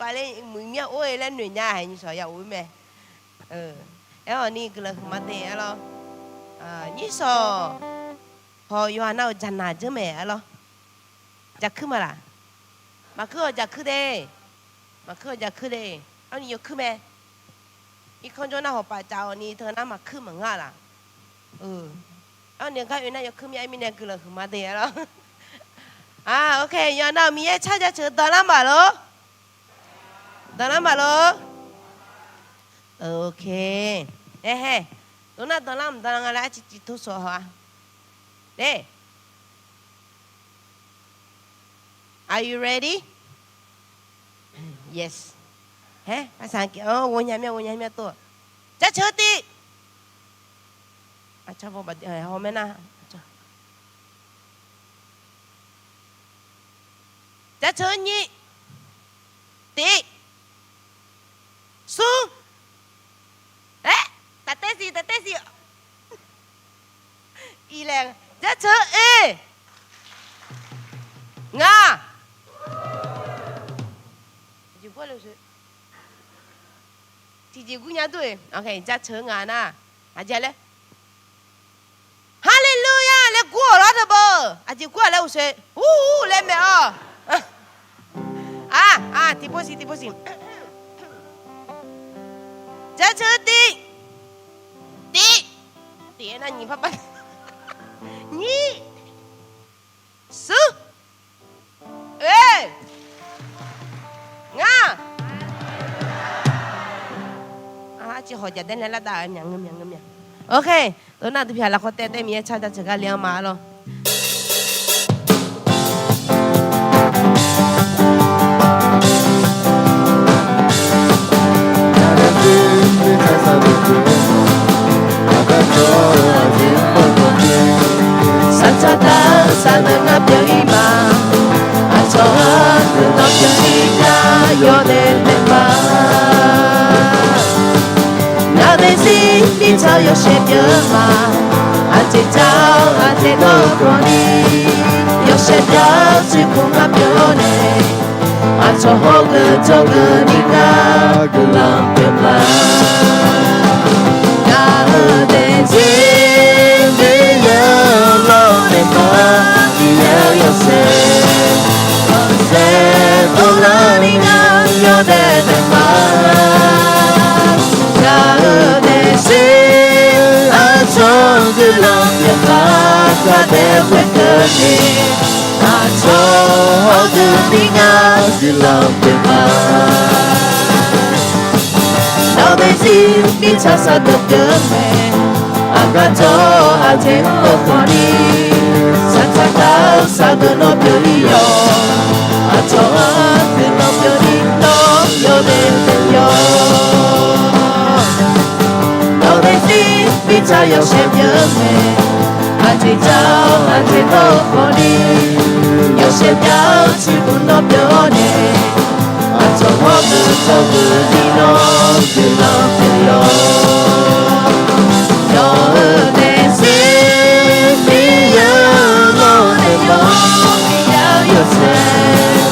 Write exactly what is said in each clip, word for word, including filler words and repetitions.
Aqle muiq mir-a or-e laer noeq nya-aq, nyiqshawq ya of-ir mae. Aer-awq ni guiqlanq huiqma de aer lawr. Nyiqshawq hawq yawqha nar-euq jaqnaq dzeur mae aer lawr. Jaqkuir ma laq? Maqkuir-awq jaqkuir de. Maqkuir-awq jaqkuir de. Arni yawkuir mae. Irkanr jawr nar hawq paf caf-awq ni teu nar maqkuir maqngar laq. Arni gar oe nar yawkuir mir-a mirnae guiqlanq huiqma de aer lawr. Aq, ok, yawqha nar-euq Miqyaer tsar jaceuq danqlar maqlor. Danqlar maqlor. Ok. Aerhae, dov nar danqlar maqdanqlar nga laer arciv civ tor shawq haw-a. Are, are you ready? Yes. Haer, aqsaq-anr ghovnya mir-a, ghovnya mir-a tor. Jaceuq tiv. Aqcar bawbav haw mae nar. Jaceuq nyiq, tiq, smr. Aer, taftaev siq, taftaev siq. Iqlaeq, jaceuq oe, ngaq. Tiqjeq gurnya dur-e. Jaceuq ngaq nar, aqjeq laer, Haleluya laer gur-awq lawr teu beu. Aqjeq gur-aq laer uqshoe, ur laer maeq-awq. Aq, tiqpov siq, tiqpov siq. Jaceuq tiv, tiv, tiv-aer nar nyiq par par, nyiq, smr, oe, ngaq. Arciv hawq jaqdaer nae lar dav-eu myaq ngeur myaq ngeur myaq. Ok, tov nar dui pyaq lafkhawr taev taev Miqyaer tsar jaceuq gar le-anr ma lawr. Saqtsaq taf-eu saqdeuq ngar pyeuf-ir ma. Aqcawq-anr guiqlanq pyeuf-ir nar yawdaef daef ma. Ngaq daefzir mirtsaq yawshaef pyeuf-eu ma. Aqjeq jawr-eu aqjeq dawr-eu khawfni, yawshaef jawr-eu tsuikhmq ngar pyeuf-awr nae, aqcawq hawr-eu jawrgeuf ni ngar guiqlanq pyeuf ma. Ngaq-euq daefzir Miqyaer-anr lawrnaeq ma. Miqyaer-euq yawshaef khanqsaer dovlar ni ngar yawdaef daef ma. Ngaq-euq daefzir aqcawq guiqlanq pyeuf ma. Kadaef khoerkeuvni, aqcawq hawr-eu ni ngar guiqlanq pyeuf ma. Nawq-euq daefzir mirtsaq saqdeuq pyeuf-eu mae. Aqgar jawr-eu aqjeq-anr khawfni, saqtsaq taf-eu saqdeuq nawr pyeuf-ir yawq. Aqcawq-anr guiqlanq pyeuf-ir nawr yawdaef daef yawq. Nawq-euq daefzir mirtsaq yawshaef pyeuf-eu mae. Aqjeq jawr-eu aqjeq dawr-eu khawfni, yawshaef jawr-eu tsuikhmq nawr pyeuf-awr nae, aqcawq hawr-eu jawrgeuf ni nawr guiqlanq pyeuf yawq. Nawq-euq daefzir Miqyaer-anr lawrnaeq ma. Miqyaer-euq yawshaef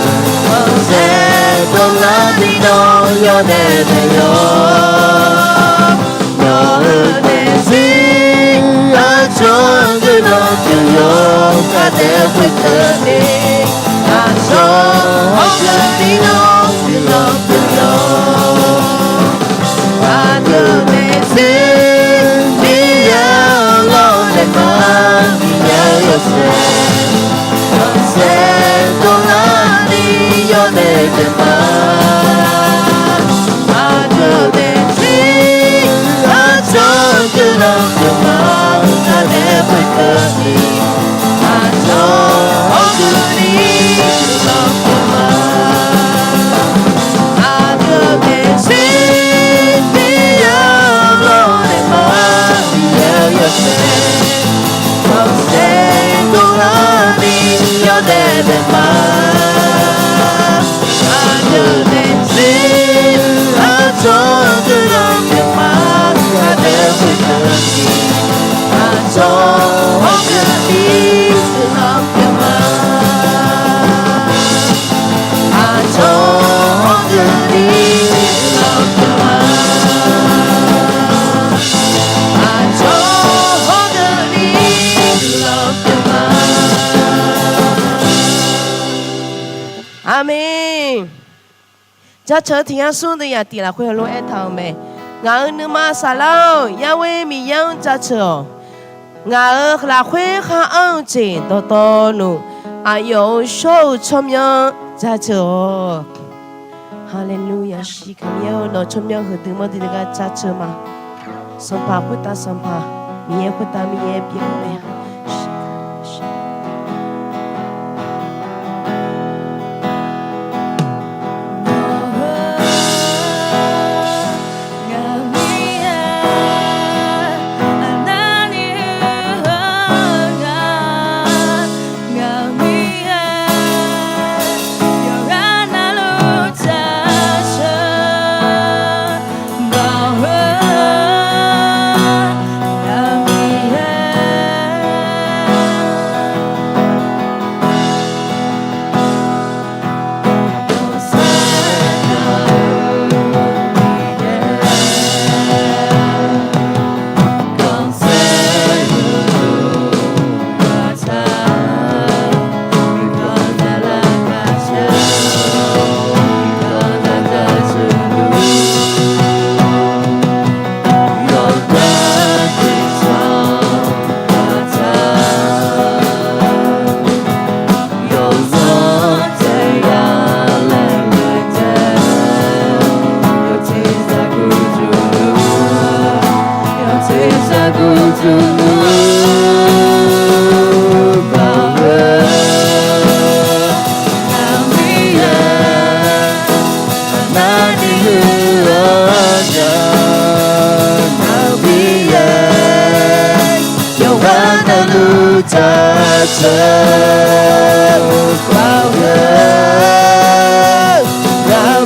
khanqsaer dovlar ni nawr yawdaef daef yawq. Nawq-euq daefzir aqcawq guiqlanq pyeuf yawq. Kadaef khoerkeuvni, aqcawq hawr-eu ni nawr guiqlanq pyeuf yawq. Aqdui-euq daefzir Miqyaer-anr lawrnaeq ma. Miqyaer-euq yawshaef khanqsaer dovlar ni yawdaef daef ma. Aqdui-euq daefzir aqcawq guiqlanq pyeuf ma. Kadaef khoerkeuvni, aqcawq hawr-eu ni guiqlanq pyeuf ma. Aqdui-euq daefzir Miqyaer-anr lawrnaeq ma. Miqyaer-euq yawshaef khanqsaer dovlar ni yawdaef daef ma. Aqdui-euq daefzir aqcawq guiqlanq pyeuf ma. Kadaef khoerkeuvni, aqcawq hawr-eu Jaceuq-eu tiq yar smr deuq yaqtiq lafkhoer heulof-aer aertaq-euq mae. Ngaq-euq nuima saflar-or, Yarwaer Miqyaer-anr jaceuq-awq. Ngaq-euq lafkhoer khar anr-eu jeq dawqtawvluf, aqyawf-euq shawr-eu tsawrmyanr jaceuq-awq. Haleluya. Shiqkaq Miqyaer-or, nawq-eu tsawrmyanr heudui manrdui deuq gar jaceuq ma. Sanqpaq khoertav Sanqpaq, Miqyaer khoertav Miqyaer pyeuf-eu mae.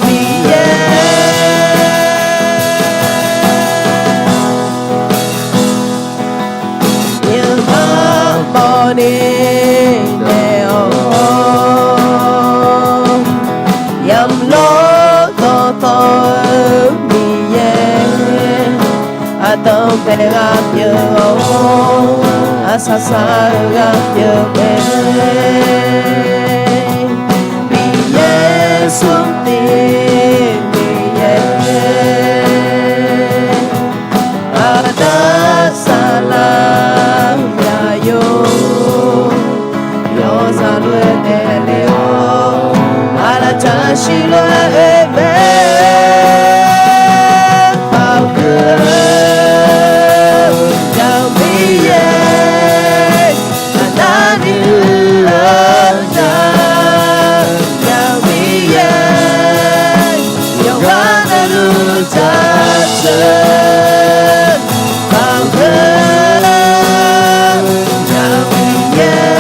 Miqyaer, Miqyaer maqbaw ni naeq-awq. Yamq lawr dawqtawv-eu Miqyaer, aqdanq bae ghaq pyeuf-awr, aqsaq saq-eu ghaq pyeuf mae. Miqyaer smrtiv Miqyaer, aqda saqlaq myaq yawq, yawqzaq lof-aer daefle-awr, aqlaf jaqshir lof-aer oe mae. Aqgeu-eu Yawmiqyaer, aqda ni uiq-eu Yawmiqyaer, yawqghaq navluf jaceuq-eu Yawmiqyaer,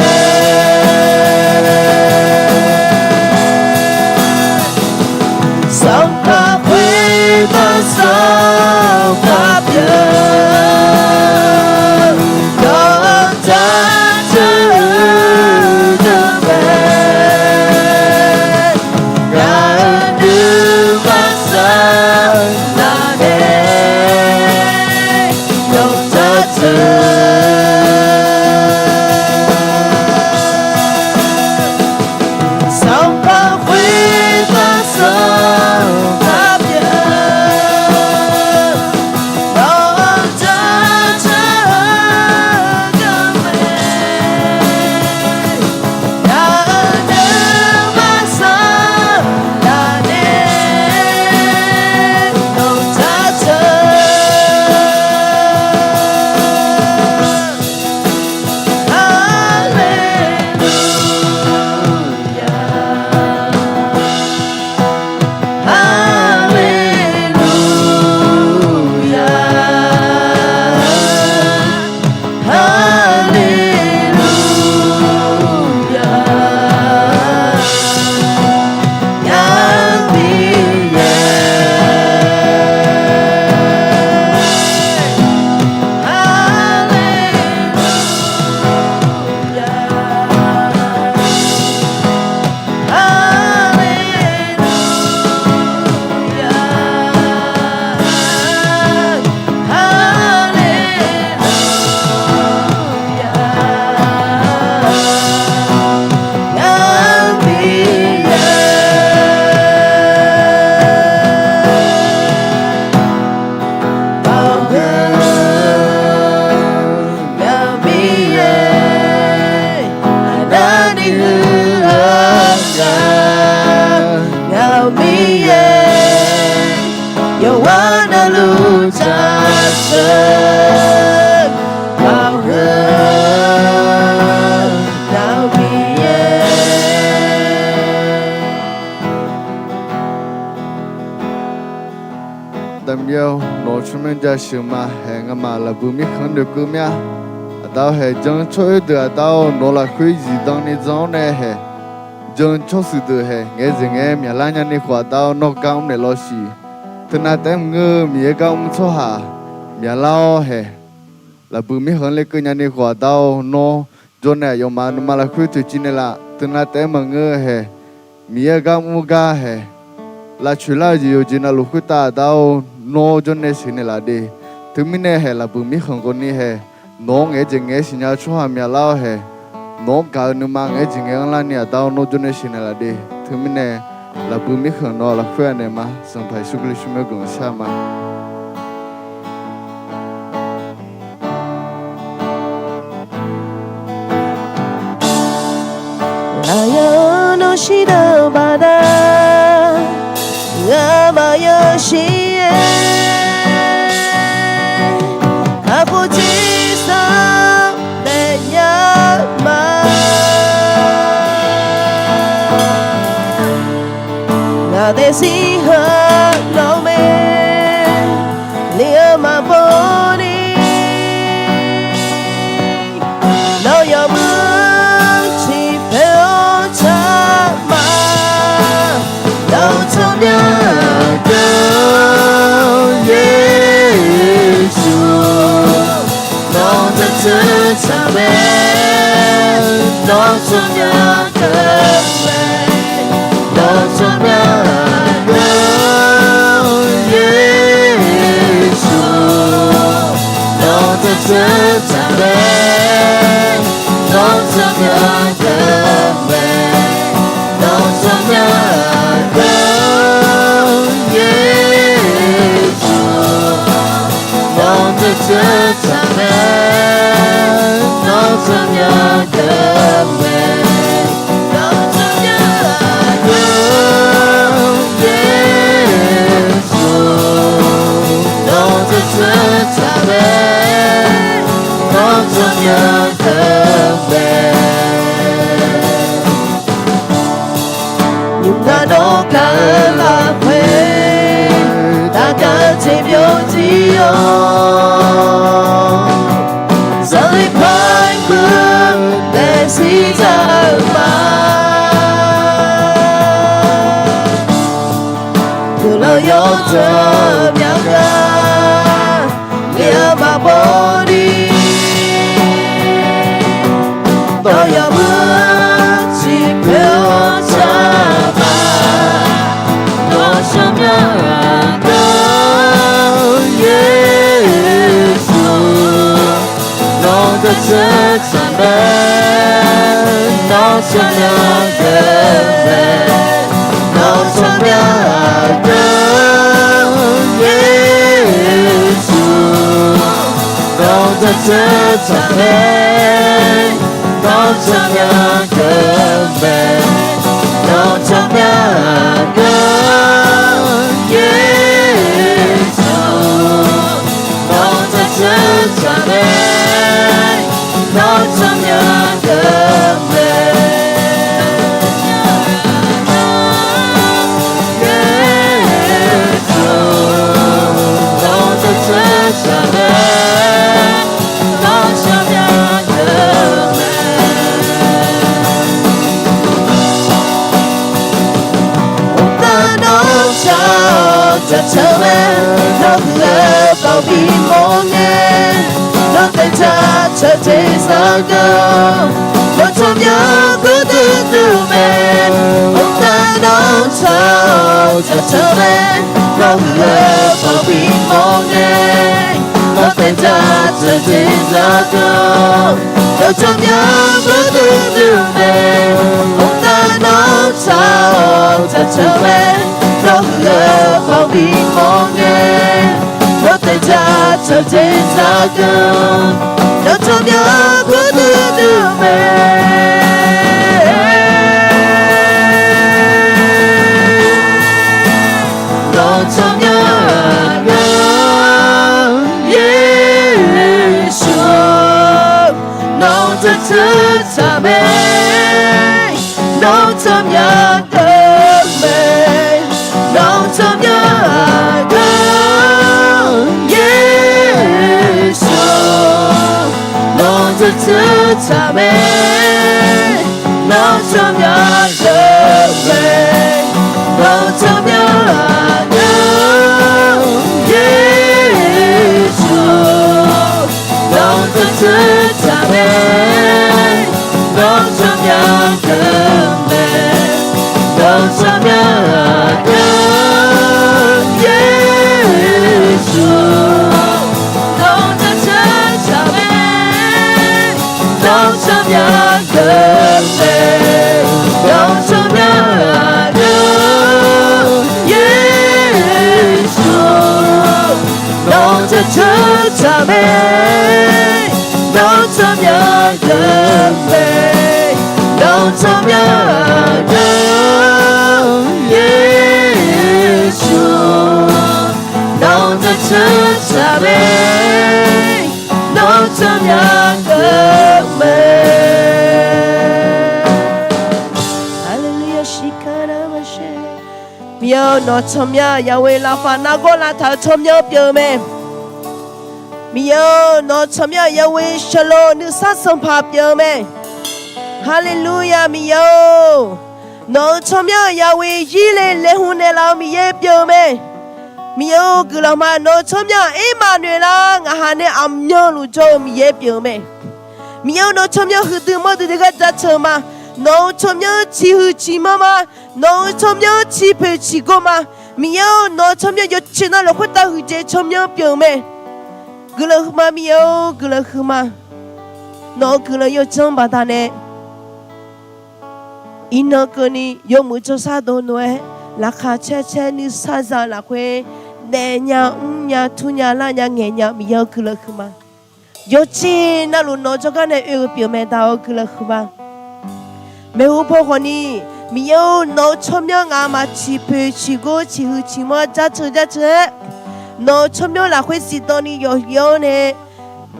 Sanqpaq khoertav Sanqpaq pyeuf-eu, yawqha jaceuq-eu deuq mae. Ngaq-euq nuima saqlaq nae, yawqha jaceuq Sanqpaq khoertav Sanqpaq pyeuf-eu, Arnavluf tsaqtseuq, Aqgeu, Aqgeu Miqyaer. Aqda Miqyaer-or, nawq-eu tsawrmyanr jasheuq ma haeq ngamaf lafbuiq mirkhanq-anr noeqkeuv mir-a. Aqda-or haeq, jan-eu tsawroer deuq Aqda-or, nawq-eu lafkhoer zifdan ni jan-awr nae haeq, jan-eu tsawrshuif deuq haeq ngaeq-aer jeq ngaeq-aer myaqlar nyani khawf, Aqda-or, nawr gar mr naeq lawshiq. Teunav taef-aer maqngeur-eu Miqyaer gar mr tsawrhaq myaqlar-awr haeq, lafbuiq mirkhanq-anr lekeuv nyani khawf, Aqda-or, nawr jawr nae aqyawfmaf nuima lafkhoer toeqciv naeqlaf. Teunav taef-aer maqngeur haeq, Miqyaer gar mr gar haeq, lavcoeq lar-eu jeq yawqjeq navluf khoertav Aqda-or, nawr jawr nae sheuq naeqlaf de. Teumirnae haeq, lafbuiq mirkhanq khawfni haeq, nawq-anr ngaeq-aer jeq ngaeq-aer siqnya-eu tsawrhaq myaqlar-awr haeq, nawq-anr gaq-eu nuima ngaeq-aer jeq ngaeq-anr larni Aqda-or, nawr jawr nae sheuq naeqlaf de. Teumirnae lafbuiq mirkhanq nawq-eu lafkhoer-aq naeq ma. Sanqpaq Yeqsur Kali tsawrmyanr guiqlanq shar ma. Aqyawf-euq nawr shirdan-eu baqda, ngamaf yawshir-aer, kakhof tsersar daefnya ma. Ngaq daefzir heu lawr mae, li-eu maqbawni, nawr yawmuiq ciqpoeq-awr tsaq ma. Nawr-eu tsawrmyanr deuq-or Yeqsur, nawr-eu tsaqtseuq tsaq mae. Nawr-eu tsawrmyanr deuq mae, nawr-eu tsawrmyanr deuq-or Yeqsur, nawr-eu tsaqtseuq tsaq mae. Nawr-eu tsawrmyanr deuq mae, nawr-eu tsawrmyanr deuq-or Yeqsur, nawr-eu tsaqtseuq tsaq mae. Nawr-eu tsawrmyanr deuq mae, nawr-eu tsawrmyanr deuq-or Yeqsur, nawr-eu tsaqtseuq tsaq mae. Nawr-eu tsawrmyanr deuq mae. Nymq-mr gar nawr gaq-eu lafkhoer, taqgaq-eu jeq byovzir-awr, zanqler paw-aer guv daefzir za-eu ma. Guiqlanq yawdzanq myaq gar, li-eu maqbawni, nawr yawmuiq ciqpoeq-awr tsaq ma. Nawr-eu tsawrmyanr deuq-or Yeqsur, nawr-eu tsaqtseuq tsaq mae. Nawr-eu tsawrmyanr deuq mae, nawr-eu tsawrmyanr deuq-or Yeqsur, nawr-eu tsaqtseuq tsaq mae. Nawr-eu tsawrmyanr deuq mae, nawr-eu tsawrmyanr deuq-or Yeqsur, nawr-eu tsaqtseuq tsaq mae. Nawr-eu tsawrmyanr deuq mae, Yeqsur, nawr-eu tsaqtseuq tsaq mae. Nawr-eu tsawrmyanr deuq mae. Mqtav nawr tsaq-awr tsaqtseuq mae, nawr huiq-eu baoq bimawr ngae, nawr daef dzaq tsawrjeuq zaqkeuv, nawr tsawrmyanr gurdui dui mae. Mqtav nawr tsaq-awr tsaqtseuq mae, nawr huiq-eu baoq bimawr ngae, nawr daef dzaq tsawrjeuq zaqkeuv, nawr tsawrmyanr gurdui dui mae. Mqtav nawr tsaq-awr tsaqtseuq mae, nawr huiq-eu baoq bimawr ngae, nawr daef dzaq tsawrjeuq zaqkeuv, nawr tsawrmyanr gurdui dui mae. Nawr tsawrmyanr tsaq mae, nawr tsawrmyanr deuq mae, nawr tsawrmyanr aqdui Yeqsur, nawr tsawrmyanr tsaq mae, nawr tsawrmyanr deuq mae, nawr tsawrmyanr aqdui Yeqsur, nawr tsawrmyanr tsaq mae, nawr tsawrmyanr deuq mae, nawr tsawrmyanr aqdui Yeqsur, nawr tsawrmyanr tsaq mae, nawr tsawrmyanr deuq mae, nawr tsawrmyanr aqdui Yeqsur, nawr tsawrmyanr tsaq mae, nawr tsawrmyanr deuq mae, nawr tsawrmyanr aqdui Yeqsur, nawr tsawrmyanr tsaq mae, nawr tsawrmyanr deuq mae. Haleluya, shirkar nar maqshaer. Miqyaer-eu, nawq-eu tsawrmyanr Yahweh lafpaq nargawr lavtaq-eu tsawrmyanr pyeuf-eu mae. Miqyaer-eu, nawq-eu tsawrmyanr Yahweh sheuqloq nuisar sanqpaq pyeuf-eu mae. Haleluya, Miqyaer-or, nawq-eu tsawrmyanr Yahweh zirle laeqhmq naeqlaf-eu Miqyaer pyeuf-eu mae. Miqyaer-or, guiqlanq ma, nawq-eu tsawrmyanr Ermaqnoeqlav ngaqha nae aqmyanluf jawr-eu Miqyaer pyeuf-eu mae. Miqyaer-or, nawq-eu tsawrmyanr huiqdui manrdui dui gar jaceuq ma. Nawq-eu tsawrmyanr ciqhuiq ciqmanr ma. Nawq-eu tsawrmyanr ciqpoeq ciqgor ma. Miqyaer-or, nawq-eu tsawrmyanr yawceq navluf khoertav huiqdzaeq tsawrmyanr pyeuf-eu mae. Guiqlanq huiqma Miqyaer-or, guiqlanq huiqma. Nawq-eu guiqlanq yawdzanr baqdanae iqnan keuvni yawmuiq jawrshar dov noeq-aer, laqkhaq caer caer nuisar za-eu lafkhoer, daefnya mrnya turnya larnya ngaeqnya Miqyaer-or, guiqlanq huiqma. Yawceq navluf nawq-eu jawrgar nae oe-eu pyeuf mae, da-or, guiqlanq huiqma. Maeqhu paw khawfni, Miqyaer-or, nawq-eu tsawrmyanr ngaq maf ciqpoeq ciqgor ciqhuiq ciqmanr jaceuq jaceuq-aer, nawq-eu tsawrmyanr lafkhoer zifdan ni yawqyawr nae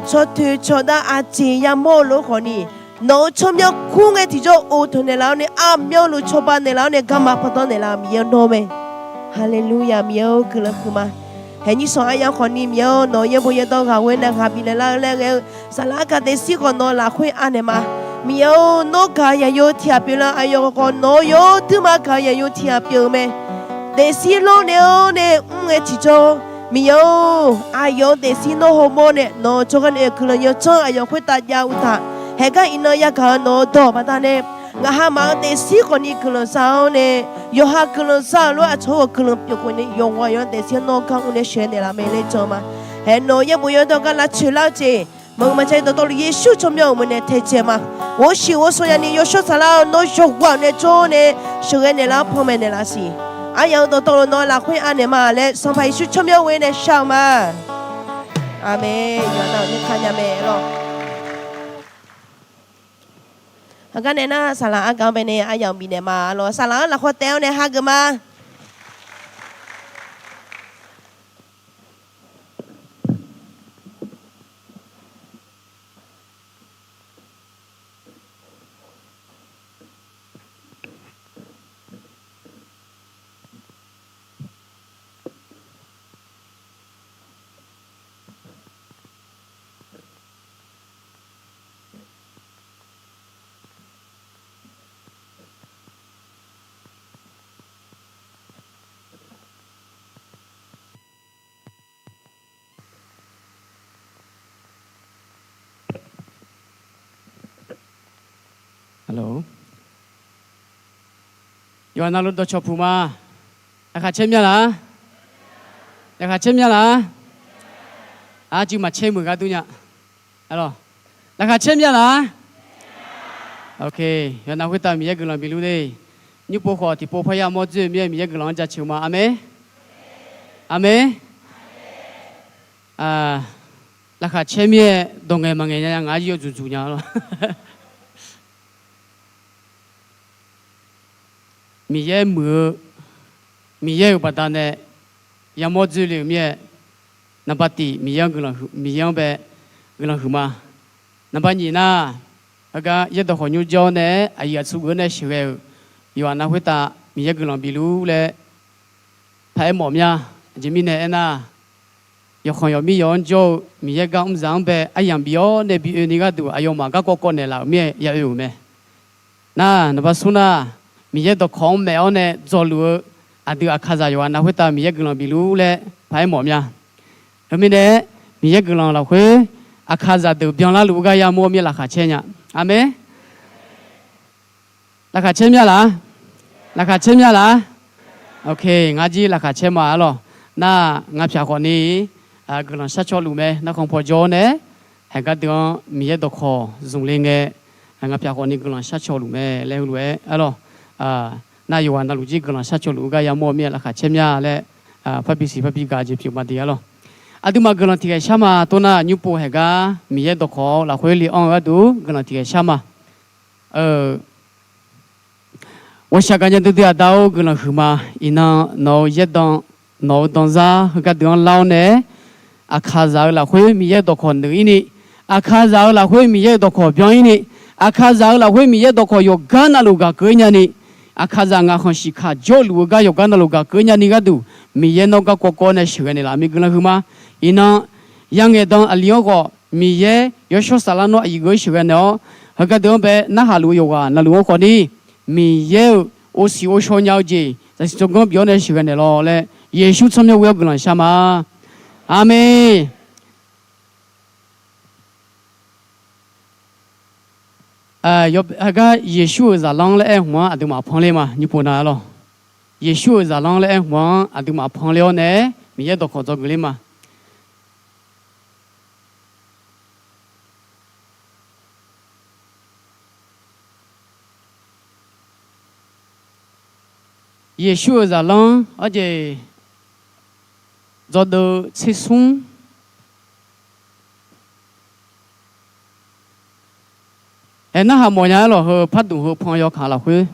tsawrtoeq cawqdav aqjeq yamawr-eu lof-aer khawfni, nawq-eu tsawrmyanr kur ngae tiqjawr of taq naeqlaf-awr nae, aqmyanluf cawba naeqlaf-awr nae, garma pandanr naeqlaf-eu Miqyaer nawr mae. Haleluya, Miqyaer-or, guiqlanq huiqma. Haeq nyir sanq aryamq khawfni Miqyaer-or, nawq-eu yaerbof yaerdawr ghaq ghoer nae ghaq bifnaeq lar-eu laer ghae-eu saflar aqgaf daefzir khawf nawq-eu lafkhoer anaeq ma. Miqyaer-or, nawr gaq-eu yaqyo tiqghaq pyeuflar, aqyawf khawf nawq-eu yawr duirma gaq-eu yaqyo tiqghaq pyeuf-eu mae. Daefzir lawrnaeq-awr nae mr ngae tiqjawr, Miqyaer-or, aqyawf-eu daefzir nawr hawmawr nae nawq-eu jawrgar nae guiqlanq yawdzanr aqyawf khoertav jav uqtaf, haeqgar iqnan yagaq-eu nawq-eu dawq baqdanae, ngaqha maf-eu daefzir khawfni guiqlanq za-awr nae, yawqha guiqlanq za-euq lof-aer aqcawq-eu guiqlanq pyeuf khawfni yawqghaq yawq-anr daefzir nawr gar mr nae sheuqghae naeqlaf mae laer jan ma. Haeq nawq-eu yaerbof yaerdawr gar lavcoeq lar-eu jeq maqngeur maqja dawqtawvluf Yeqsur tsawrmyanr-euq meuq nae taejae ma. Ghovshiq ghovshaw ya'ni yawshawr saflar-eu nawr yawqghaq nae jawr nae sheuqghae naeqlaf-awr panmaeq naeqlaf siq. Aryamq-eu dawqtawvluf nawq-eu lafkhoer anaeq ma laer Sanqpaq Yeqsur tsawrmyanr ghoer nae shar-eu ma. Aqmeq. Yawqha nav-euq nuikaq nya mae lawq. Heugar nae nar saqlaq argaq-anr baenae aryamq bifnaeq ma lawq. Saqlaq-anr lafkhawf taef-awr nae hageuf ma. Yawqghaq navluf dawqcawq puq ma. Laqkhaq caer mya laf-a? Laqkhaq caer mya laf-a? Arjuif maqcaer meuq gar dur nya. Laqkhaq caer mya laf-a? Ok. Yawqghaq navluf khoertav Miqyaer guiqlanq bif luf de. Nymr pov khawf tiqpov parya mawr dzoer-eu mir-aer Miqyaer guiqlanq-anr jaceuq ma. Aqmeq. Aqmeq. Laqkhaq caer mir-aer dawq ngaeq maqngaeq nya nya ngaq-anr yawdzuq dzuq nya lawr. Miqyaer muiq-eu, Miqyaer-euq baqdanae yamawr dzoerle-euq mir-aer, naqba tiq Miqyaer-anr guiqlanq huiq, Miqyaer-anr bae guiqlanq huiq ma. Naqba nyiq nar, Heugar yaerdawq khawf nymr jawr-awr nae aqyuif aqtsu geuf-awr nae sheuqghae-euq yawqghaq nar khoertav Miqyaer guiqlanq bif lur laer paq-aer mawf mya. Aqjeq mirnae aernar, yawqkhanq yawqmir yawq-anr jawr-eu Miqyaer gar mr zaq-anr bae aryamq bif-awr nae bi oe ni gharduq aqyawfmaf garkawv kawv naeqlaf-euq mir-aer ya oe-euq mae. Nar, nawqpa smr nar, Miqyaer dawqkawq-anr maef-awr nae dzawluf-eu aqdui Aqkaqzaq yawqghaq nar khoertav Miqyaer guiqlanq bif lur laer paq-aer mawf mya. Teumirnae, Miqyaer guiqlanq lafkhoer Aqkaqzaq deuq byanlar luf-eu gar yamawr mir-aer laqkhaq caer nya. Aqmeq. Laqkhaq caer mya laq? Laqkhaq caer mya laq? Ok, ngar jir laqkhaq caer ma arlawq. Nar, ngaq pyaq khawfni guiqlanq shar caw luf mae. Narkhan paw jawr-awr nae, haeq gardeuv-anr Miqyaer dawqkawq zmq le ngae, ngaq pyaq khawfni guiqlanq shar caw luf mae laer heulof-aer arlawq. Nar, yawqghaq navluf jir guiqlanq shar caw luf-eu gar yamawr mir-aer laqkhaq caer mya laer, parbi siq parbi gaq jeq pyeuf ma de arlawq. Aqduimaf guiqlanq tiqghae shar ma. Tov nar, nymr pov haeq gar Miqyaer dawqkawq lafkhoer le anr-eu gharduq guiqlanq tiqghae shar ma. Ghawqshaq gaqnya duidui aqda-or, guiqlanq huiqma. Iqnan nawq-eu yaerdan, nawq-eu danzar heugar deuq-anr lar-awr nae, Aqkaqzaq-eu lafkhoer Miqyaer dawqkawq noeq-ir ni, Aqkaqzaq-eu lafkhoer Miqyaer-eu dawqkawq byan-ir ni, Aqkaqzaq-eu lafkhoer Miqyaer dawqkawq yawqgar navluf gaq keuv-ir nya ni, Aqkaqzaq ngaq khanqshiq kaq jawrluf-eu gar yawqgar navluf gaq keuv-ir nya ni gharduq, Miqyaer nawr garkawv kawv-awr nae sheuqghae naeqlaf mir guiqlanq huiqma. Iqnan, ya ngaeqdan aqli-anr khawf Miqyaer yawshawr saflar nawr aqyuif geur-ir sheuqghae naeq-awr, heugar deuq-anr bae narhaq luf-eu yawqghaq navluf-anr khawfni, Miqyaer-euq osiq ovshaw nya-eu jeq zaqsiq tsawrganr bif-awr nae sheuqghae naeqlawq laer, Yeqsur tsawrmyanr ghoe-awr guiqlanq shar ma. Aqmeq. Heugar Yeqsur-euq zaqlanr laer aer-eu hmq-anr aqduimaf panler ma. Nymr pov nar arlawq, Yeqsur-euq zaqlanr laer aer-eu hmq-anr aqduimaf panler-awr nae, Miqyaer dawqkawq dzawgeuf ler ma. Yeqsur-euq zaqlanr arjeq dzawdeuv tser smr. Aer, narhaq mawfnya-aer lawq, heu pardmq heu pan yawkaq lafkhoer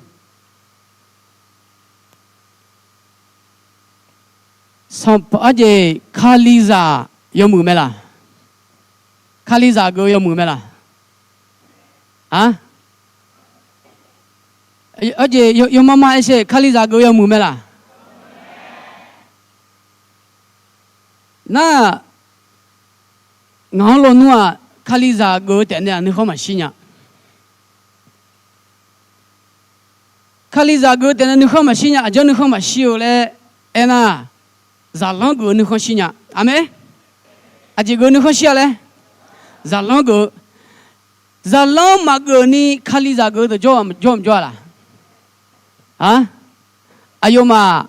Sanq, arjeq Kalizaq yawmuiq mae laq? Kalizaq geuf-eu yawmuiq mae laq? A, arjeq yawmama aer sher, Kalizaq geuf-eu yawmuiq mae laq? Nar, ngaq-anr lawnmr-aq, Kalizaq geuf-eu taef nae-aq nuikhanr maqshir nya. Kalizaq geuf-eu taef nae nuikhanr maqshir nya. Aqjeq nuikhanr maqshir-eu laer aernar, zaqlanr geuf-eu nuikhanr shir nya. Aqmeq. Aqjeq geuf-eu nuikhanr shir-a laer, zaqlanr geuf-eu. Zaqlanr maqgeuf ni Kalizaq geuf-eu deuq jawr maqjawr-a laq? A, aqyawfmaf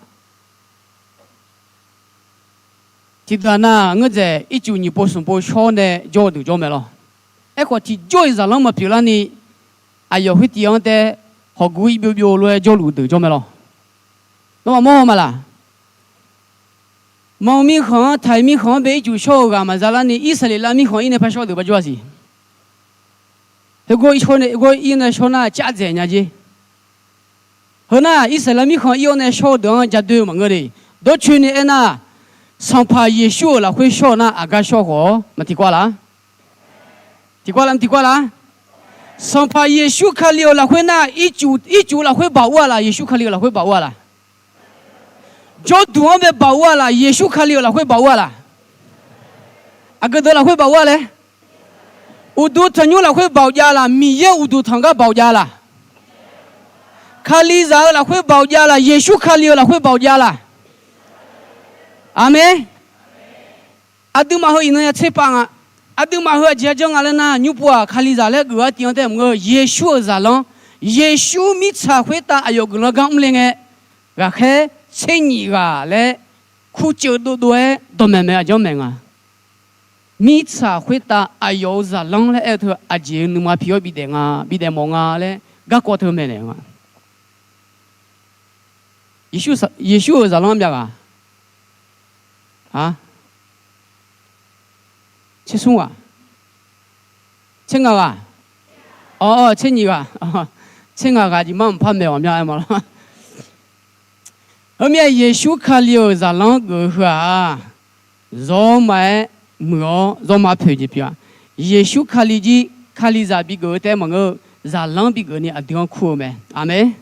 tiqdaq nar ngeurdzaeq ircuf nyiq pov smq pov shawr nae jawr-eu deuq jawr mae lawr. Aerkhawf tiqjawr-iq zaqlanr maqpyeuf larni, aqyawf khoertiv-anr tae hawqguv ir byovbyov lof-aer jawrluf deuq jawr mae lawr. Nawmaf mawr haw ma laq? Manq mirkhanq-anr, taiq mirkhanq-anr bae ircuf shawr-eu ghaq maqza larni, Irsaqleqlav mirkhanq ir nae par shawr deuq par jawr-a siq. Heugawr ir nae shawr nar cav dzaeq nya jer. Heu nar, Irsaqleqlav mirkhanq ir-awr nae shawr-eu deuq-anr ja doe-eu maqngeur de. Dawrcoeni aernar, Sanqpaq Yeqsur-euq lafkhoer shawr-eu nar, aqgar shawr khawf-awr maqtiq kawv laq? Tiq kawv laq, tiq kawv laq? Sanqpaq Yeqsur Kali-euq lafkhoer nar, ircuf, ircuf lafkhoer baoq ur-a laq, Yeqsur Kali-euq lafkhoer baoq ur-a laq? Jawrduq-anr bae baoq ur-a laq, Yeqsur Kali-euq lafkhoer baoq ur-a laq? Aqgeu deuq lafkhoer baoq ur-a laer? Uqduq tanqnymr lafkhoer baoq jav laq, Miqyaer uqduq tanq gar baoq jav laq? Kalizaq-euq lafkhoer baoq jav laq, Yeqsur Kali-euq lafkhoer baoq jav laq? Aqmeq. Aqduimaf heu iqnan ya tserpav nga. Aqduimaf heu aqjeq-a janr nga laer nar, nymr pov-aq, Kalizaq laer geuf-eu artiv-anr tae maqngeur, Yeqsur-euq zaqlanr, Yeqsur mirtsaq khoertav aqyawf guiqlanq gar mrle ngae, ghaqkhaer tser nyiq ghaq laer kurceuv dovdov-aer dawqmaeq maeq-eu aqjeq-anr maeq nga. Mirtsaq khoertav aqyawf-euq zaqlanr laer aer-eu teu aqjeq-eu nuima pi-awr bidaef nga, bidaef mawf nga laer garkawv teu maeqnaeq nga. Yeqsur-euq zaqlanr myav ghaq? A, tser smr ghaq? Tser ngaq ghaq? Awr, tser nyiq ghaq? Tser ngaq ghaq jeq mar mqpar maeq-awq mya aer ma lawr. Heumyav Yeqsur Kali-euq zaqlanr geuf-eu heu-aq, zawr ma-aer muiq-awr zawr ma poeq jeq pyeuf-a. Yeqsur Kali jir Kalizaq bigeuf-eu taef maqngeur-eu, zaqlanr bigeuf ni aqdui-anr kur-eu mae. Aqmeq.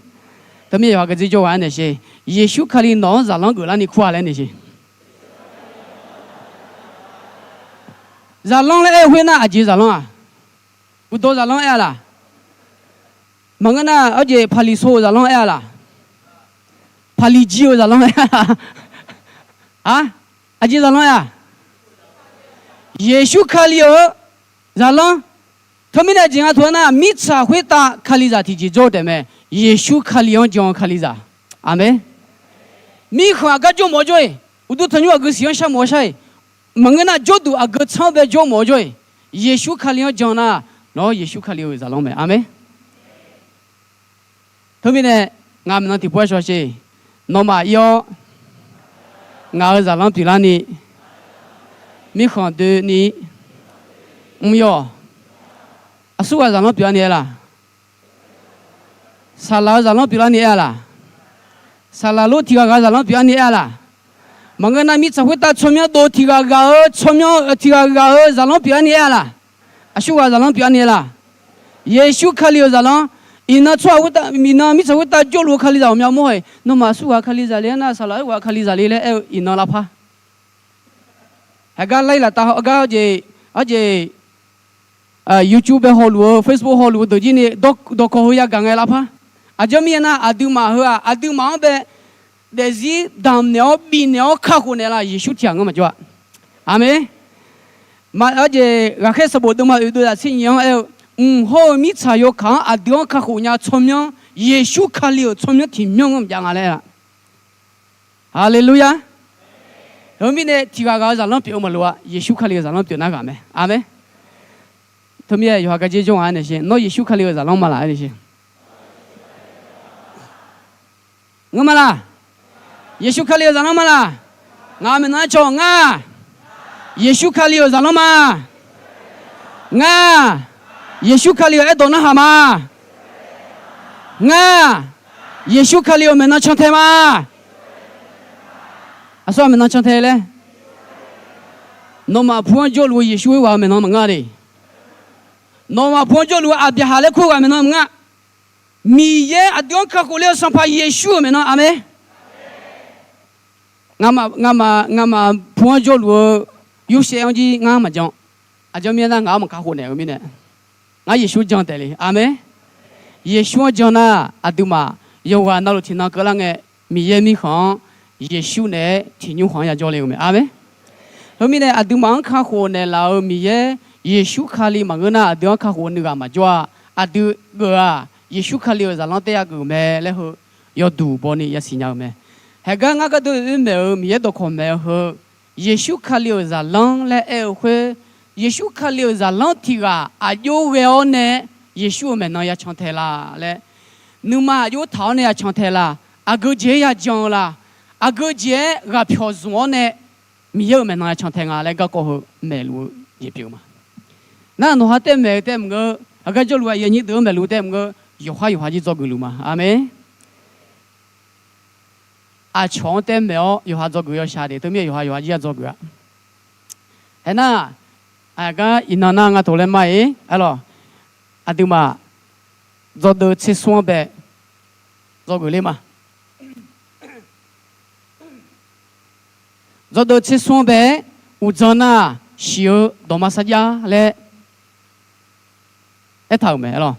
Teumirnae yawqha gardzer jawr ghaq-aer naeq sher. Yeqsur Kali nawq-anr zaqlanr geuflarni kur-a laer naeq sher. Zaqlanr laer aer-eu khoernar, aqjeq zaqlanr-aq? Uqdawq zaqlanr aer-a laq? Maqngeur nar, arjeq paqliqso-euq zaqlanr aer-a laq? Paqliqjir-euq zaqlanr aer-a laq? Aq, aqjeq zaqlanr aer-a? Yeqsur Kali-euq zaqlanr. Teumirnae jeq nga taq-aer nar, mirtsaq khoertav Kalizaq tiqjeq jawr-eu taefmae. Yeqsur Kali-anr jan-eu Kalizaq. Aqmeq. Mirkhanq aqgar jawrmawf-awr jawr-iq, uqduq tanqnymr aqgeu siq-anr sharmawf-awr shar-iq, maqngeur nar jawrduq aqgeu tsanr-anr bae jawrmawf-awr jawr-iq, Yeqsur Kali-anr jan nar, nawq-anr Yeqsur Kali-euq zaqlanr mae. Aqmeq. Teumirnae ngaq maeqnan tiqpov-aer shaw sher. Nawmaf ir-awr, ngaq-euq zaqlanr pyeuflarni, mirkhanq doeni, mr yawq, aqsurghaq zaqlanr pyeuflarni aer laq? Saqlaq-euq zaqlanr pyeuflarni aer-a laq? Saqlaq lor tiq ghaq ghaq-eu zaqlanr pyeuflarni aer-a laq? Maqngeur nar mirtsaq khoertav tsawrmyanr dov tiq ghaq ghaq-eu tsawrmyanr tiq ghaq ghaq-eu zaqlanr pyeuflarni aer-a laq? Aqsurghaq zaqlanr pyeuflarni aer laq? Yeqsur Kali-euq zaqlanr. Iqnan tsawrhaq khoertav, iqnan mirtsaq khoertav jawrluf-eu Kalizaq ghawqmya mawr-iq, nawmaf aqsurghaq Kalizaq le-aer nar, saqlaq-aer ghaq Kalizaq le laer aer-eu iqnan lavpar. Haeqgar laer laftav gar jeq, arjeq, YouTube bae hawluf-eu, Facebook hawluf-eu deuq jir ni dawqkawq heu yagaq ngae lavpar. Aqjeq mirnae nar, aqduimaf heu-aq, aqduimaf-anr bae daefzir damq naeq-awr bifnaeq-awr kakhof naeq laf, Yeqsur tiq ghaq ngar maqjawr-a. Aqmeq. Arjeq ghaqkhaer sanqbof deuvma oeq deuvzaq tser nyiq-anr aer-eu, mq hawr-eu mirtsaq yawkaq-anr aqdui-anr kakhof nya-eu tsawrmyanr, Yeqsur Kali-euq tsawrmyanr tiqmyanr-anr maqjav nga laer-a. Haleluya. Teumirnae tiq ghaq ghaq-eu zaqlanr pyeuf-eu maqloq-a. Yeqsur Kali-euq zaqlanr pyeuf nar ghaq mae. Aqmeq. Teumirnae yawqha gardzer jawr nga-aer naeq sher. Nawr Yeqsur Kali-euq zaqlanr ma laq-aer naeq sher. Ngeur ma laq? Yeqsur Kali-euq zaqlanr ma laq? Ngaq maeqnan-aer caw ngar. Yeqsur Kali-euq zaqlanr ma. Ngar. Yeqsur Kali-euq aerdawq narhaq ma. Ngar. Yeqsur Kali-euq maeqnan cantae ma. Aqsur ghaq maeqnan cantae laer? Nawmaf pu-anr jawrluf-eu Yeqsur khoerghaq-euq maeqnan maqngeur de. Nawmaf pu-anr jawrluf-eu Aqbyaqhaq laer kur-eu ghaq maeqnan maqngeur. Miqyaer aqdui-anr kakhof le-eu Sanqpaq Yeqsur-euq maeqnan. Aqmeq. Ngamaf, ngamaf pu-anr jawrluf-eu Yorsaev-anr jir ngar maqjan. Aqjeq mirnae nar, ngaq-anr maqkakhof naeq-eu mirnae, ngar Yeqsur jan taef le. Aqmeq. Yeqsur-anr jan nar, aqduimaf yawqghaq navluf tiqnan keuvlar ngae, Miqyaer mirkhanq-anr Yeqsur naeq-aer tiqnymr khanq-anr yajawr le-eu mae. Aqmeq. Khoermirnae, aqduimaf-anr kakhof naeqlaf-euq Miqyaer Yeqsur Kali maqngeur nar, aqdui-anr kakhof nuighaq maqjawr-a. Aqdui geuf-aq, Yeqsur Kali-euq zaqlanr taef-aer yageuf mae laer heu yawduq bawni yasiq nya-eu mae. Haeqgar ngar gharduq oermaeq-euq Miqyaer dawqkawq maeq-eu heu, Yeqsur Kali-euq zaqlanr laer aer-eu khoer, Yeqsur Kali-euq zaqlanr tiq ghaq aqjox ghae-awr nae Yeqsur-euq maeqnan yacan tae la laer, nuima aqjox taq-awr nae yacan tae la, aqgeu jeq-aer yajan-eu la, aqgeu jeq-aer ghaqpyawq zmq-awr nae Miqyaer-euq maeqnan yacan tae nga laer garkawv heu maeqluf-eu jeq pyeuf-eu ma. Nar nawqha taef maeq-eu taef maqngeur, aqgar jawrluf aqyuif aqnyir deuq-anr maeqluf taef maqngeur, yawqhar yawqha jir dzawgeuf luf ma. Aqmeq. Aqcawq-anr taef maeq-awr yawqha dzawgeuf yawshaq de, teumirnae yawqha yawqha jir-a dzawgeuf-a. Haeq nar, aqgar iqnan nar nga taq laer ma-ir, arlawq, aqduimaf dzawdeuv tser smr-anr bae dzawgeuf ler ma. Dzawdeuv tser smr-anr bae-aer uqdzan nar, shiq-eu dawqma sarjax laer aertaq-euq mae, arlawq.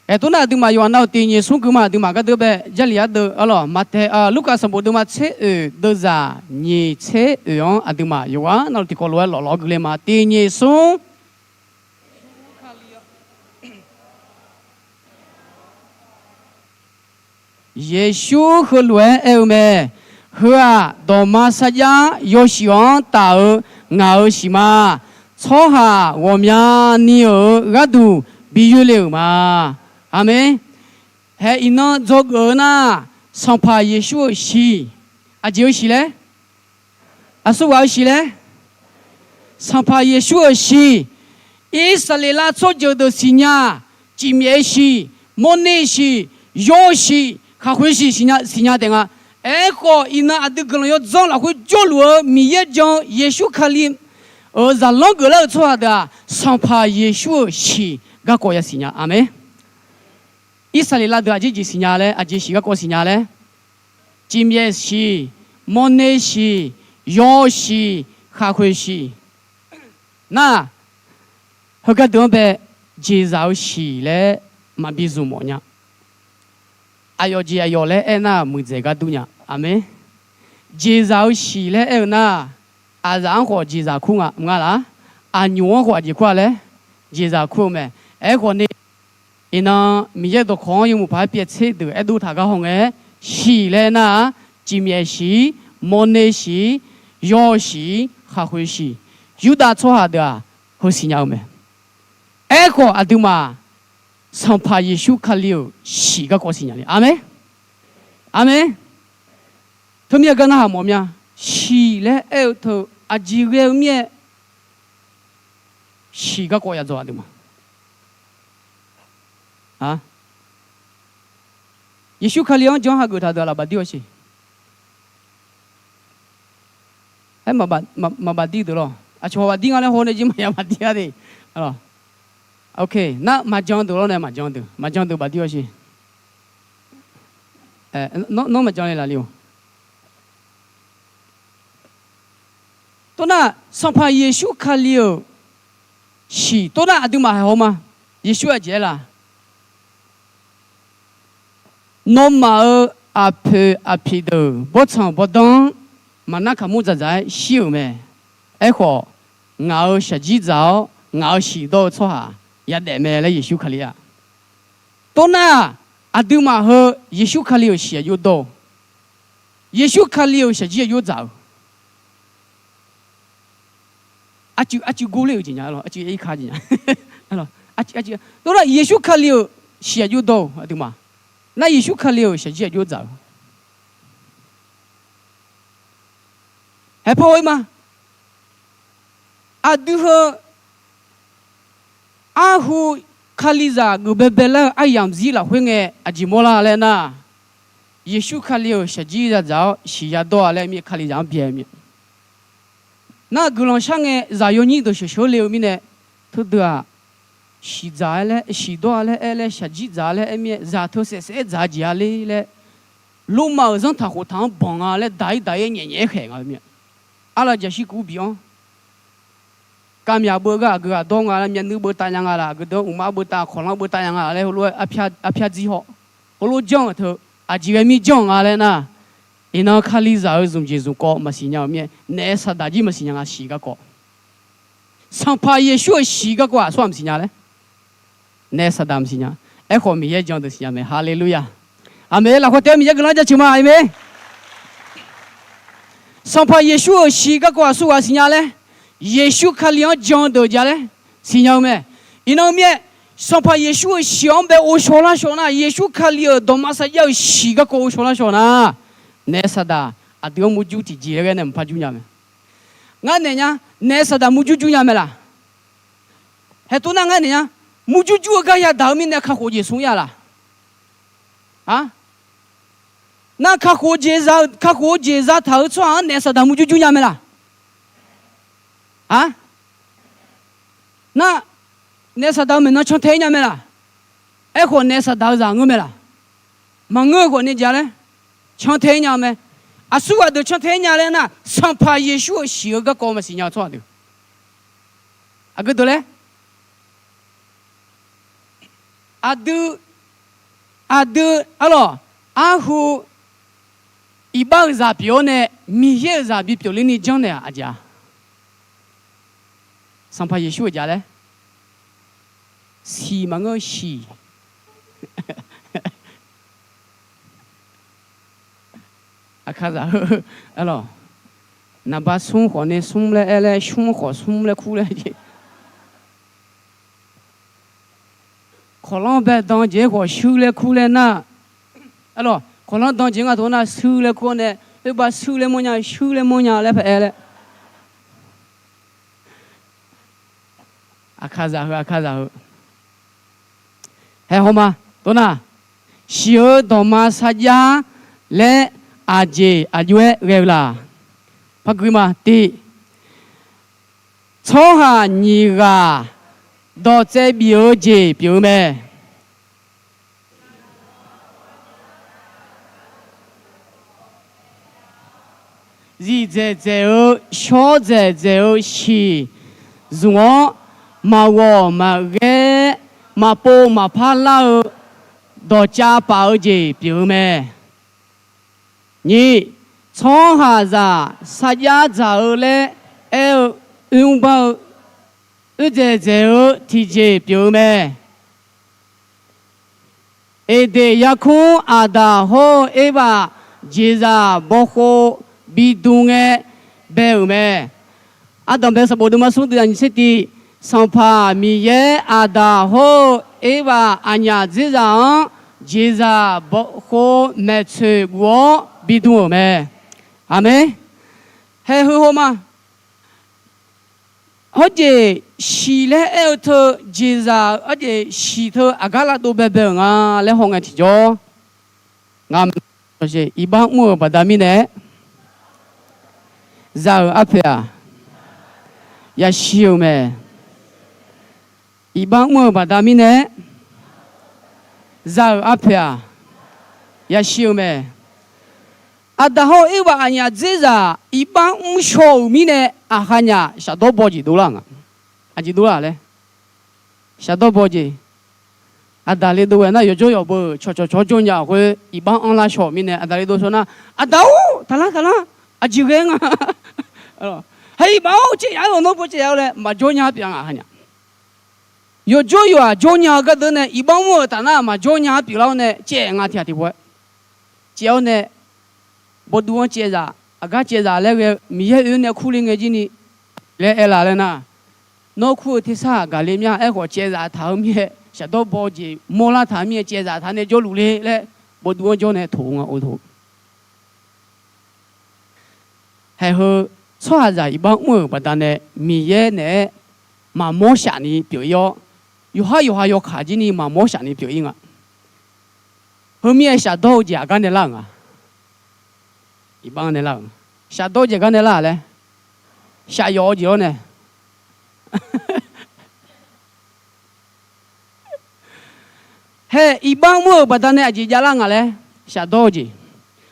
Aertaq nar, aqduimaf yawqha nav-euq tiq nyiq smr gui ma, aqduimaf gardeuv bae Jarlif yar deuv, arlawq, Maqtaeq, Lurkaf sanqbof deuvma tser oeq deuvzaq nyiq tser oeq-anr aqduimaf yawqghaq navluf tiqkawv lof-aer lawflawf-awr gui ler ma. Tiq nyiq smr. Yeqsur heulof-aer aer-eu mae. Heu-aq, dawqma sarjax yawshuif-anr taf-eu ngaq-euq shiq ma. Tsawrhaq ghawqmyani-euq gharduq bi yoerle-euq ma. Aqmeq. Haeq iqnan dzawgeuf-eu nar, Sanqpaq Yeqsur-euq shiq. Aqjeq-eu shiq laer? Aqsurghaq-eu shiq laer? Sanqpaq Yeqsur-euq shiq. Irsaqleqlav tsawrjeuq deuq siqnya, cifmyaef-eu shiq, mawrner-eu shiq, yawr-eu shiq, khaqkhoe shiq siqnya, siqnya taef nga. Aerkhawf, iqnan aqdui guiqlanq yawdzanr lafkhoer jawrluf-eu Miqyaer jan-eu Yeqsur Kali euq zaqlanr geuflar-eu tsawrhaq deuq-aq, Sanqpaq Yeqsur-euq shiq garkawv yasiq nya. Aqmeq. Irsaqleqlav deuq aqjeq jeq siqnya laer, aqjeq shiq garkawv siqnya laer, cifmyaef shiq, mawrner shiq, yawshiq, khaqkhoeq shiq. Nar, heugar deuq-anr bae jeqzaq-eu shiq laer maqbi zmq mawf nya. Aqyawf jeq aqyawf laer aer nar, muiqdzaeq gar dur nya. Aqmeq. Jeqzaq-eu shiq laer aer-eu nar, aqzaf-anr khawf jeqzaq kur nga, mq nga laf-ar. Aqnymq-anr khawf aqjeq kur-a laer jeqzaq kur-eu mae. Aerkhawf ni, iqnan Miqyaer dawqkawq-anr yawmuiq paq-aer pyaev tser deuq aerdov taq gar hawngae, shiq laer nar-aq, cifmyaef shiq, mawrner shiq, yawshiq, khaqkhoeq shiq, Yurdav tsawrhaq deuq-aq, heusiq nya-eu mae. Aerkhawf, aqduimaf Sanqpaq Yeqsur Kali-euq shiq garkawv siqnya le. Aqmeq. Aqmeq. Teumirnae gar narhaq mawf mya. Shiq laer aer-eu teu aqjeq ghae-eu mir-aer, shiq garkawv yadzawq aqduimaf. Yeqsur Kali-anr jan hageuf taq deuq-aq lafbaf dir-awr siq. Aer, maqbaf dir deuq lawr. Aqcawq baf dir nga laer haw nae jir maqya baf dir-a de. Nar maqjan deuq lawr nae maqjan deuq, maqjan deuq baf dir-awr siq. Nawr maqjan le laf le-or. Tov nar, Sanqpaq Yeqsur Kali-euq shiq tov nar aqduimaf haeq haw ma. Yeqsur aqjeq aer laf? Nawmaf-euq aqpoeq aqpiq deuq bawrtsanq bawrdanr-anr maqnar kaqmur dzaqdzaq-aer shir-euq mae. Aerkhawf, ngaq-euq shaqjir dzaq-awr ngaq-euq shiq dawr-eu tsawrhaq yadaef mae laer Yeqsur Kali-a. Tov nar, aqduimaf heu Yeqsur Kali-euq shiq aqjox dawr-eu, Yeqsur Kali-euq shaqjir aqjox dzaq-eu arcuiv gor ler-euq jeq nya, arcuiv ir ka jeq nya. Tov nar, Yeqsur Kali-euq shiq aqjox dawr-eu aqduimaf, nar Yeqsur Kali-euq shaqjir aqjox dzaq-eu haeq paw-ir ma. Aqdui heu arhu Kalizaq geufbae baelar-eu aryamq zir lafkhoer ngae aqjeq mawrlar laer nar, Yeqsur Kali-euq shaqjir yadzaq-awr shiq yadawr-a laer mir-aer Kalizaq-anr byae mir-a. Nar guiqlanq shar ngae zaq yawnyir deuq sheuqsheuq le-eu mirnae, teudeuq-aq, shiq dzaq-aer laer, shiq dawr-a laer aer laer, shaqjir dzaq-a laer aer mir-aer, zaq teu saef saef-aer dzaq-a jeq-a ler laer, Lormav-euq zanrtaq khoftaq-anr banq nga laer daq-ir daq-ir-aer nyaef nyaef-aer khaeq nga-eu mir-a. Arlav jaqshir kuv bi-anr kavmyaq beugar aqgeu ghaq dawr nga laer, myavnuiv beuvtav nya nga laf, aqgeu deuq-anr uqmar beuvtav, kawqlanr beuvtav nya nga laer heulof-aer arpyar dzir haw. Heulof janr-euq teu aqjeq ghae mir janr nga laer nar, iqnan Kalizaq-euq zmqjeq zmqkawv maqsiq nya-euq mir-aer, naef saqdaq jir maqsiq nya nga, shiq garkawv. Sanqpaq Yeqsur-euq shiq garkawv aqsur ghaq maqsiq nya laer, naef saqdaq maqsiq nya. Aerkhawf Miqyaer jan deuq siqnya mae. Haleluya. Aqmeq. Lafkhoer taef-aer Miqyaer guiqlanq jaceuq ma. Aqmeq. Sanqpaq Yeqsur-euq shiq garkawv aqsur ghaq siqnya laer, Yeqsur Kali-anr jan deuq ja laer siqnya-eu mae. Iqnan mir-aer, Sanqpaq Yeqsur-euq shiq-anr bae ghovshaw lar shaw nar, Yeqsur Kali-euq dawqma sarjax-euq shiq garkawv ghovshaw lar shaw nar, naef saqdaq aqdui-anr murjur tiqjeq laer ghae nae maqpar jur nya mae. Ngar naeq nya, naef saqdaq murjur jur nya mae laf? Haeq tov nar ngar naeq nya, murjur jur-eu gar yadaq-eu mirnae kakhof jeq smr-ir-a laf? Nar kakhof-eu jeq zataq-eu tsawrhaq-anr naef saqdaq murjur jur nya mae laf? Nar naef saqdaq-eu maeqnan cantae-ir nya mae laf? Aerkhawf naef saqdaq-eu zaq ngeur mae laf? Maqngeur-eu khawf ni ja laer cantae-ir nya mae. Aqsur ghaq deuq cantae-ir nya laer nar, Sanqpaq Yeqsur-euq shiq-eu garkawv maqsiq nya-eu tsawrhaq deuq. Aqgeu deuq laer, aqdui, aqdui arlawq, arhu iqbax-euq zaq pyeuf-awr nae Miqyaer-euq zaq bipyeuf ler ni janrnaeq-aq aqjeq-a? Sanqpaq Yeqsur-euq ja laer, siq maqngeur-eu shiq. Aqkaqzaq heu, arlawq, naqba smr khawf nae smr laer aer laer, smr khawf smr laer kur laer jeq. Kawqlanr bae dan jeq-aer khawf shuir laer kur laer nar, arlawq, kawqlanr dan jeq nga tov nar shuir laer kur-awr nae, oerbav shuir laer mawrnya, shuir laer mawrnya laer paq-aer laer. Aqkaqzaq heu, aqkaqzaq heu. Haeq haw ma. Tov nar, shiq-eu dawqma sarjax laer aqjeq aqjox-aer ghae-eu laf? Par gui ma. Tiq, Tsawrhaq nyiq ghaq dawqtsaev bif-eu jeq pyeuf-eu mae. Zifdzaeq dzaeq-eu, shawr dzaeq dzaeq-eu shiq zmq-awr, maqghawq maqghaer, maqpov maqpar lar-eu, dawqcav paf-eu jeq pyeuf-eu mae. Nyiq, tsawrhaqzaq sarjax dzaq-eu laer aer-eu oermr bar-eu, oerdzaeq dzaeq-eu tiqjeq pyeuf-eu mae. Eqdeq yarkmr Aqdaq hawr-eu Ervav jeqzaq bawkhov bidm ngae bae-euq mae. Ardanq bae sanqbof deuvma smr deuv zaq nyiq tser tiq, Sanqpaq Miqyaer Aqdaq hawr-eu Ervav aqnyaf dzerzaq-anr jeqzaq bawkhov maeqtsoeq guf-awr bidm-euq mae. Aqmeq. Haeq heu haw ma. Hawjeq shiq laer aer-eu teu jeqzaq-eu hawjeq shiq teu aqgar lavdov baebae-euq nga laer haw ngae tiqjawr, ngamq iqbax mr-euq baqda mirnae, za-euq arpoeq-aq, yashir-euq mae. Iqbax mr-euq baqda mirnae, za-euq arpoeq-aq, yashir-eu mae. Aqdaq hawr-eu Ervav aqnyaf dzerzaq iqbax mr shaw-euq mirnae, aqkhaqnyaf shafdawr baw jeq dovlar nga. Aqjeq dovlar laer, shafdawr baw jeq. Aqdaq le dov ghae nar, yawqjawr yawqbeu cawqcawq cawq jawr nya-euq khoer iqbax anrlar shaw-euq mirnae, aqdaq le dov shaw nar, Aqdaq-or, taqlar taqlar, aqjeq ghae nga. Haer iqbax-or, caev yaf-aer ghawqnawr baw caev yaf-eu laer maqjawr nya pyeuf nga, aqkhaqnyaf. Yawqjawr yawqghaq jawr nya-eu gardeuv nae iqbax mr-euq taf nar maqjawr nya-aer pyeuflar-awr nae caev nga tiq ghaq tiq pov-aer caev-awr nae, bawduv-anr caevzaf, aqgar caevzaf laer ghae-eu Miqyaer oe-awr nae kurle ngae jir ni laer aerlaf laer nar, nawr kur-eu tersar gaqle mya. Aerkhawf caevzaf taq-eu mir-aer, shafdawr baw jeq mawrlar taq-eu mir-aer, caevzaf taq nae jawrluf le laer bawduv-anr jawr nae toq-eu nga, o toq. Haeq heu tsawrhaqzaq iqbax mr-euq baqdanae Miqyaer naeq-aer maqmawr shaf ni pyeuf-ir-awr, yawqhar yawqha yawkaq jir ni maqmawr shaf ni pyeuf-ir nga. Heu mir-aer shafdawr-eu jeq aqgar nae lar-euq nga. Iqbax-anr nae lar-euq, shafdawr-eu jeq gar nae lar-aq laer, shafyawf-eu jeq-awr nae. Haeq iqbax mr-euq baqdanae aqjeq javlar nga laer, shafdawr-eu jeq.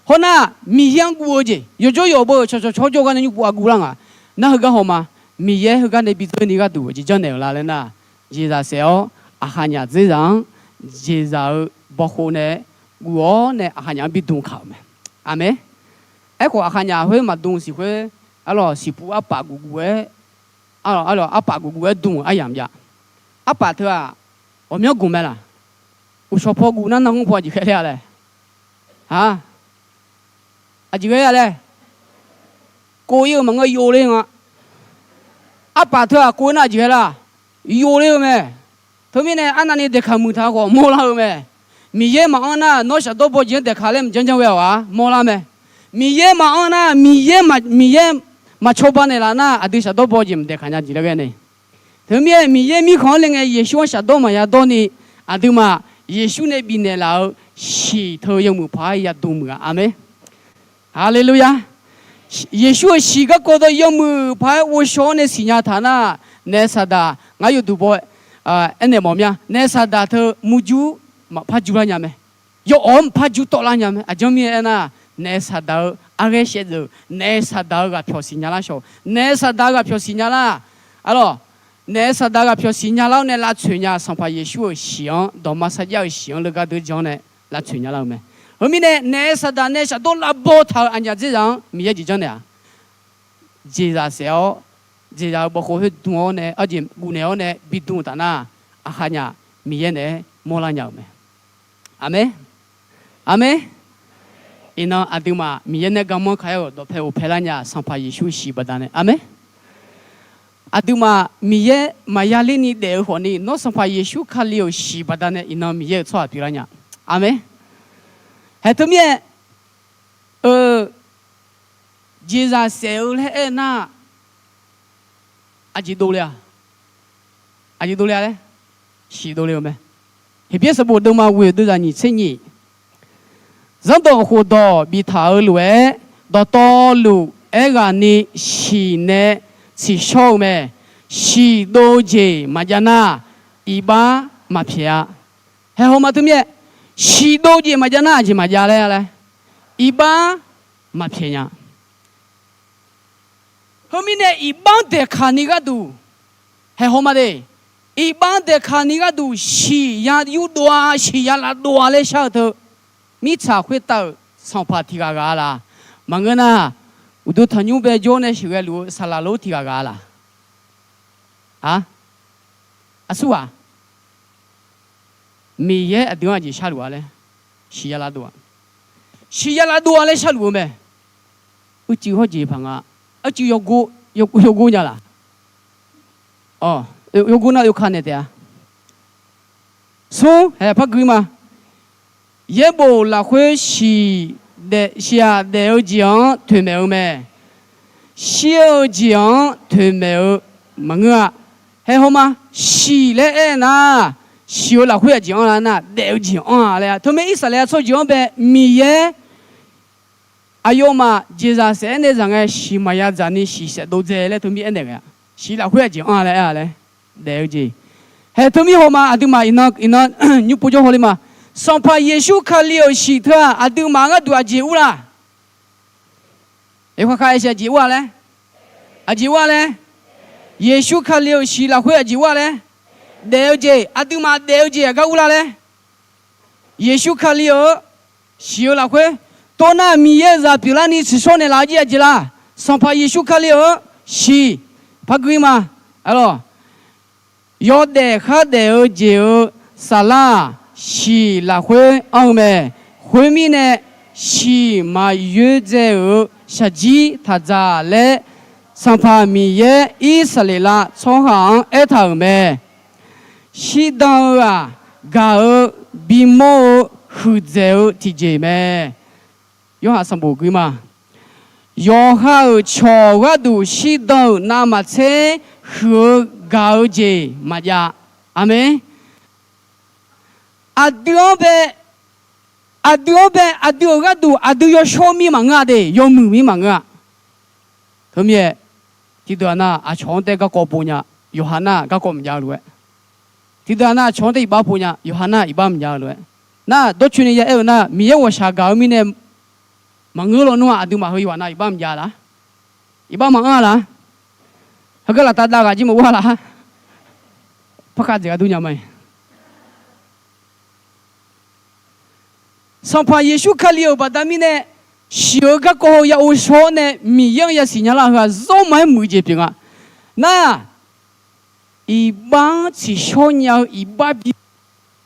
Hawnar, Miqyaer-anr guv-eu jeq, yawqjawr yawqbeu-euq cawqcawq cawq jawr gar nae nymr guv-a guv lar nga. Nar heugar haw ma, Miqyaer heugar nae bi dzeur ni gharduq jeq janrnaeq-euq la laer nar, jeqzaq saef-awr aqkhaqnyaf dzerzaq-anr jeqzaq-eu bawkhov nae guv-awr nae aqkhaqnyaf-anr bi dm kaq-euq mae. Aqmeq. Aerkhawf aqkhaqnyaf khoer maqdm siq khoer, arlawq siqpuv arpaf guf guf-aer, arlawq arpaf guf guf-aer dm-euq aryamq jav. Arpaf teu-aq, ghawqmyanr gmq mae laq? Uqshawq paw guf nar nar mr paw aqjeq khae ler-a laer. Aq, aqjeq ghae-a laer. Kov-ir-eu maqngeur, yov ler nga. Arpaf teu-aq kov-ir nar aqjeq ghae lar? Yov ler-eu mae. Teumirnae arnavni daeqkaq muiq taq khawf mawrlar-eu mae. Miqyaer maqanr nar nawr shafdawr baw jeq-anr daeqkaq laer mqjanr janr ghae-awq-a mawrlar mae. Miqyaer maqanr nar, Miqyaer, Miqyaer maqcawba naeqlaf nar aqdui shafdawr baw jeq mqdaeqkaq nya jeq laer ghae nae. Teumirnae Miqyaer mirkhanq-anr le ngae Yeqsur-anr shafdawr maqya dawr ni, aqduimaf Yeqsur nae bifnaeq laf-eu shiq teu yawmuiq paq-aer yadm muiq-a. Aqmeq. Haleluya! Yeqsur-euq shiq garkawv dawq yawmuiq paq-aer ghovshaw-awr nae siqnya taq nar, naef saqdaq ngar yawduq baw-aer aernaeq mawf mya. Naef saqdaq teu murjur maqpar jurlar nya mae. Yawawq-anr maqpar jur tawvlar nya mae. Aqjanr mirnae aernar, naef saqdaq-eu arghaer shaevdzeuf, naef saqdaq-eu ghaqpyawq siqnya lar shawq, naef saqdaq-eu ghaqpyawq siqnya lar. Arlawq, naef saqdaq ghaqpyawq siqnya lar-awr nae lavtsoeq nya Sanqpaq Yeqsur-euq shiq-anr, dawqma sarjax-euq shiq-anr leugar deur jan-awr nae lavtsoeq nya lar-eu mae. Heumirnae naef saqdaq nae shafdawr lavbaw taq-euq aqnyaf dzerzaq-anr Miqyaer jeq janrnaeq-aq, jeqzaq saef-awr, jeqzaq-eu bawkhov khoer dm-awr nae, arjeq guvnaeq-awr nae bidm taf nar, aqkhaqnyaf Miqyaer naeq-aer mawrlar nya-euq mae. Aqmeq. Aqmeq. Iqnan aqduimaf Miqyaer nae garmanr kaq-aer-euq dawqpae ghofpae lar nya Sanqpaq Yeqsur shiq baqdanae. Aqmeq. Aqduimaf Miqyaer maqya ler ni daef-eu khawfni, nawr Sanqpaq Yeqsur Kali-euq shiq baqdanae iqnan Miqyaer-euq tsawrhaq pyeuflar nya. Aqmeq. Haeq teumirnae, eu, jeqzaq saef-eu laer aernar, aqjeq dovle-a? Aqjeq dovle-a laer, shiq dovle-eu mae. Heqbyaer sanqbof deuvma ghoeq deuvzaq nyiq tser nyiq, zanrdawq khofdawq biftaq-eu lof-aer, dawqtawvluf aerghaqni shiq nae tsiqshawr-eu mae. Shiq dov-eu jeq maqjav nar, iqbax maqpyaeq-a. Haehaw ma teumirnae, shiq dov-eu jeq maqjav nar aqjeq maqjav laer laer, iqbax maqpyaeq nya. Heumirnae iqbax-anr daeqkaq ni gharduq, haehaw ma de, iqbax-anr daeqkaq ni gharduq shiq ya yur dov-a, shiq ya lav dov-a laer shar-eu teu, mirtsaq khoertav-euq sanqpaq tiq ghaq ghaq-a laq? Maqngeur nar, uqduq tanqnymr bae jawr nae sheuqghae luf-eu saqlaq lor tiq ghaq ghaq-a laq? A, aqsur ghaq, Miqyaer aqdui-anr aqjeq sharluf-a laer, shiq ya lav dov-a, shiq ya lav dov-a laer sharluf-eu mae. Uicuiv hawr jeq paq nga, arcuiv yawgor nya laq? Yawgor nar yawkaq naeq taef-a. Smr haeq par gui ma. Yaerbof lafkhoer shiq, shiq-aq daef-eu jeq-anr toeqmaeq-eu mae. Shir-eu jeq-anr toeqmaeq-eu maqngeur-a. Haehaw ma, shiq laer aer nar, shiq-eu lafkhoer aqjeq anr la nar, daef-eu jeq anr-a laer-a. Teumirnae Irsaqleqlav tsawrjeuq-anr bae Miqyaer aqyawfmaf jeqzaq saef-aer nae zaq ngae, shiq maqya dzaq ni shiq saef dov dzae laer teumir aernaeq ghae-a. Shiq lafkhoer aqjeq anr-a laer aer-a laer, daef-eu jeq. Haeq teumir haw ma, aqduimaf iqnan iqnan nymr pov jawr hawler ma. Sanqpaq Yeqsur Kali-euq shiq teu-aq, aqduimaf gharduq aqjeq ur la? Eqkhav khav aer siq, aqjeq ur-a laer? Aqjeq ur-a laer? Yeqsur Kali-euq shiq lafkhoer aqjeq ur-a laer? Daef-eu jeq, aqduimaf daef-eu jeq aqgar ur la laer? Yeqsur Kali-euq shiq-eu lafkhoer, toxnar Miqyaer-euq zaq pyeuflarni tsiqshawr naeqlaf-eu jir aqjeq la? Sanqpaq Yeqsur Kali-euq shiq, par gui ma. Yawdaef khardaef-eu jeq-euq saflar-aq, shiq lafkhoer anr-eu mae. Khoermirnae, shiq maqyoer dzae-euq shaqjir taq dzaq laer, Sanqpaq Miqyaer Irsaqleqlav tsawrhaq-anr aertaq-euq mae. Shirdan-eu-aq, gaq-eu bimawr-eu huiqdzaeq-eu tiqjeq mae. Yorhaq sanqbof gui ma. Yawqha-euq cawq gharduq shirdan-euq navmaqtser huiq-eu gaq-eu jeq maqjav. Aqmeq. Aqdui-anr bae, aqdui-anr bae aqdui-euq gharduq aqdui yawshawr mir maqngeur-a de, yawmuiq mir maqngeur-a. Teumirnae, tiqdeuq-aq nar aqcawq-anr taef garkawv pov nya, yawqha nar garkawv maqjav-eu lof-aer. Tiqdeuq-aq nar aqcawq-anr taef iqbax pov nya, yawqha nar iqbax maqjav-eu lof-aer. Nar dawrcoeni ya aer-eu nar, Miqyaer ghawqshaq gaq-eu mirnae maqngeur law nmr-aq, aqduimaf heu yawqghaq nav iqbax maqjav laf? Iqbax maqanr-a laf? Heugar laftav dav ghaq jir maqur-a laf? Par khav dzaeq ghardur nya ma. Sanqpaq Yeqsur Kali-euq baqda mirnae, shiq-eu garkawv heu ya ghovshaw-awr nae Miqyaer-anr yasiq nya lar heu-aq, zawr ma-aer muiq jeq pyeuf nga. Nar, iqbax-anr tsiqshawr nya-eu iqbax bi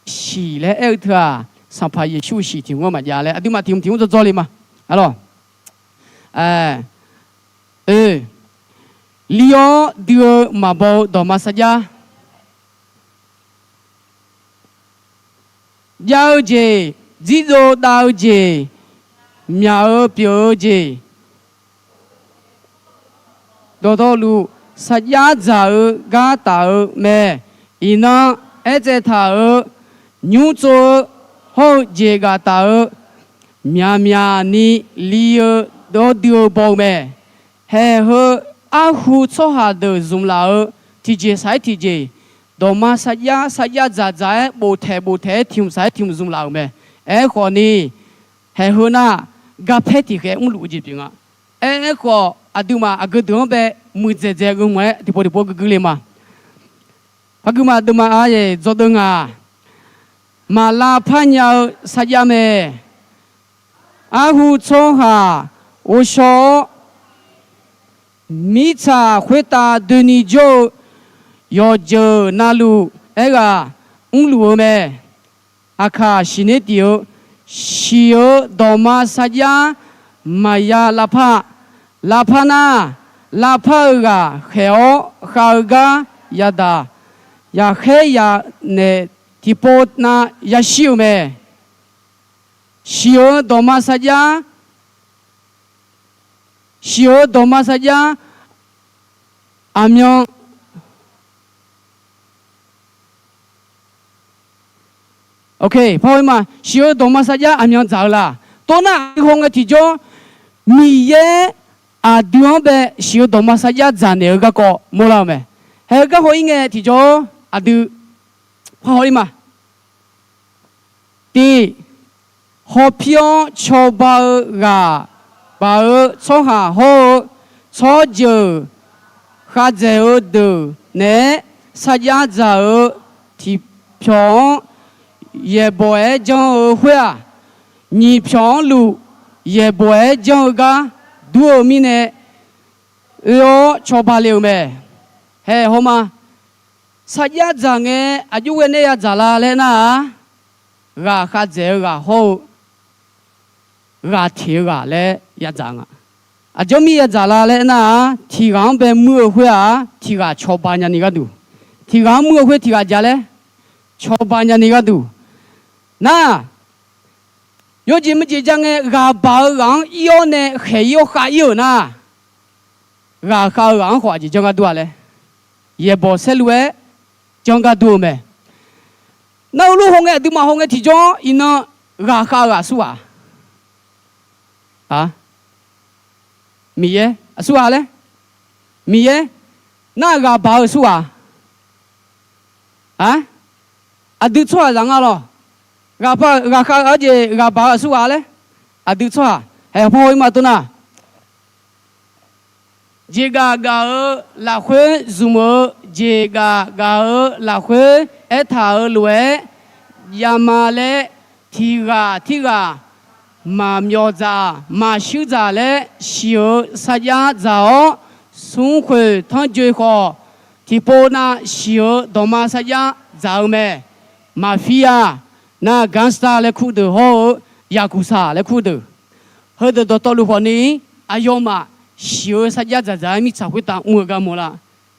shiq laer aer-eu teu-aq, Sanqpaq Yeqsur-euq shiq tiq mr-anr maqjav laer aqduimaf tiq mr tiq mr dzawr dzawr le ma. Arlawq, oe, li-awr dui-eu maqbaw-eu dawqma sarjax, jav-eu jeq, dzirdzov dav-eu jeq, myaq-eu pyeuf-eu jeq, dawqtawvluf sarjax dzaq-eu gar taf-eu mae. Iqnan aertsaev taq-euq, nymr tsov-eu hawr-eu jeq ghaq taf-eu, myaqmyaq ni li-eu dawr dui-eu baw-eu mae. Haeq heu arhu tsawrhaq deuq zmq laf-eu tiqjeq saq-aer tiqjeq, dawqma sarjax sarjax dzaqdzaq-aer boftaeq boftaeq-aer tiq hmq saq-aer tiq hmq zmq laf-euq mae. Aerkhawf ni, haeq heu nar garpaer tiqkhaeq mrluf-eu jeq pyeuf nga. Aer, aerkhawf aqduimaf aqgeu deuq-anr bae muiqdzaeq dzaeq-eu mq-aer tiqpov tiqpov guiqguiq le ma. Par guima deuqma-a, dzawgeuf deuv nga. Maq lavpar nya-eu sarjax mae. Arhu tsawrhaq ghovshaw-awr, mirtsaq khoertav doeni jawr-eu yawqjeuq navluf aerghaq mrluf-eu mae. Aqkaq siqner tif-eu, siq-eu dawqma sarjax maqya lavpar. Lavpar nar, lavpar-eu ghaq khaeq-awr khav-eu gar yadaq, yaqkhaer yanaeq tiqpov nav yashir-euq mae. Siq-eu dawqma sarjax, siq-eu dawqma sarjax aqmyan Oke, par-eu ma, siq-eu dawqma sarjax aqmyan dzaq-eu la. Tov nar, aqdui hawngae tiqjawr, Miqyaer aqdui-anr bae siq-eu dawqma sarjax dzaqnaeq-eu garkawv mawrlar-eu mae. Haeq-eu gar haw-ir ngae tiqjawr aqdui par haw-ir ma. Tiq, hawpir-awr cawba-eu ghaq baq-eu tsawrhaq hawr-eu tsawrjeuq khavdzaeq-eu deuq naeq-aer sarjax dzaq-eu tiqpyawq-anr yaeqbawq-aer janr-eu khoer-aq, nyiq pyawq-anr luf yaeqbawq-aer janr-eu gar dur-eu mirnae, oe-awr cawba le-euq mae. Haeq haw ma. Sarjax dzaq ngae aqjox ghae nae yadzaq la laer nar-aq, ghaq khavdzaeq-eu ghaq hawr-eu ghaq teq-eu ghaq laer yadzaq nga. Aqjeq mirnae yadzaq la laer nar-aq, tiq ghaq-anr bae muir-eu khoer-aq, tiq ghaq cawba nyani gharduq, tiq ghaq-anr muir-eu khoer tiq ghaq jav laer cawba nyani gharduq. Nar, yawjeq maqjeq ja ngae ghaq baq-eu ghaq-anr ir-awr nae khaeq ir-awr khav ir-euq nar, ghaq khav-eu ghaq-anr khawf aqjeq janr gar dur-a laer yaeqbawq saerlu-aer janr gar dur-eu mae. Nar-eu lof haw ngae aqduimaf haw ngae tiqjawr iqnan ghaq khav-eu ghaq aqsurghaq-a? Miqyaer aqsurghaq laer? Miqyaer. Nar ghaq baq-eu aqsurghaq-a? Aqdui tsawrhaqzaq nga lawq. Ghaq khav-eu arjeq ghaq baq-eu aqsurghaq laer? Aqdui tsawrhaq. Haeq haw par haw-ir ma tov nar. Jeqgaf gaf-eu lafkhoer zmq-eu, jeqgaf gaf-eu lafkhoer aertaq-euq lof-aer javma laer, tiq ghaq tirghaq maqmyawf dzaq maqshuir dzaq laer shiq-eu sarjax dzaq-awr, smrkhoeq tanrjoe khawf tiqpov nav shiq-eu dawqma sarjax dzaq-eu mae. Mafia nar gangster laer kurdeuq hawr-eu yakuqsaq laer kurdeuq, heudeuq dawqtawvluf khawfni aqyawfmaf shiq-eu sarjax dzaqdzaq-aer mirtsaq khoertav mr-eu gar mawrlar.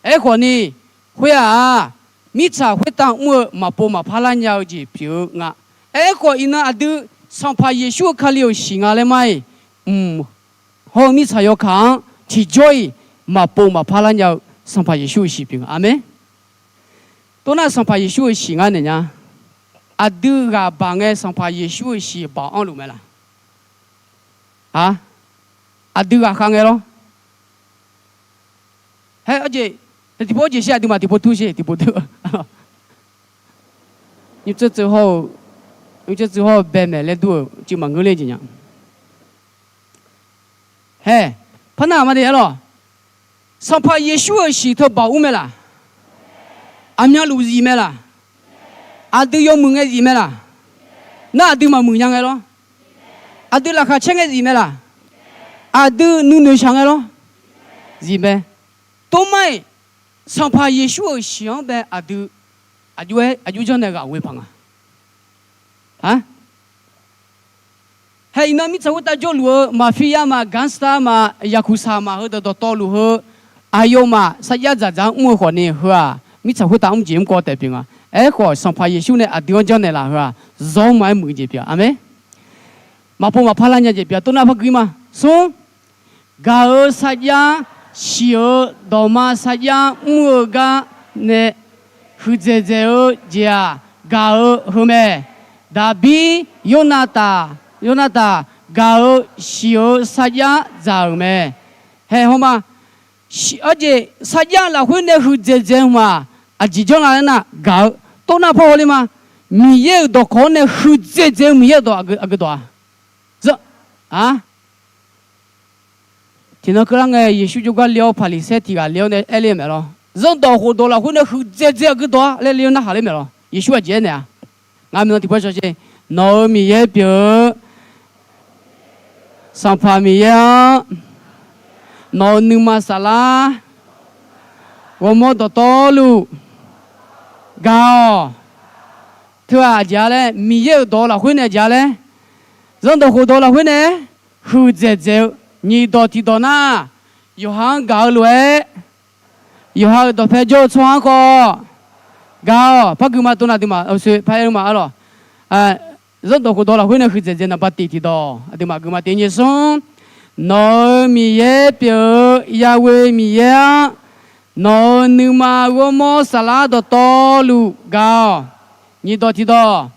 Aerkhawfni, khoer-aq, mirtsaq khoertav mr-eu maqpov maqpar lar nya-eu jeq pyeuf-eu nga. Aerkhawf iqnan aqdui Sanqpaq Yeqsur-eu Kali-euq shiq nga laer mar-iq, mq hawr-eu mirtsaq yawkaq-anr tiqjawr-iq maqpov maqpar lar nya-eu Sanqpaq Yeqsur-euq shiq pyeuf nga. Aqmeq. Tov nar Sanqpaq Yeqsur-euq shiq ngar naeq nya. Aqdui ghaq baq ngae Sanqpaq Yeqsur-euq shiq baq-anr luf mae laq? Aq, aqdui ghaq khav ngae lawr. Haer, tiqpov jeq shir aqduimaf tiqpov tur shir tiqpov tur. Nymr tsuiv tsuiv hawr-eu, nymr tsuiv tsuiv hawr-eu bae maeq laer dur-euq cuiv maqngeur ler jeq nya. Haer, par nar aqma de aer lawq. Sanqpaq Yeqsur-euq shiq teu baq ur mae laq? Aqmyanluf zif mae laq? Aqdui yawmuiq ngae zif mae laq? Nar aqdui maqmuiq nya ngae lawr? Aqdui laqkhaq caer ngae zif mae laq? Aqdui nuinoeq shaq ngae lawr? Zif mae. Tov mar-iq, Sanqpaq Yeqsur-euq shiq-anr bae aqdui aqjox-aer aqjox janr nae ghaq ghoe paq nga. Haer, iqnan mirtsaq khoertav jawrluf-eu mafia ma, gangster ma, yakuqsaq ma, heudeuq dawqtawvluf heu aqyawfmaf sarjax dzaqdzaq-anr mr-eu khawfni heu-aq, mirtsaq khoertav mr jeq mr kawv taef pyeuf nga. Aerkhawf, Sanqpaq Yeqsur nae aqdui-anr janrnaeq laf heu-aq, zawr ma-aer muiq jeq pyeuf-a. Aqmeq. Maqpov maqpar lar nya jeq pyeuf-a. Tov nar par gui ma. Smr, gaq-eu sarjax, shiq-eu dawqma sarjax mr-eu gar nae huiqdzaeq dzaeq-eu jeq-aq, gaq-eu heu mae. Daqbir, Yornataf, Yornataf gaq-eu shiq-eu sarjax dzaq-euq mae. Haer hawr ma. Arjeq sarjax lafkhoer nae huiqdzaeq dzaeq-eu hmq-aq, aqjeq janr la laer nar gaq-eu. Tov nar par hawler ma. Miqyaer-euq dawqkawq-anr nae huiqdzaeq dzaeq-eu Miqyaer-euq dawq aqgeu dawq-a? Zanr, a, tiqnan keuvlar ngae Yeqsur jawrgar le-awr Paqliqsaer tiq ghaq le-awr nae aerler-eu mae lawr. Zanrdawq khofdawq lafkhoer nae huiqdzaeq dzaeq aqgeu dawq-a laer le-awr narhaq ler mae lawr. Yeqsur aqjeq aernaeq-a? Ngar minav tiqpov cawq sher. Nawq-euq Miqyaer pyeuf-eu Sanqpaq Miqyaer-anr, nawq-euq nuima saflar ghawrmawr dawqtawvluf gaq-awq. Teu-aq aqjeq-a laer, Miqyaer-euq dawq lafkhoer nae aqjeq-a laer, zanrdawq khofdawq lafkhoer nae huiqdzaeq dzaeq-eu nyiq dawq tiqdawq nar, yawqha-anr gaq-eu lof-aer, yawqha-euq dawqpae jawr-eu tsawrhaq-anr khawf gaq-awq. Par gui ma tov nar aqduimaf, par aer ma arlawq. Zanrdawq khofdawq lafkhoer nae huiqdzaeq dzaeq naqba tiq tiqdawq aqduimaf gui ma tiq nyiq smr. Nawq-euq Miqyaer pyeuf-eu Yahweh Miqyaer-anr, nawq-euq nuima ghawrmawr saflar dawqtawvluf gaq-awq. Nyiq dawq tiqdawq,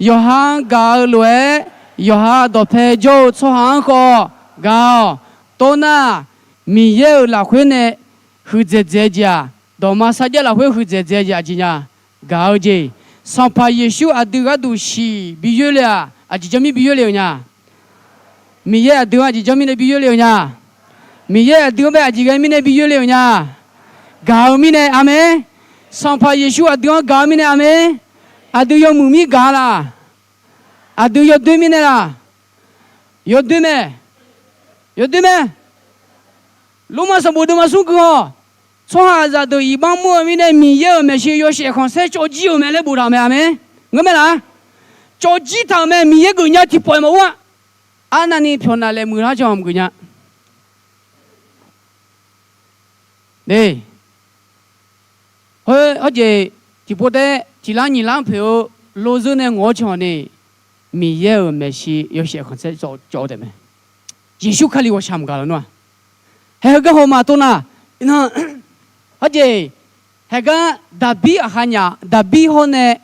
yawqha-anr gaq-eu lof-aer, yawqha dawqpae jawr-eu tsawrhaq-anr khawf gaq-awq. Tov nar, Miqyaer-euq lafkhoer nae huiqdzaeq dzaeq-eu jeq-aq, Dawqma sarjax lafkhoer huiqdzaeq dzaeq-eu jeq aqjeq nya? Gaq-eu jeq. Sanqpaq Yeqsur aqdui gharduq siq bi yoerle-aq, aqjeq jawr mir bi yoerle-euq nya? Miqyaer aqdui-anr aqjeq jawr mirnae bi yoerle-euq nya? Miqyaer aqdui-anr bae aqjeq ghae mirnae bi yoerle-euq nya? Gaq-eu mirnae, aqmeq. Sanqpaq Yeqsur aqdui-anr gaq-eu mirnae, aqmeq. Aqdui yawmuiq mir gaq laf? Aqdui yawdoer mirnae laf? Yawdoer mae. Yawdoer mae. Lormav sanqbof deuvma smr gui-awq. Tsawrhaqzaq deuq iqbax mr-eu mirnae Miqyaer-euq maeqshi yawshaef khanqsaer cawv jir-euq mae laer boftaq-euq mae, aqmeq. Ngeurmae laf? Cawv jir taq-euq mae, Miqyaer geufnya tiqpawf-iq maqur-a. Arnavni pyawqnav laeqmuiq lar-awr cawq maqgeuf nya. Khoer hawrjeq tiqpov taef tiqlar nyiq lar-anr poeq-eu lozeur nae ngawq-awr cawq ni, Miqyaer-euq maeqshi yawshaef khanqsaer cawv taef mae. Yeqsur Kali ghawqshaq maqgaq laf nar-aq, haeq heugar hawq ma tov nar, hawrjeq, haeq gar Daqbir aqkhaq nyaf, Daqbir hawr nae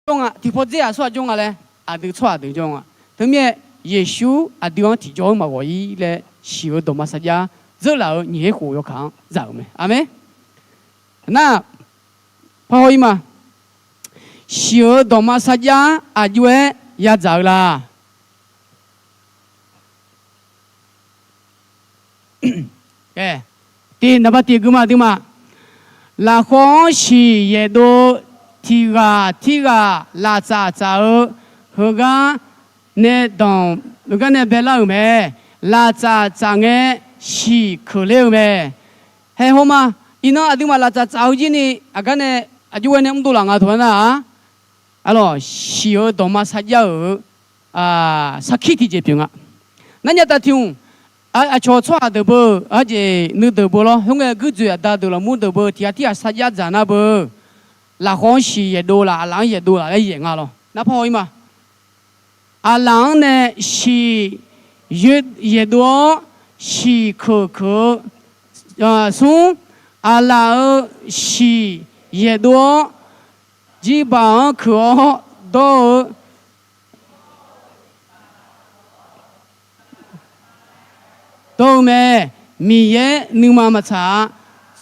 jawr nga, tiqpaw dzer-aq tsawrhaq jawr nga laer, aqdui tsawrhaq deuq jawr nga. Teumirnae Yeqsur aqdui-anr tiqjawr-anr maqghawq-ir laer, shiq-euq dawqma sarjax dzeurlaf-euq nyiq her khof yawkaq-anr dzaq-euq mae. Aqmeq. Nar, parhaw-ir ma. Shiq-euq dawqma sarjax aqjox-aer yadzaq-eu la? Tiq, naqba tiq gui ma aqduimaf. Lafkhawv-anr shiq yaeqdov-eu tiq ghaq tirghaq laftsaf tsaf-eu heugar nae danq, heugar nae baelar-euq mae. Laftsaf tsaf ngae shiq keuq ler-eu mae. Hae haw ma. Iqnan aqduimaf laftsaf tsaf-eu jir ni aqgar nae aqjox ghae nae mrdov laf nga taq-aer nar-aq, arlawq, shiq-euq dawqma sarjax-euq sarkir tiqjeq pyeuf nga. Narnya taf tiq hmq, aqcawq tsawrhaq deuq beu, arjeq nuideuq beu lawr, khoerngae guirdzoeq aqda deuq lafmur deuq beu tiq ghaq tirghaq sarjax dzaq nar beu, lafkhawv-anr shiq yaeqdov laf, aqlaf-anr yaeqdov laf laer yaeq nga lawr. Nar parhaw-ir ma. Aqlaf-anr nae shiq yaeqdov-awr, shiq keuq keuq-eu smr, aqlaf-euq shiq yaeqdov-awr, jirbaq-anr keuq-awr dawr-eu dawr-eu mae. Miqyaer nuima maqtsaq-a.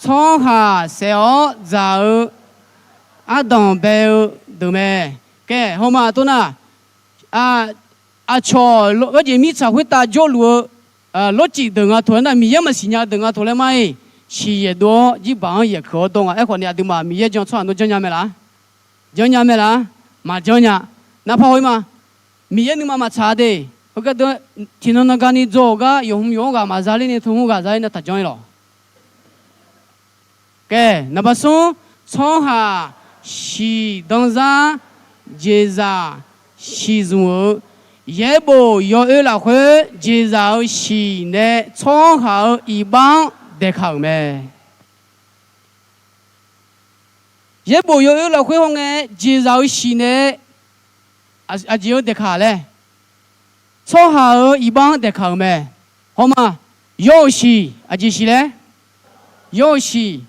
Tsawrhaq saef-awr dzaq-eu ardanq bae-eu deuq mae. Kae, hawma aqtov nar, aqcawq lawrjeq mirtsaq khoertav jawrluf-eu lawrcif deuq nga taq-aer nar, Miqyaer maqsiq nya deuq nga taq-aer mar-iq, shiq yaeqdov-awr jirbaq-anr yaeq keuq-awr dawr nga. Aerkhawf ni aqduimaf Miqyaer jan tsawrhaq nawr janrnya mae laf? Janrnya mae laf? Maqjanr nya. Nar parhaw-ir ma. Miqyaer nuima maqtsaq de. Heugar deuq-aer tiqnan nan garni dzaw-euq gar yawqhmq yawq-anr ghaq maqza ler ni tmr ghaq za ler nae taqjanr-ir lawq. Kae, naqba smr, tsawrhaq shiq danzar jeqzaq shiq zmq-eu, yaerbof yawoer lafkhoer jeqzaq-euq shiq nae tsawrhaq-euq iqbax-anr daeqkaq-euq mae. Yaerbof yawoer lafkhoer hawngae jeqzaq-euq shiq nae aqjeq-anr daeqkaq laer, tsawrhaq-euq iqbax-anr daeqkaq-euq mae. Hawma, yawr-euq shiq aqjeq shiq laer? Yawr-euq shiq.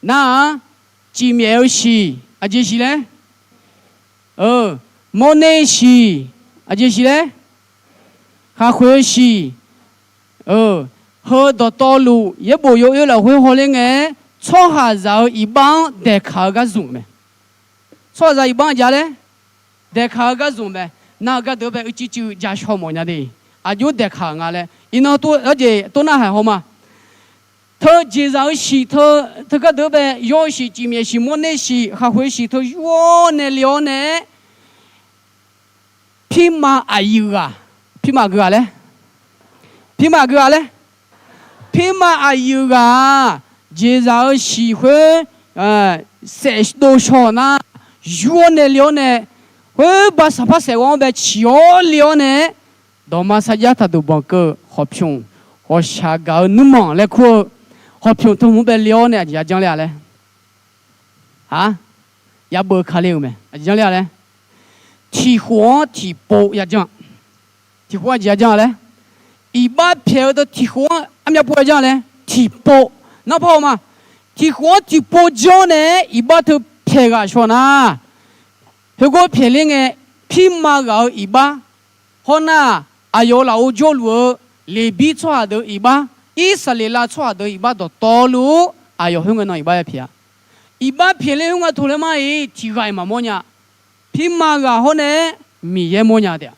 Nar-aq, cifmyaef-eu shiq aqjeq shiq laer? Mawrner shiq aqjeq shiq laer? Khaqkhoeq-eu shiq. Heu dawqtawvluf yaerbof yawoer lafkhoer hawler ngae, tsawrhaqzaq-euq iqbax-anr daeqkaq-eu gar zmq-euq mae. Tsawrhaqzaq iqbax-anr jav laer daeqkaq-eu gar zmq mae. Nar-eu gardeuq bae uicuiv cuiv ja shaw mawf nya de. Aqjox daeqkaq-euq nga laer iqnan tov-aer jeq tov narhaq haw ma. Teu jeqzaq-eu shiq teu, teu gardeuq bae yawr-eu shiq, cifmyaef shiq, mawrner shiq, khaqkhoeq shiq teu yur-awr nae le-awr nae-aer, pirma aqyuif ghaq, pirma aqgeu ghaq laer, pirma aqgeu ghaq laer, pirma aqyuif ghaq-aq, jeqzaq-eu shiq khoer saefdov shaw-euq nar, yur-awr nae le-awr nae, khoer ba saqpar saef ghawv-anr bae ciq-awr le-awr nae, dawqma sarjax taqduq banq keuv-eu hawqpymq, ghawqshaq gaq-eu nuirmanq laer kur-eu hawqpymq teu hmq-anr bae le-awr nae aqjeq ya janr ler-a laer, ha, yabeuv ka le-euq mae. Aqjeq janr ler-a laer, tiq khof-anr tiq pov ya janr. Tiq khof-anr aqjeq ya janr-a laer, iqbax pyaeq-eu deuq tiq khof-anr armyav pov ya janr laer tiq pov. Nar par haw ma. Tiq khof-anr tiq pov janr nae iqbax teu pyaeq ghaq shaw nar, khoergar pyaeq ler ngae, pirma ghaq-euq iqbax hawr nar, aqyawf-euq lafov jawrluf-eu Leqbir tsawrhaq deuq-eu iqbax, Irsaqleqlav tsawrhaq deuq-eu iqbax dawqtawvluf, aqyawf khoerngae nan iqbax ya pyaeq-a. Iqbax pyaeq ler khoerngae tov laer mar-iq tiq ghaq-iq maqmawr nya. Pirma ghaq hawr nae Miqyaer mawrnya taef-a.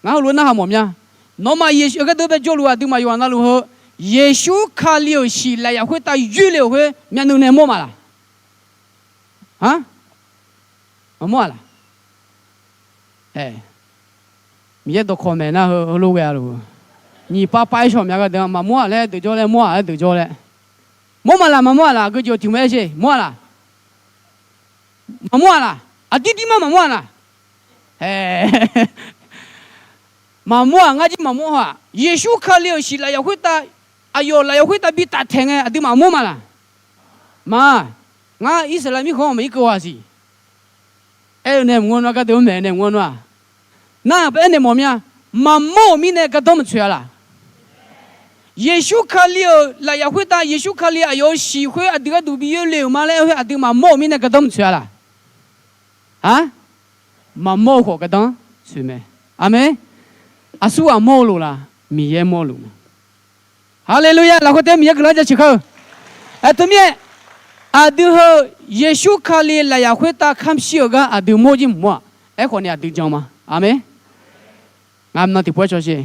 Ngar heulof narhaq mawf mya. Nawmaf Yeqsur gardeuq bae jawrluf aqduimaf yawqha navluf heu, Yeqsur Kali-euq shiq lafyaq khoertav yoerle-euq khoer myavnuiv nae mawr maf laq? Maqmawr-aq laq? Miqyaer dawqkawq maeq nar heu heulof ghae-a luf. Nyiq pav pav-aer shawq mya gardeuq-anr maqmawr-aq laer deuq jawr laer mawr-aq laer deuq jawr laer. Mawr maf laq maqmawr-aq laq? Geujeq tiq mq-aer sher mawr-aq laq? Maqmawr-aq laq? Aqdir dir mar maqmawr-aq laq? Maqmawr-aq ngar jir maqmawr haw-aq. Yeqsur Kali-euq shiq lafyaq khoertav, aqyawf lafyaq khoertav bi taftaeq ngae aqduimaf mawr maf laq? Maq, ngar Irsaqleqlav mirkhanq-anr maqir keuv-a siq. Aer-eu nae maqngeur nar gardeuq-anr maeq nae maqngeur nar-aq, nar-aq ba aernaeq mawf mya. Maqmawr-euq mirnae gardanr maqtsoeq-a laq? Yeqsur Kali-euq lafyaq khoertav, Yeqsur Kali aqyawf-euq shiq khoer aqdui gharduq bi yoerle-euq ma laer khoer aqduimaf mawr-euq mirnae gardanr maqtsoeq-a laq? Aq, maqmawr-eu khawf gardanr tsoeq mae. Aqmeq. Aqsurghaq mawr-eu lof laf? Miqyaer mawr-eu lof mae. Haleluya! Lafkhoer taef-aer Miqyaer guiqlanq jaceuq kar-eu. Aer, teumirnae aqdui heu Yeqsur Kali lafyaq khoertav kamq shir-euq gar aqdui mawr jir mq mawr-aq, aerkhawf ni aqdui jan ma. Aqmeq. Ngaq mqnan tiqpov-aer cawsher.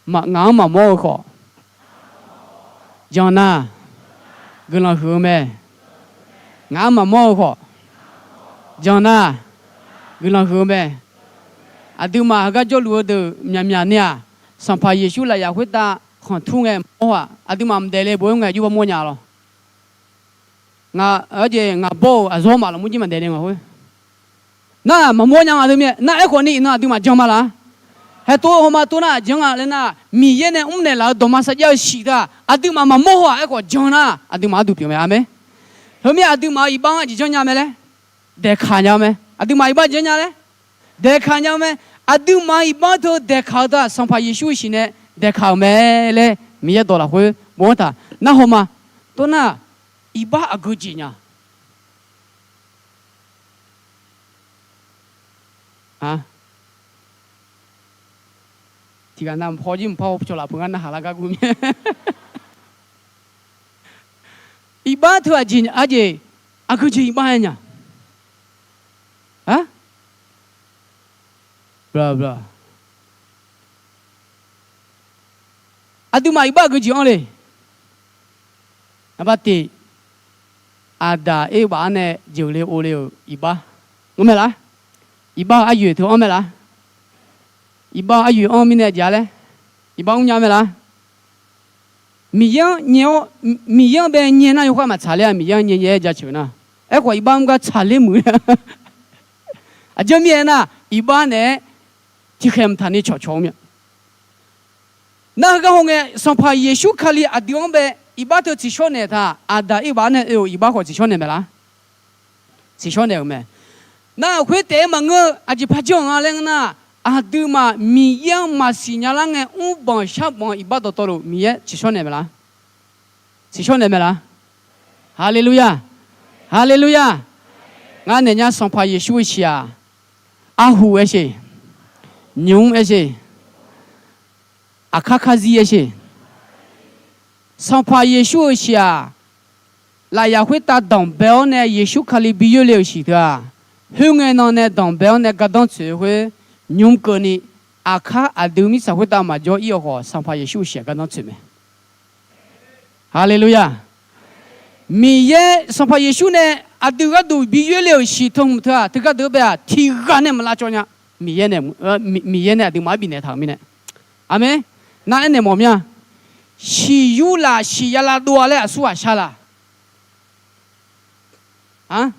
Ngaq-anr maqmawr-eu khawf jan nar, guiqlanq huiq-eu mae. Ngaq-anr maqmawr-eu khawf jan nar, guiqlanq huiq-eu mae. Aqduimaf heugar jawrluf-eu deuq myaqmyaq ni-aq, Sanqpaq Yeqsur lafyaq khoertav khanqtur ngae mawr-aq, aqduimaf mqdaef le bof-aer ngae jov ba mawrnya lawr. Ngaq, arjeq ngaq bawr-euq aqzawr maf lafmur jir maqdaef le ngaq khoer. Nar maqmawr nya nga teumirnae, nar aerkhawf ni iqnan aqduimaf jan ma laf? Haetov-eu hawma tov nar aqjeq-anr nga laer nar, Miqyaer nae mrnaeq laf-eu dawqma sarjax-eu shiq teu-aq, aqduimaf maqmawr haw-aq, aerkhawf jan nar aqduimaf arduq pyeuf mae. Aqmeq. Teumirnae aqduimaf-euq iqbax-anr aqjeq janrnya mae laer, daeqkaq nya-eu mae. Aqduimaf iqbax janrnya laer, daeqkaq nya-eu mae. Aqduimaf iqbax teu daeqkaq-eu teu-aq, Sanqpaq Yeqsur-eu shiq nae daeqkaq-euq mae laer Miqyaer dawq lafkhoer bofanr taq. Nar hawma tov nar, iqbax aqgeujeq nya. Tiqghaq nav mqpaw jir mqpar haw cawq laf peuq ngar narhaq lar gar gur mir. Iqbax teu aqjeq aqjeq, aqgeujeq iqbax-aer nya. Aqduimaf iqbax aqgeujeq anr le. Aqbar teq, aqdaq erbaf-anr nae jeuqle ovle-euq iqbax, ngar mae laf? Iqbax-eu aryoeq teu anr mae laf? Iqbax-eu aryoeq anr mirnae jav laer, iqbax mrnya mae laf? Miqyaer-anr nyae-awr, Miqyaer-anr bae nyae nar yawkhav maqtsaq ler-a. Miqyaer-anr nyae nyae-aer jaceuq nar, aerkhawf iqbax mr gar tsaqler muiq-a. Aqjeq mirnae aernar, iqbax naeq-aer tiqkhaeq mqtaq ni cawqcawq-eu mir-a. Nar heugar hawngae, Sanqpaq Yeqsur Kali aqdui-anr bae iqbax teu tsiqshawr naeq taq. Aqdaq irbaf nae oe-euq iqbax khawf tsiqshawr naeq mae laf? Tsiqshawr naeq-euq mae. Nar khoer taef-aer maqngeur-eu aqjeq par janr-eu nga laer ngeur nar, aqduimaf Miqyaer-anr maqsiq nya lar ngae, mrbanq sharbanq-eu iqbax dawqtawvluf Miqyaer tsiqshawr naeq mae laf? Tsiqshawr naeq mae laf? Haleluya! Haleluya! Ngar naeq nya, Sanqpaq Yeqsur-eu shiq-aq, arhu aersheq, nymq-mr aersheq, aqkar karzir aersheq. Sanqpaq Yeqsur-eu shiq-aq, lafyaq khoertav danqbae-awr nae Yeqsur Kali bi yoerle-euq shiq teu-aq, khoerngae nan nae danqbae-awr nae gardanr tsoeq-eu khoer, nymq keuvni aqkar aqdui mirtsaq khoertav maqjawr ir-awq khawf, Sanqpaq Yeqsur-eu shiq-aq gardanr tsoeq mae. Haleluya! Miqyaer Sanqpaq Yeqsur nae aqdui gharduq bi yoerle-euq shiq teu hmq teu-aq, teugar deuq bae-aq tiqghaq nae maqlavcawv nya. Miqyaer nae, Miqyaer nae aqduimaf-anr bifnaeq taq-euq mirnae. Aqmeq. Nar aernaeq mawf mir-a. Shiq yur laf, shiq ya lavdov-a laer aqsurghaq shar laf? Aq,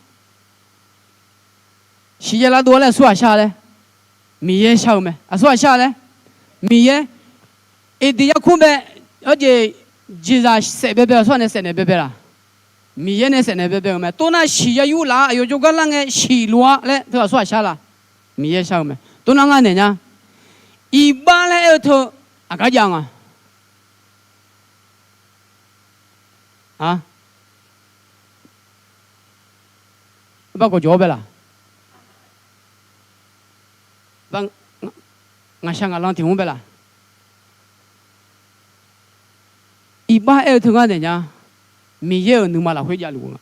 shiq ya lavdov-a laer aqsurghaq shar laer? Miqyaer shar-eu mae. Aqsurghaq shar laer? Miqyaer. Eqdeq yarkmr bae, arjeq, jeqzaq saef baebae aqsurghaq nae saef naeq baebae laf? Miqyaer nae saef naeq baebae-euq mae. Tov nar shiq ya yur laf-a, aqyawf jawrgar lar ngae shiq lof-a laer teu aqsurghaq shar laf? Miqyaer shar-eu mae. Tov nar ngar naeq nya, iqbax laer aer-eu teu aqgar jav nga? Bar gawqjawq-awr bae laf? Ngaqshaq ngaqlan tiq hmq-anr bae laf? Iqbax aer-eu teu ngar naeq nya, Miqyaer-euq nuima lafkhoer javluf-eu nga.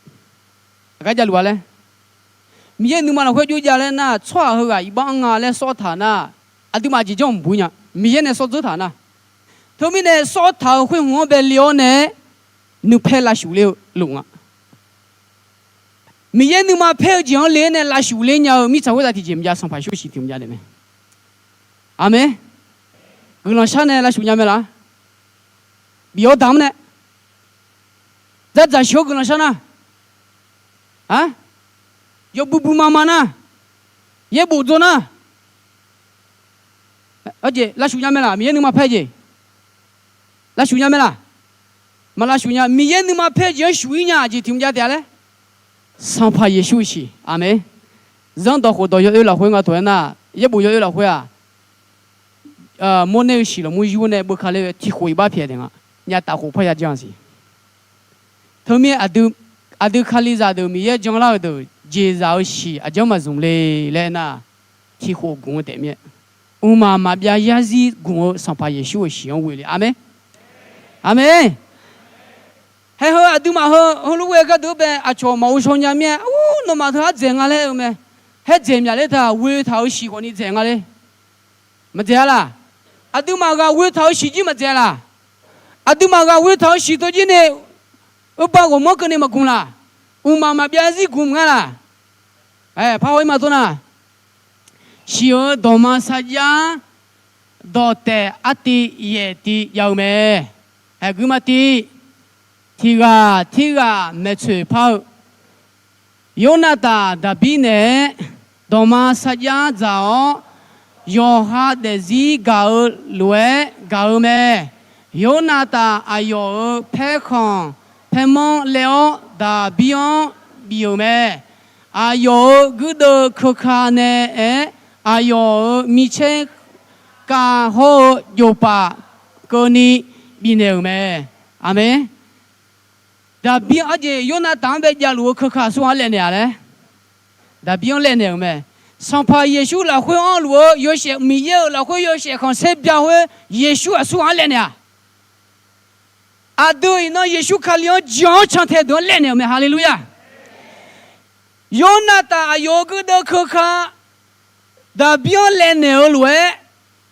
Aqgar javluf-a laer? Miqyaer nuima lafkhoer jov jav laer nar, tsawrhaq heughaq iqbax anr nga laer sawr taq nar, aqduimaf jeq janr mq bur nya. Miqyaer nae sawr dzeur taq nar, teumirnae sawr taq-euq khoer hmq-anr bae le-awr nae nuipaer lavshuif ler-eu luf nga. Miqyaer nuima paer-eu jeq-anr le-aer nae lavshuif ler nya-eu mirtsaq khoertav tiqjeq maqjav, Sanqpaq Yeqsur shiq tiq maqjav daef mae. Aqmeq. Guiqlanq shar nae lavshuif nya mae laf? Bif-awr damq-anr nae dzardzaq sheuq-awr guiqlanq shar nar, yawbui bui ma ma nar, yaerbof dzaw nar, aqjeq lavshuif nya mae laf? Miqyaer nuima paer jeq lavshuif nya mae laf? Maq lavshuif nya. Miqyaer nuima paer jeq-anr shuif-ir nya-aq jeq tiq maqjav taef-a laer? Sanqpaq Yeqsur-eu shiq. Aqmeq. Zanrdawq khofdawq yawoer lafkhoer nga taq-aer nar, yaerbof yawoer lafkhoer-aq, mawrner-eu shiq lafmur yur nae beuka ler-eu tiq khof iqbax pyaeq daef nga. Nyaftaf khof parya jan siq. Teumirnae aqdui kalizaq deuq, Miqyaer janlar-euq deuq jeqzaq-eu shiq aqjanr maqzmq le laer aernar, tiqkhof gmq-eu taef mir-aer, mqmaq maqbyav yarzir gmq-eu Sanqpaq Yeqsur-euq shiq-anr ghoe le. Aqmeq. Aqmeq. Haeq heu aqduimaf heu heulof ghoe gharduq-anr bae aqcawq maqghov shaw nya mir-aer, ur, nawmaf teu ardzaeq nga laer aer-eu mae. Haer dzaeq myaq ler taq, ghoe taq-euq shiq khawfni dzaeq nga le. Maqdzaeq-a laq? Aqduimaf ghaq ghoe taq-euq shiq jir maqdzaeq laq? Aqduimaf ghaq ghoe taq-euq shiq teu jir nae, oerbar ghawqmanr keuvni maqgmq laq? Mqmaq maqbyav zir gmq ngar laq? Ae, par haw-ir ma tawr nar, shiq-euq dawqma sarjax dawqtaef artiv yaef tiv jav-eu mae. Aer, guirma tiv, tiq ghaq tirghaq maeqtsoeq par-eu, Yornavtaf Daqbir naeq-aer dawqma sarjax dzaq-awr, yawqha daefzir gaq-eu lof-aer gaq-eu mae. Yornavtaf aqyawf-euq paerkhanq paermanr laev-awr Daqbir-anr bif-euq mae. Aqyawf-euq guirdeuv keuka nae-aer, aqyawf-euq micaer kav hawr-eu jofpaf keuvni bifnaeq-euq mae. Aqmeq. Daqbir-anr aqjeq Yornavtaf-anr bae javluf-eu keuka aqsur ghaq-anr laevnaeq-a laer, Daqbir-anr laevnaeq-euq mae. Sanqpaq Yeqsur lafkhoer anrluf-eu yawshaef, Miqyaer-euq lafkhoer yawshaef khanqsaer bya khoer Yeqsur aqsur ghaq-anr laevnaeq-aq, aqdui iqnan Yeqsur Kali-anr jan-awr cantae deuq-anr laevnaeq-euq mae. Haleluya! Yornavtaf aqyawf-euq guirdeuv keuka Daqbir-anr laevnaeq-eu lof-aer,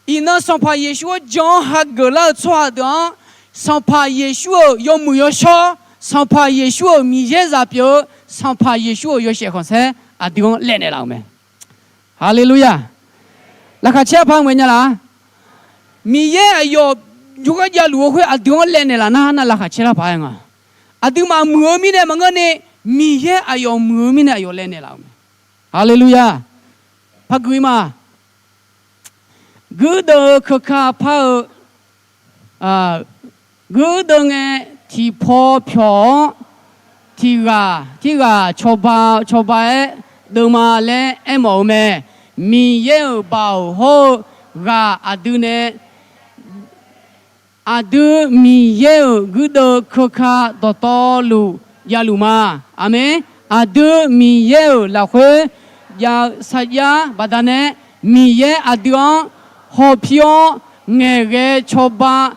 iqnan Sanqpaq Yeqsur-anr jan-awr hageuf lar-eu tsawrhaq deuq-anr, Sanqpaq Yeqsur-euq yawmuiq yawshawr, Sanqpaq Yeqsur-euq Miqyaer zaq pyeuf-eu, Sanqpaq Yeqsur-euq yawshaef khanqsaer aqdui-anr laevnaeq laf-euq mae. Haleluya! Laqkhaq caer par ngae nya laq? Miqyaer aqyawf jawrgar javluf-eu khoer aqdui-anr laevnaeq laf nar, nar laqkhaq caer lar paq-aer nga. Aqduimaf muiq-eu mirnae maqngeur ni, Miqyaer aqyawf muiq-eu mirnae aqyawf laevnaeq laf-euq mae. Haleluya! Par gui ma. Guirdeuv keuka par-eu, guirdeuv ngae tiqpaw pyawq-awr, tiq ghaq tirghaq cawba cawba-aer deuvma laer aermawf-eu mae. Miqyaer-euq baoq hawr-eu ghaq aqdui nae aqdui Miqyaer-euq guirdeuv keuka dawqtawvluf javluf ma. Aqmeq. Aqdui Miqyaer-euq lafkhoer jav-eu sarjax baqdanae, Miqyaer aqdui-anr hawpir-awr ngaeqghae cawba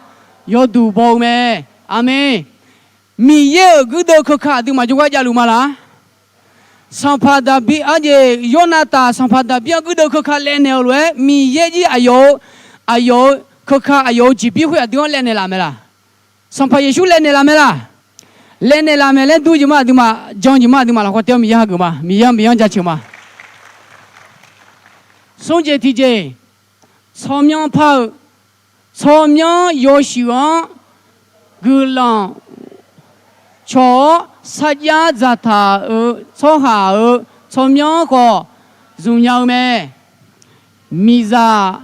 yawduq baw-eu mae. Aqmeq. Miqyaer-euq guirdeuv keuka aqduimaf jawrgar javluf ma laq? Sanqpaq Daqbir, arjeq Yornavtaf Sanqpaq Daqbir-anr guirdeuv keuka laevnaeq-eu lof-aer, Miqyaer jir aqyawf-euq, aqyawf-euq keuka aqyawf-euq jeqbir khoer aqdui-anr laevnaeq laf mae laq? Sanqpaq Yeqsur laevnaeq laf mae laq? Laevnaeq laf mae laer dur jeq ma aqduimaf, jan jeq ma aqduimaf lafkhoer tae-awr Miqyaer hageuf ma, Miqyaer-anr, Miqyaer-anr jaceuq ma. Smr jeq tiqjeq, tsawrmyanr par-eu, tsawrmyanr yawshuif-anr guiqlanq cawq-awr sarjax dzaqtaq-euq tsawrhaq-euq tsawrmyanr khawf zmqnya-eu mae. Miqzaq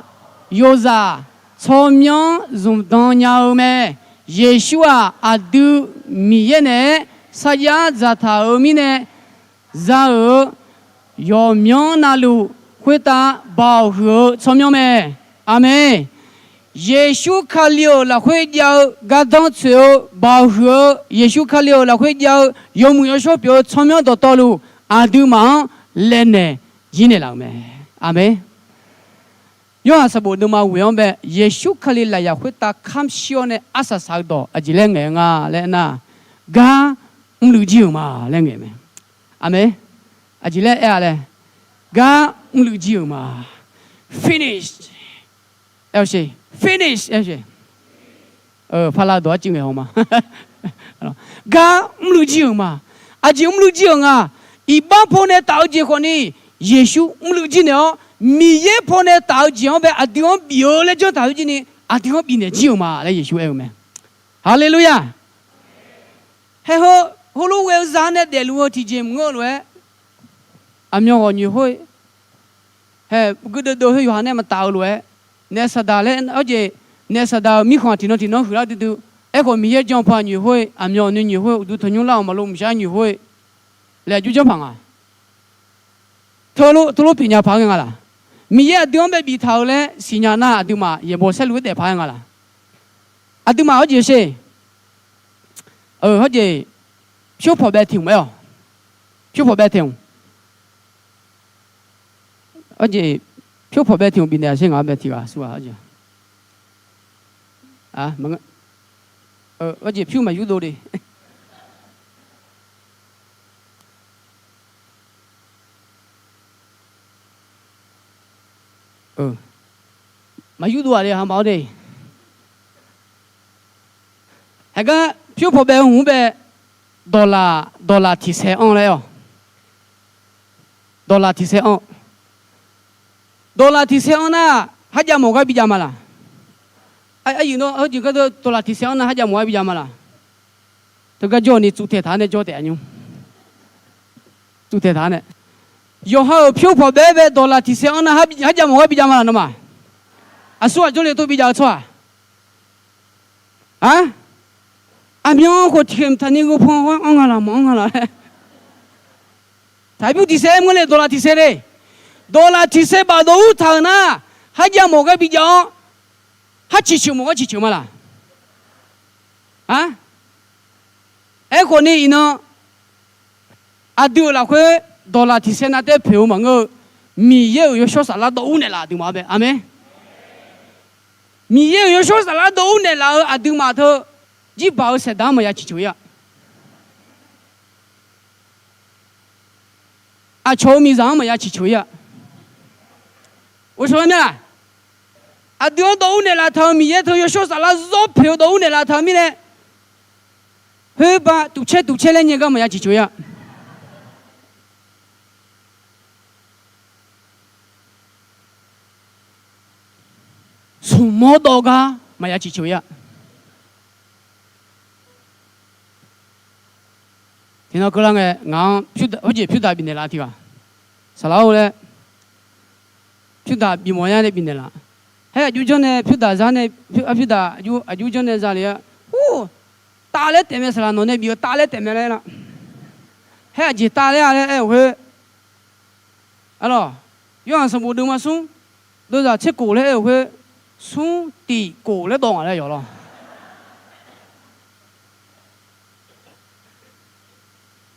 yozaq tsawrmyanr zmqdan nya-eu mae. Yeqsur-aq, aqdui Miqyaer naeq-aer sarjax dzaqtaq-euq mirnae za-euq yawqmyanr navluf khoertav baoq huiq-eu tsawrmyanr mae. Aqmeq. Yeqsur Kali-euq lafkhoer jav-eu gardanr tsoeq-eu baoq huiq-eu, Yeqsur Kali-euq lafkhoer jav-eu yawmuiq yawshawr pyeuf-eu tsawrmyanr dawqtawvluf aqduimaf-anr laevnaeq jir naeqlaf-euq mae. Aqmeq. Yorhaq sanqbof deuvma ghoeq-anr bae, Yeqsur Kali lafyaq khoertav kamq shir-awr nae arsaq saq-eu dawq aqjeq laer ngaeq-eu nga laer nar, gar mrluiv jir-euq ma laer ngaeq mae. Aqmeq. Aqjeq laer aer-a laer, gar mrluiv jir-euq ma. Finish. Finish. Paqlav dawq-ar civ ngaeq haw ma. Gar mrluiv jir-euq ma. Aqjeq mrluiv jir-euq nga. Iqbax pawnae taf-eu jeq khawfni, Yeqsur mrluiv jir naeq-awr, Miqyaer pawnae taf-eu jeq-anr bae aqdui-anr bif-eu laer janr taq-eu jir ni, aqdui-anr bifnaeq jir-euq ma laer Yeqsur aer-eu mae. Haleluya! Haeq heu, heulof ghae-eu zaq nae daefluf-eu tiqjeq maqngeur-eu lof-aer, aqmyan ghawq nyoeq khoer, haeq guirdeuv deuv khoer yawqha nae maqtaf-eu lof-aer, naef saqdaq laer, arjeq, naef saqdaq-euq mirkhanq tiqnan tiqnan huiqlar duidui. Aerkhawf Miqyaer jan paw nyoeq khoer, aqmyan nyoeq khoer, uqduq tanqnymr lar-awq maqlo mqshar nyoeq khoer, laeq jur janr paq nga. Teulof teulof pyeufnya paq-aer ngae nga laq? Miqyaer aqdui-anr bae biftaq-eu laer siqnya nar aqduimaf yaeqbawq saerlu-aer daef paq-aer nga laq? Aqduimaf hawjeq sher, hawjeq, pyur pawq bae tiq hmq aer-awq. Pyur pawq bae tiq hmq. Hawjeq, Pyur pawqbae tiq hmq bifnaeq-a sher, ngaq-anr bae tiq ghaq aqsur ghaq-a jeq. Aqjeq pyur maqyur dov de. Maqyur dov-aq le, haq maqawr de. Haeqgar pyur pawqbae-eu hmq-anr bae dawqlaq, dawqlaq tiq sae anr laer-awq. Dawqlaq tiq sae anr. Dawqlaq tiq sae anr nar, kharjav mawf gar bijav ma laq? Arjeuq nawr, arjeuq gardeuv dawqlaq tiq sae anr nar kharjav mawf gar bijav ma laq? Teugar jawr ni tsuvtaeq taq-anr nae jawr taef-a nymr. Tsuvtaeq taq-anr nae, yawqha-euq pyur pawqbae-aer bae dawqlaq tiq sae anr nar kharjav mawf gar bijav ma laq nawmaf? Aqsur ghaq jawrle tov bijav-eu tsawrhaq. Aq, aqmyan khawf tiqkhaeq mqtaq ni gheu pan-awr anr nga laq maqanr nga laq laer. Taqbymr tiq sae mr le, dawqlaq tiq sae le. Dawqlaq tiq sae baf dawq ur taq-euq nar, kharjav mawf gar bijav-awr, khar ciqceuq mawf gar ciqceuq ma laq? Aq, aerkhawf ni iqnan aqdui-euq lafkhoer dawqlaq tiq sae nav taer poeq-eu maqngeur-eu, Miqyaer-euq yawshawr saflar dawv ur naeqlaf aqduimaf-anr bae. Aqmeq. Miqyaer-euq yawshawr saflar dawv ur naeqlaf-eu aqduimaf teu, jirbaq-eu saeqdaq-anr maqya ciqceuq ir-a. Aqcawq-eu miqzaq-anr maqya ciqceuq ir-a. Ghovshaw lar mir-a. Aqdui-anr dawv ur naeqlaf taq-euq Miqyaer teu yawshawr saflar zawr poeq-eu dawv ur naeqlaf taq-eu mirnae, khoerba tufcaer tufcaer laer nyae gar maqya ciqceuq ir-a. Smq mawr dawv gar maqya ciqceuq ir-a. Tiqnan keuvlar ngae ngaq-anr hawjeq pyurdaq bifnaeq laf tiq ghaq. Saqlaq-or laer, pyurdaq bifmawf nya nae bifnaeq laf. Haer aqjur janr nae pyurdaq za nae, pyurdaq aqjur janr nae za le-a. Ur, tav laer taef mae saqlaq, nawq nae bif-eu tav laer taef mae laer lar. Haer aqjeq tav laer-a laer aer-euq khoer, arlawq, Yorhaq sanqbof deuvma smr deuvzaq tser kof laer aer-euq khoer, smr tiq kof laer dawv ngaq laer yawf lawr.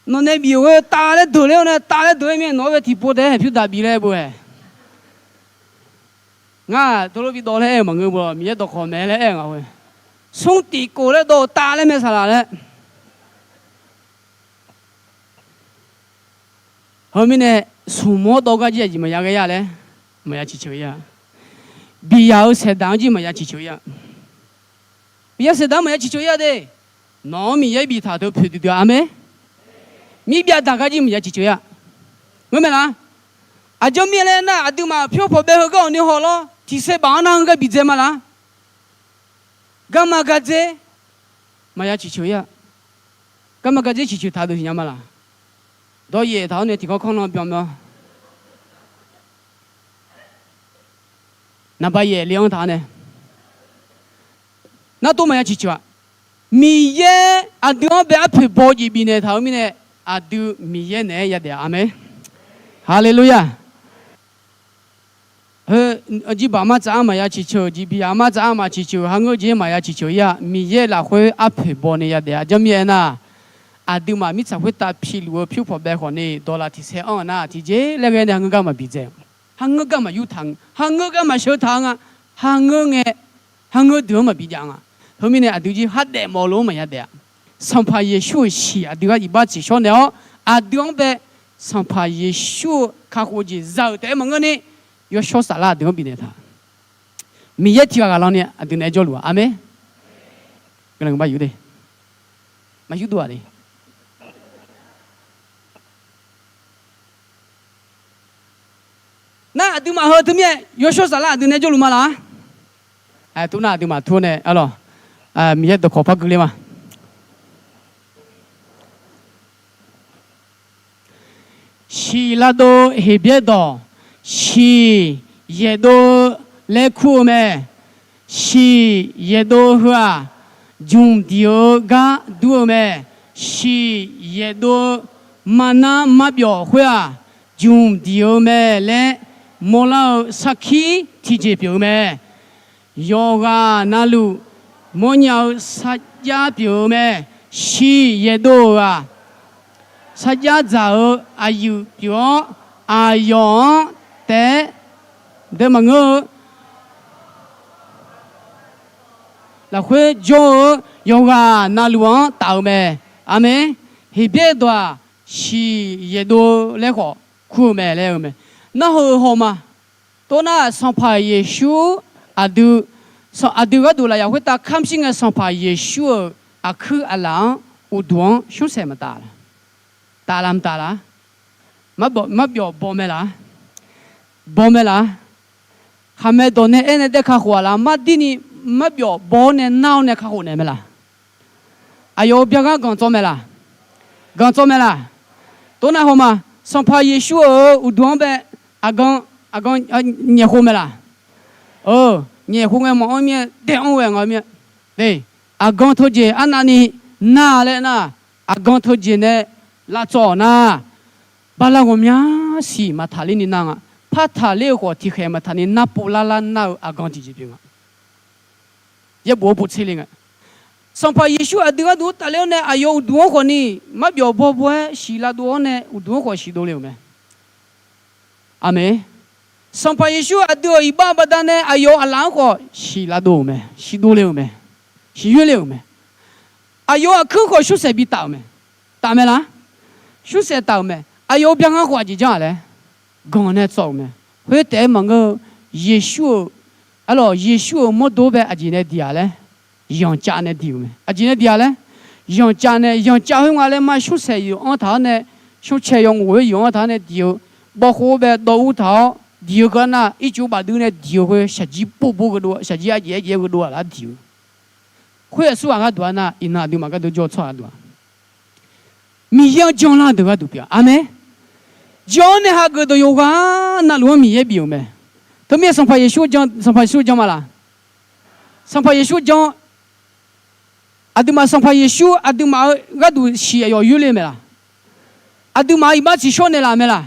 Nawq nae bif-euq khoer tav laer deuq ler-awr nae, tav laer deuq-aer mir-aer nawq-anr bae tiqpov taef-aer haeq pyurdaq bif laer aer beu-ae. Ngar teulof bidawv laer aer-eu maqngeur beu-awq, Miqyaer dawqkawq mae laer aer-eu ngaq-eu. Smr tiq kof laer dawv-eu tav laer mae saqlaq laer. Heumirnae, smq mawr dawv gar jir aqjeq maqya ghae-a laer maqya ciqceuq ir-a. Bif yaq-euq saeqdaq-anr jir maqya ciqceuq ir-a. Bif yaq saeqdaq-anr maqya ciqceuq ir-a de. Nawq-anr Miqyaer biftaq-euq teu poeqdui dui-a. Aqmeq. Mirbyav daq gar jir maqya ciqceuq ir-a. Ngeurmae laf. Aqjeq mirnae laer nar, aqduimaf pyur pawqbae heugar awqni haw lawr, tiq sae baf-anr nar heugar bidzae ma laf. Garma gardzer maqya ciqceuq ir-a. Garma gardzer ciqceuq taq deuq siqnya ma laf. Dawryaef taq-awr nae tiqkanr kanr lan byan myanr. Naqba yaef le-anr taq-awr nae, nartov maqya ciqceuq-aq, Miqyaer aqdui-anr bae arpoeq baw jeq bifnaeq taq-eu mirnae, aqdui Miqyaer naeq-aer yadaef-a. Aqmeq. Haleluya. Heu, jirbaq martsaf-anr maqya ciqceuq, jeqbif-aq martsaf-anr maqciqceuq, hangeur jeq maqya ciqceuq ir-a. Miqyaer lafkhoer arpoeq baw nae yadaef-a. Janrmir aernar, aqduimaf mirtsaq khoertav piluf-eu pyur pawqbae khawf ni dawqlaf tiq sae anr-eu nar, tiqjeq laer ghae nae hangeur gar maqbi dzae-a. Hangeur gar maqyur taq-a, hangeur gar maqsheuq taq-a nga. Hangeur ngae, hangeur deuq-anr maqbi jav nga. Teumirnae aqdui jir har daef mawf-eu lof-anr maqya daef-a. Sanqpaq Yeqsur-euq shiq aqdui gar iqbax tsiqshawr naeq-awr, aqdui-anr bae Sanqpaq Yeqsur-eu kakhof jeq za-euq taef-aer maqngeur ni, yawshawr saflar aqdui-anr bifnaeq taq. Miqyaer tiq ghaq ghaq lan ni aqdui naeq-aer jawrluf-a. Aqmeq. Maqyurdov-aq le. Nar aqduimaf heu teumirnae yawshawr saflar aqdui naeq-aer jawrluf ma laf-a. Tuvnar aqduimaf tur nae arlawq, Miqyaer dawqkawq par gui ler ma. Shiq lavdov Heqbyaer dawq, shiq yaeqdov-eu laer kur-eu mae. Shiq yaeqdov-eu heu-aq, jmq diq-eu gar dur-eu mae. Shiq yaeqdov-eu marnar marbyawf khoer-aq, jmq diq-eu mae laer mawrlar-eu sarkir tiqjeq pyeuf-eu mae. Yawqghaq navluf mawrnya-eu sarjax pyeuf-eu mae. Shiq yaeqdov-euq-aq, sarjax dzaq-eu aqyuif pyeuf-awr, aqyawf-anr taef-aer Deuq maqngeur-eu. Lafkhoer jawr-eu yawqghaq navluf-anr taf-eu mae. Aqmeq. Heqbyaer dawq-aq, siq yaeqdov laer khawf kur-eu mae laer-eu mae. Narhaq-eu hawma. Toxnar Sanqpaq Yeqsur aqdui, aqdui gharduq lafyaq khoertav kamq shir ngae, Sanqpaq Yeqsur-euq aqkuir aqlaf-anr uqduq-anr shmrsaeq maqtaf la? Taf la maqtaf la? Marbyawf baw mae la? Baw mae la? Khaqmae dawq nae aernae daer kakhof-aq la? Mardirni marbyawf baw-awr nae nar-awr nae kakhof naeq mae la? Aqyawf-euq byaganr ganq tsawv mae la? Ganq tsawv mae la? Toxnar hawma, Sanqpaq Yeqsur-euq uqduq-anr bae aqgan, aqgan nyaef khov mae la? Nyaef khov ngae maqanr mir-aer dae anr ghae nga mir-a. Aqgan teujeq arnavni nar laer nar, aqgan teujeq nae lavtsawv-awq nar, bala ghawqmya siq maqtaqler ni nar nga. Partaqler-eu khawf tiqkhaeq maqtaqni narpov larlar nar-eu aqgan tiqjeq pyeuf nga. Yaerbof-anr boftser le nga. Sanqpaq Yeqsur aqdui gharduq tafler-awr nae aqyawf uqduq-anr khawfni marbyawf bawbaw-aer siq lavdov-awr nae uqduq-anr khawf siqdov le-euq mae. Aqmeq. Sanqpaq Yeqsur aqdui-euq iqbax baqdanae aqyawf-euq aqlaf-anr khawf siq lavdov-euq mae, siqdov le-euq mae, siqyoer le-euq mae. Aqyawf-euq aqkuir khawf shmrsaeq bitaf-euq mae. Taf mae la? Shmrsaeq taf-euq mae. Aqyawf-euq byaganr khawf aqjeq janr-aq laer ganq nae tsawv-euq mae. Khoer taef-aer maqngeur-eu, Yeqsur-euq, arlawq, Yeqsur-euq mawrdo bae aqjeq nae diq-aq laer, yanqcav nae diq-euq mae. Aqjeq nae diq-aq laer, yanqcav nae, yanqcav khoer nga laer mar shmrsaeq yuf-anr taq-awr nae, shmrcae yaw ngof-aer yuf-anr taq-awr nae diq-eu, bawkhov bae dawv ur taq-awr diq-eu keuv nar, ircuf bafdui nae diq-eu khoer shaqjir bov bov gheudov, shaqjir arjeq arjeq gheudov-aq lar diq-eu. Khoer aqsurghaq gharduq-a nar, iqnan aqduimaf gharduq jawr-eu tsawrhaq gharduq-a, Miqyaer-anr janlar deuq gharduq pyeuf-a. Aqmeq. Jan-awr nae hageuf deuq yawqghaq navluf-anr Miqyaer bif-euq mae. Teumirnae Sanqpaq Yeqsur jan, Sanqpaq Yeqsur jan ma laq? Sanqpaq Yeqsur jan. Aqduimaf Sanqpaq Yeqsur aqduimaf-eu gharduq siq aqyawf yoer le mae laq? Aqduimaf-euq iqbax tsiqshawr naeqlaf mae laq?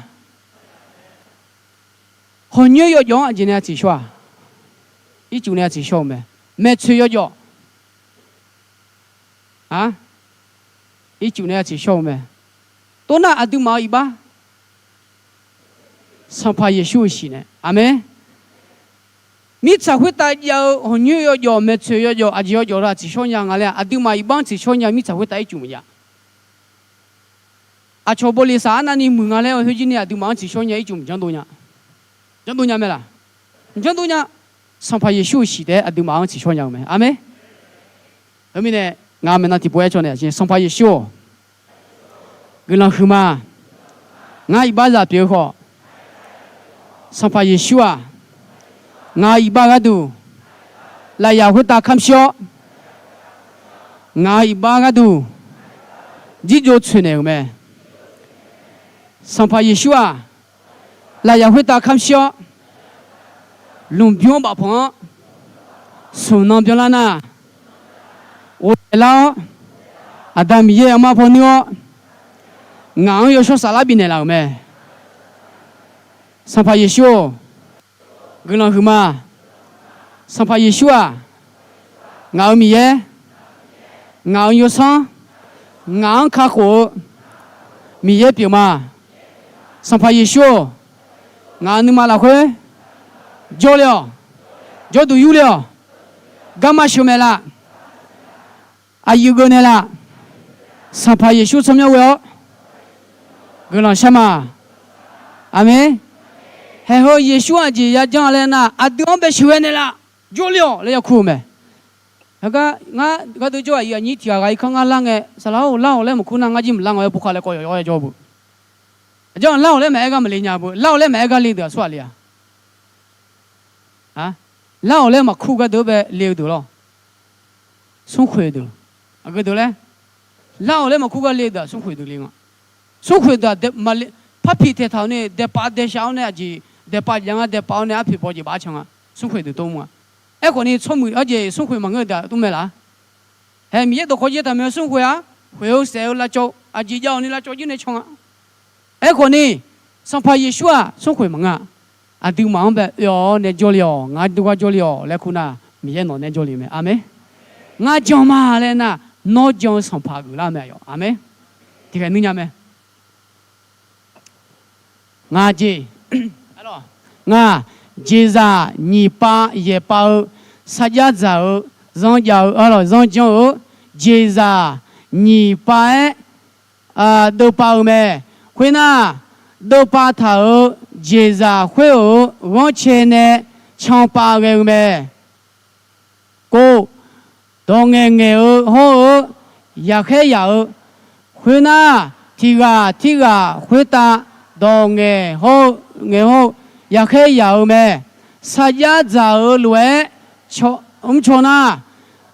Hawq nyoer yawjawf-anr aqjeq nae tsiqshawr-aq? Ircuf nae tsiqshawr-eu mae. Maeqtsoeq yawjawf. A, ircuf nae tsiqshawr-eu mae. Toxnar aqduimaf-euq iqbax Sanqpaq Yeqsur-euq siq nae. Aqmeq. Mirtsaq khoertav jav-eu hawq nyoer yawjawf, maeqtsoeq yawjawf, aqjeq yawjawf la tsiqshawr nya nga laer-aq, aqduimaf iqbax-anr tsiqshawr nya mirtsaq khoertav ircuf maqjav. Aqcawq bawleqsaq arnavni muiq nga laer-eu khoerjir ni aqduimaf-anr tsiqshawr nya ircuf maqjanr dov nya. Janr dov nya mae laq? Maqjanr dov nya. Sanqpaq Yeqsur-euq siq taef-aer aqduimaf-anr tsiqshawr nya-eu mae. Aqmeq. Teumirnae ngaq maeqnan tiqpov-aer cawnaeq, Sanqpaq Yeqsur-or, guiqlanq huiqma. Ngar iqbaxzaq pyeuf-eu khawf, Sanqpaq Yeqsur-aq, ngaq-euq iqbax gharduq lafyaq khoertav kamq shir-awr, ngaq-euq iqbax gharduq jirjov tsoeqnaeq-euq mae. Sanqpaq Yeqsur-aq, lafyaq khoertav kamq shir-awr, lmqbymr-anr bafpanq-anr smq nan byanlar nar, ghovshaeq lar-awr, Aqda Miqyaer-euq armar paw nuir-awr, ngaq-anr yawshawr saflar bifnaeq laf-euq mae. Sanqpaq Yeqsur-or, guiqlanq huiqma. Sanqpaq Yeqsur-aq, ngaq-euq Miqyaer, ngaq-euq yawsanr, ngaq-anr kakhof-eu Miqyaer pyeuf ma. Sanqpaq Yeqsur-or, ngaq-euq nuima lafkhoer jawrle-awq. Jawrduq yurle-awq. Garma sheuq maeq laf. Aqyuif geuf naeq laf. Sanqpaq Yeqsur tsawrmyanr ghoe-awr guiqlanq shar ma. Aqmeq. Haeq heu Yeqsur aqjeq yajanr laer nar, aqdui-anr bae sheuqghae naeq laf. Jawrle-awq laer yakur-eu mae. Heugar ngar gharduq jawr-eu aqyuif aqnyir tiq ghaq ghaq irkanr ngar lar ngae, saqlaq-or, lar-awq laer maqkur nar ngar jir maqlar nga-aer pov kha laer kawv yawq yawr-aer jawr beu. Aqjanr lar-awq laer maqaer gar maqle nya beu. Lar-awq laer maqaer gar le deuq aqsur ghaq le-a. Lar-awq laer maqkur gharduq-anr bae le-eu deuq lawr. Smrkhoeq deuq. Aqgeu deuq laer, lar-awq laer maqkur gar le-eu deuq-aq smrkhoeq deuq le nga. Smrkhoeq deuq-aq, parpiq taeqtaq-awr nae daeqpaf daeqshaf-awr nae aqjeq daeqpaf jav nga, daeqpaf-awr nae arpoeq baw jeq baf arcan nga. Smrkhoeq deuq tov mr nga. Aerkhawf ni tsawrmuiq arjeq smrkhoeq maqngeur-eu deuq-aq tov mae laf-a. Haeq Miqyaer dawqkawq jir taq mae-eu smrkhoeq-aq, khoeq-eu saef-eu lavcawv, aqjeq jav-awq ni lavcawv jir nae can nga. Aerkhawf ni, Sanqpaq Yeqsur-aq smrkhoeq maqngeur-a. Aqduimaf-anr bae oe-awr nae jawrle-awq, ngar durgar jawrle-awq laer kur nar, Miqyaer nawq nae jawrle-eu mae. Aqmeq. Ngar jan ma laer nar, nawr jan-eu Sanqpaq geuflar mae aqyawf. Aqmeq. Tiqkhaeq nuinya mae. Ngaq jeq, ngaq jeqzaq nyiq pav yaeq pav-eu sarjax dzaq-eu zanr jav-eu, zanr janr-eu, jeqzaq nyiq pav-aer deuvpav-eu mae. Khoernar, deuvpav taq-euq jeqzaq khoer-euq ghanrcae nae canpav ghae-eu mae. Kov, dawq ngaeq ngaeq-eu hawr-eu, yaqkhaer yaq-eu, khoernar, tiq ghaq tirghaq khoertav dawq ngaeq hawr-eu, ngaeq hawr-eu, yaqkhaer yaq-eu mae. Sarjax dzaq-eu lof-aer mrcaw nar,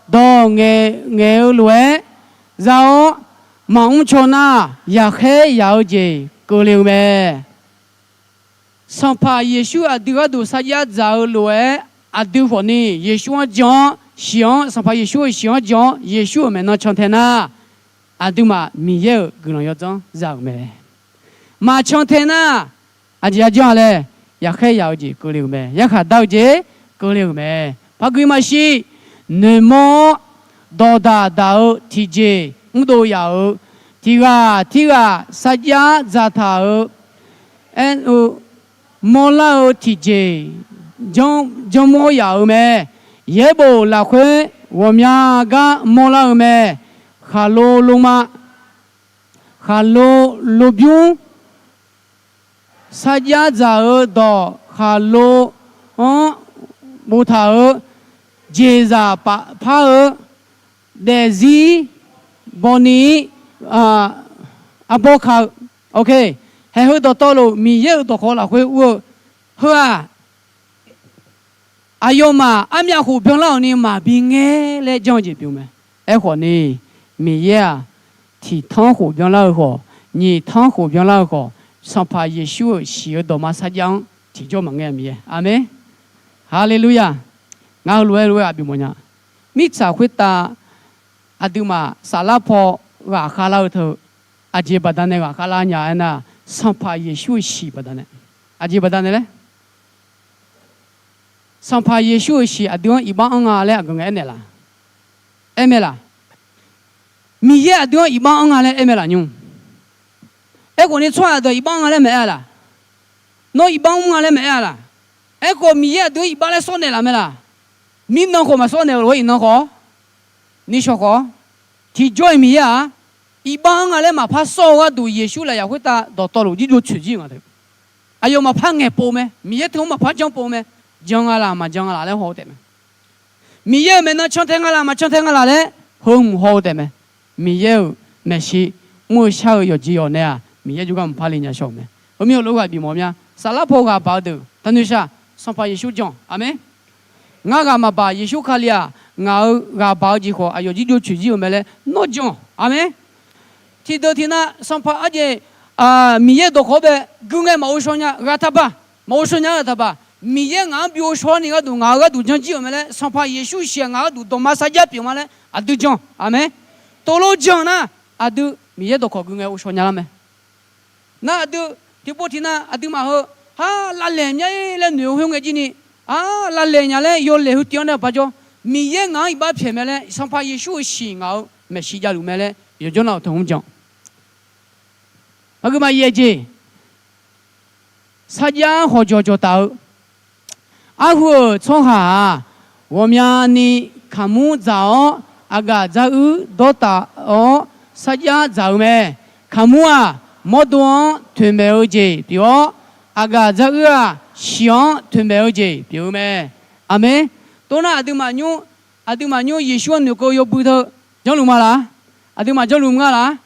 dawq ngaeq ngaeq-eu lof-aer za-awr, maqmr caw nar, yaqkhaer yaq-eu jeq keuvle-eu mae. Sanqpaq Yeqsur aqdui gharduq sarjax dzaq-eu lof-aer, aqdui khawfni Yeqsur-anr jan-awr shiq-anr, Sanqpaq Yeqsur-euq shiq-anr jan-awr Yeqsur-euq maeqnan cantae nar, aqduimaf Miqyaer-euq guiqlanq yawdzanr za-euq mae. Maqcan tae nar, aqjeq ya janr-a laer, yaqkhaer yaq-eu jeq keuvle-euq mae. Yarkhaq dar-eu jeq keuvle-euq mae. Par gui maqshi, noeqmawr-awr, dawqdaq daq-eu tiqjeq mrdov yaf-euq, tiq ghaq tirghaq sarjax dzaqtaq-euq, aer-eu, mawrlar-eu tiqjeq janr, janrmawr yaf-euq mae. Yaerbof lafkhoer ghawqmya gar mawrlar-eu mae. Khaqlo loma, khaqlo lobymr, sarjax dzaq-eu dawq khaqlo-anr boftaq-eu, jeqzaq pafpar-eu, daefzir bawni-ir, arbawr ka-eu, haeq heu dawqtawvluf Miqyaer-euq dawqkawq lafkhoer ur-eu, heu-aq, aqyawfmaf armyav khof byanlar-awq ni maqbi ngaer laer janr-eu jeq pyeuf mae. Aerkhawfni, Miqyaer-aq, tiq tanr khof byanlar-eu khawf, nyiq tanr khof byanlar-eu khawf, Sanqpaq Yeqsur-euq shiq-eu dawqma sarjax-anr tiqjawr maqngae Miqyaer. Aqmeq. Haleluya. Ngar heulof-aer lof-aer aqbymawf nya. Mirtsaq khoertav aqduimaf saflar paw ghaqkhav lar-eu teu, aqjeq baqda nae ghaqkhav lar nya aernar, Sanqpaq Yeqsur-euq shiq baqdanae. Aqjeq baqdanae laer, Sanqpaq Yeqsur-euq shiq aqdui-anr iqbax anr nga laer aqgeu ngae aernaeq laf? Aer mae laf? Miqyaer aqdui-anr iqbax anr nga laer aer mae laf nymr? Aerkhawfni tsawrhaq deuq iqbax anr nga laer maeq-aer-a laf? Nawr iqbax mr nga laer maeq-aer-a laf? Aerkhawf Miqyaer aqdui-anr iqbax laer sawr naeq laf mae laf? Mirnan khawf maqsawr naeq-eu lof-aer iqnan khawf, nishawq khawf, tiqjawr-iq Miqyaer-aq, iqbax anr nga laer maqpar sawr-eu gharduq Yeqsur lafyaq khoertav dawqtawvluf jirjov tsoeq jir-eu nga teu. Aqyawf maqpar ngaeqpov mae, Miqyaer teu-anr maqpar janrpov mae. Jan nga laf maqjan nga laf laer haw-eu taef mae. Miqyaer-euq maeqnan cantae nga laf maqcan tae nga laf laer heu hmq haw-eu taef mae. Miqyaer-euq maeqshi mr-eu shar-eu yawqjeq yawq nae-aq, Miqyaer jawrgar maqpar le nya shaw-euq mae. Heumir heulof-aer ghaq bifmawf mya. Saflar paw ghaq baq-eu deuq tanqnyoe shaq, Sanqpaq Yeqsur jan. Aqmeq. Ngar ghaq maqbaq Yeqsur Kali-aq, ngaq-euq ghaq baq-eu jeq khawf aqyawf jirjov tsoeq jir-euq mae laer nawr jan. Aqmeq. Tiqdeuq tiqnav Sanqpaq arjeq, Miqyaer dawqkawq-anr bae gui ngae maqghov shaw nya ghaq taqbaq, maqghov shaw nya-eu ghaq taqbaq, Miqyaer ngaq-anr bi ghovshaw-awr ni gharduq ngaq-euq gharduq janjir-euq mae laer, Sanqpaq Yeqsur shiq-aq ngaq gharduq dawqma sarjax pyeuf ma laer aqdui jan. Aqmeq. Tov lof jan nar, aqdui Miqyaer dawqkawq gui ngae ghovshaw nya lar mae. Nar aqdui tiqpov tiqnav aqduimaf heu, ha, lavlaeq mya-ir laer noeq-eu khoer ngae jir ni, a, lavlaeq nya laer yawlaeq heu tiv-anr nae pajawr, Miqyaer ngaq-anr iqbax pyaeq mae laer, Sanqpaq Yeqsur-euq shiq ngaq-euq maeqshi javluf mae laer yawjawr nar-euq teu hmr jan. Aqgeu maqyaeq jeq, sarjax hawqjawq jawqtaf-eu, arhu-euq tsawrhaq-aq, ghawqmyani kaqmur dzaq-awr aqgaf dzaruir dawrtaf-awr sarjax dzaq-eu mae. Kaqmur-aq, mawrdo-anr toeqmaeq-eu jeq pyeuf-awr, aqgaf dzaruir-aq, shiq-anr toeqmaeq-eu jeq pyeuf-eu mae. Aqmeq. Toxnar aqduimaf nymr, aqduimaf nymr Yeqsur-anr noeqkeuv yawbui teu janrluf ma laq? Aqduimaf janrluf mr nga laq?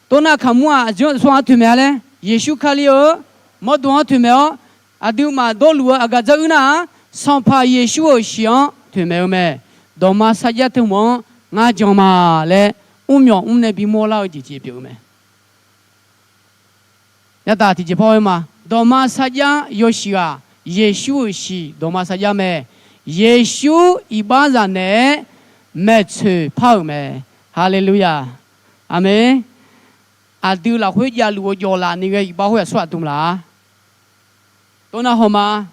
Toxnar kaqmur-aq, aqdui-anr tsawrhaq-anr toeqmaeq-a laer, Yeqsur Kali-eu mawrdo-anr toeqmaeq-awr, aqduimaf dawrluf-eu aqgaf dzaruir nar-aq, Sanqpaq Yeqsur-euq shiq-anr toeqmaeq-eu mae. Dawqma sarjax teu mawf-anr ngar jan ma laer, mrmyawf mr nae bimawr lar-eu jeq tiqjeq pyeuf-eu mae. Yataf tiqjeq paw-aer ma, dawqma sarjax yawshiq ghaq, Yeqsur-euq shiq dawqma sarjax mae. Yeqsur iqbaxzaq naeq-aer maeqtsoeq par-euq mae. Haleluya. Aqmeq. Aqdui lafkhoer javluf-eu jawvlaf ni ghae iqbax khoer aqsurghaq dm laf-a. Toxnar hawma,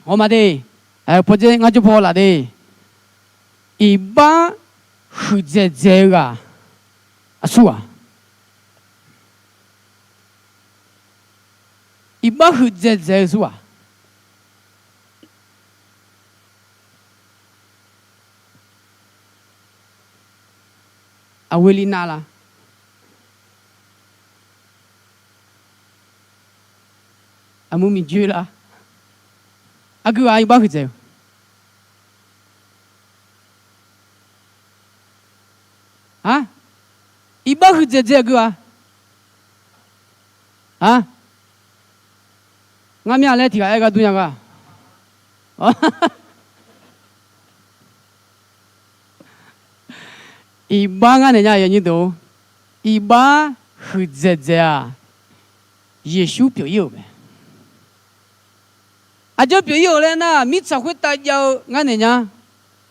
hawma de, pawdzer ngar jawr paw laf de. Iqbax huiqdzaeq dzaeq-eu ghaq aqsurghaq. Iqbax huiqdzaeq dzaeq-eu aqsurghaq. Aqgeu li nav la? Aqmuiq miqjoe la? Aqgeu-aq iqbax huiqdzaeq-eu? A, iqbax huiqdzaeq dzae aqgeu-a? A, ngar mya laer tiq ghaq aer gar dur nya gar. Iqbax ngar naeq nya yanyir deuq-or, iqbax huiqdzaeq dzaeq-aq, Yeqsur pyeuf ir-euq mae. Aqjox pyeuf ir-euq laer nar, mirtsaq khoertav jav-eu ngar naeq nya.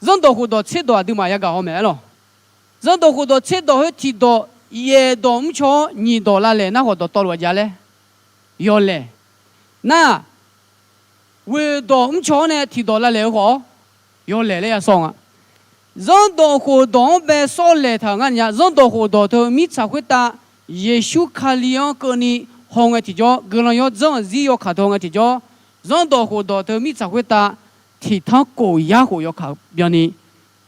Zanrdawq khofdawq tserdawq aqduimaf yagaq haw mae aer lawq. Zanrdawq khofdawq tserdawq khoer tiqdawq yaeq dawq mrcaw-awr nyiq dawq lavlaeq nar khawf dawqtawvluf aqjeq-a laer, yawlaeq. Nar, ghoeq dawq mrcaw-awr nae tiqdawq lavlaeq-eu khawf-awr yawlaeq laer ya sawr nga. Zanrdawq khofdawq-anr bae sawr laeq taq-euq ngar naeq nya. Zanrdawq khofdawq teu mirtsaq khoertav Yeqsur Kali-anr keuvni hawngae tiqjawr, guiqlanq yawdzanr-euq zir yawkaq teu hawngae tiqjawr, zanrdawq khofdawq teu mirtsaq khoertav tiqtanr khof yar khof yawkaq byanni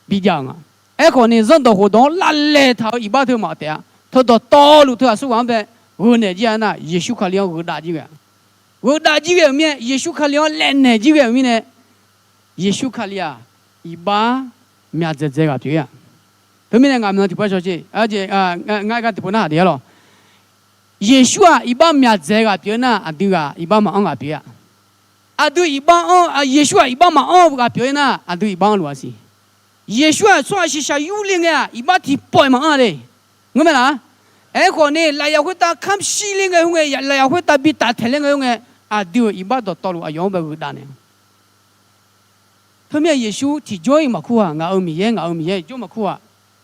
bijav-euq nga. Aerkhawf ni zanrdawq khofdawq-anr lavlaeq taq-euq iqbax teu maqtaef-a. Teudawq tawvluf teu aqsurghaq-anr bae gheunaeq jir-a nar, Yeqsur Kali-anr gheudav jir ghae-a. Gheudav jir ghae-euq mirnae, Yeqsur Kali-anr laevnaeq jir ghae-euq mirnae, Yeqsur Kali-aq, iqbax myaqdzaeq dzaeq ghaq pyeuf ir-a. Teumirnae ngaq mq nan tiqpov aer shaw sher, ngar aer gar tiqpov narhaq de-aer lawq. Yeqsur-aq iqbax myaqdzaeq ghaq pyeuf-eu nar, aqdui ghaq iqbax maqanr ghaq pyeuf ir-a. Aqdui iqbax anr, Yeqsur-aq iqbax maqanr-eu ghaq pyeuf ir nar, aqdui iqbax anrluf-a siq. Yeqsur-aq tsawrhaq shiqshaq yurle ngae-aq, iqbax tiqpawf-iq maqanr-a le. Ngeur mae laf? Aerkhawf ni lafyaq khoertav kamq shir le ngae khoer ngae, lafyaq khoertav bi taftaeq ler ngae khoer ngae, aqdui-euq iqbax dawqtawvluf aqyawf-anr bae gheudav naeq-a. Teumirnae Yeqsur tiqjawr-iq maqkur-aq, ngaq-euq Miqyaer, ngaq-euq Miqyaer-iq jawr maqkur-aq,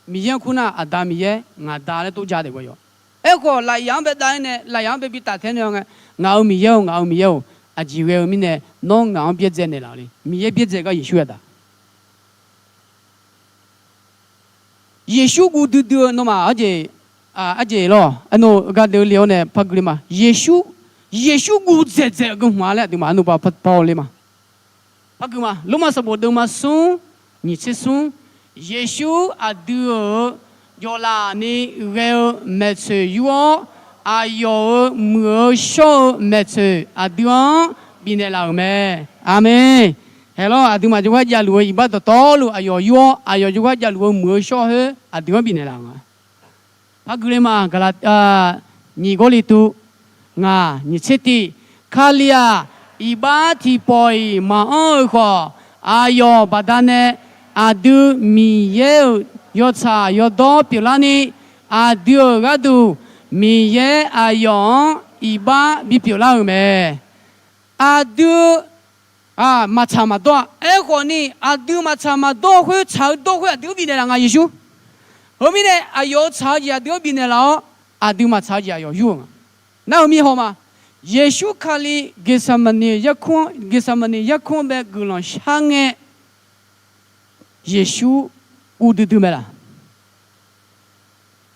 Miqyaer-anr kur nar, Aqda Miqyaer, ngaq Da laer tov ja daef gawyaw. Aerkhawf lafyaq-anr bae dav-ir nae, lafyaq-anr bae bi taftaeq nae ngae, ngaq-euq Miqyaer-or, ngaq-euq Miqyaer-or, aqjeq ghae-eu mirnae nawr ngaq-anr byaerdzae naeqlaf-eu le. Miqyaer byaerdzae gar Yeqsur yadaq. Yeqsur guv duidui-eu nawmaf arjeq, arjeq lawr, arnav gar deuv le-awr nae par gui le ma. Yeqsur, Yeqsur guv dzaeqdzaeq-eu geu hmq-a laer aqduimaf arnav ba par le ma. Par gui ma. Lormav sanqbof deuvma smr, nyiq tser smr. Yeqsur aqdui-euq jawvlaf ni ghae-eu maeqtsoeq yur-awr, aqyawf-euq muiq-eu shawr-eu maeqtsoeq aqdui-anr bifnaeq laf-euq mae. Aqmeq. Haeq lawr, aqduimaf jawrgar javluf-eu iqbax dawqtawvluf aqyawf yur-awr, aqyawf jawrgar javluf-eu muiq-eu shawr-eu khoer aqdui-anr bifnaeq laf-euq nga. Par gui le ma. Gaqlaq, nyiq Gawrliqtu ngaq nyiq tser tiq. Kali-aq, iqbax tiqpawf-iq maqanr-eu khawf, aqyawf baqdanae aqdui Miqyaer-euq yawtsaq yawdawr pyeuflarni, aqdui-euq gharduq Miqyaer aqyawf-anr iqbax bipyeuf lar-euq mae. Aqdui maqtsaq maqdawr-a. Aerkhawf ni aqdui maqtsaq maqdawr khoer, tsaq-eu dawr khoer aqdui-anr bifnaeq laf nga Yeqsur. Heumirnae aqyawf-euq tsaq-eu jeq aqdui-anr bifnaeq laf-awr, aqdui maqtsaq-eu jeq aqyawf yur-euq nga. Nar-eu mir haw ma. Yeqsur Kali Geqsaqmaqniq yarkmr, Geqsaqmaqniq yarkmr-anr bae guiqlanq shar ngae, Yeqsur guv duidui mae laf?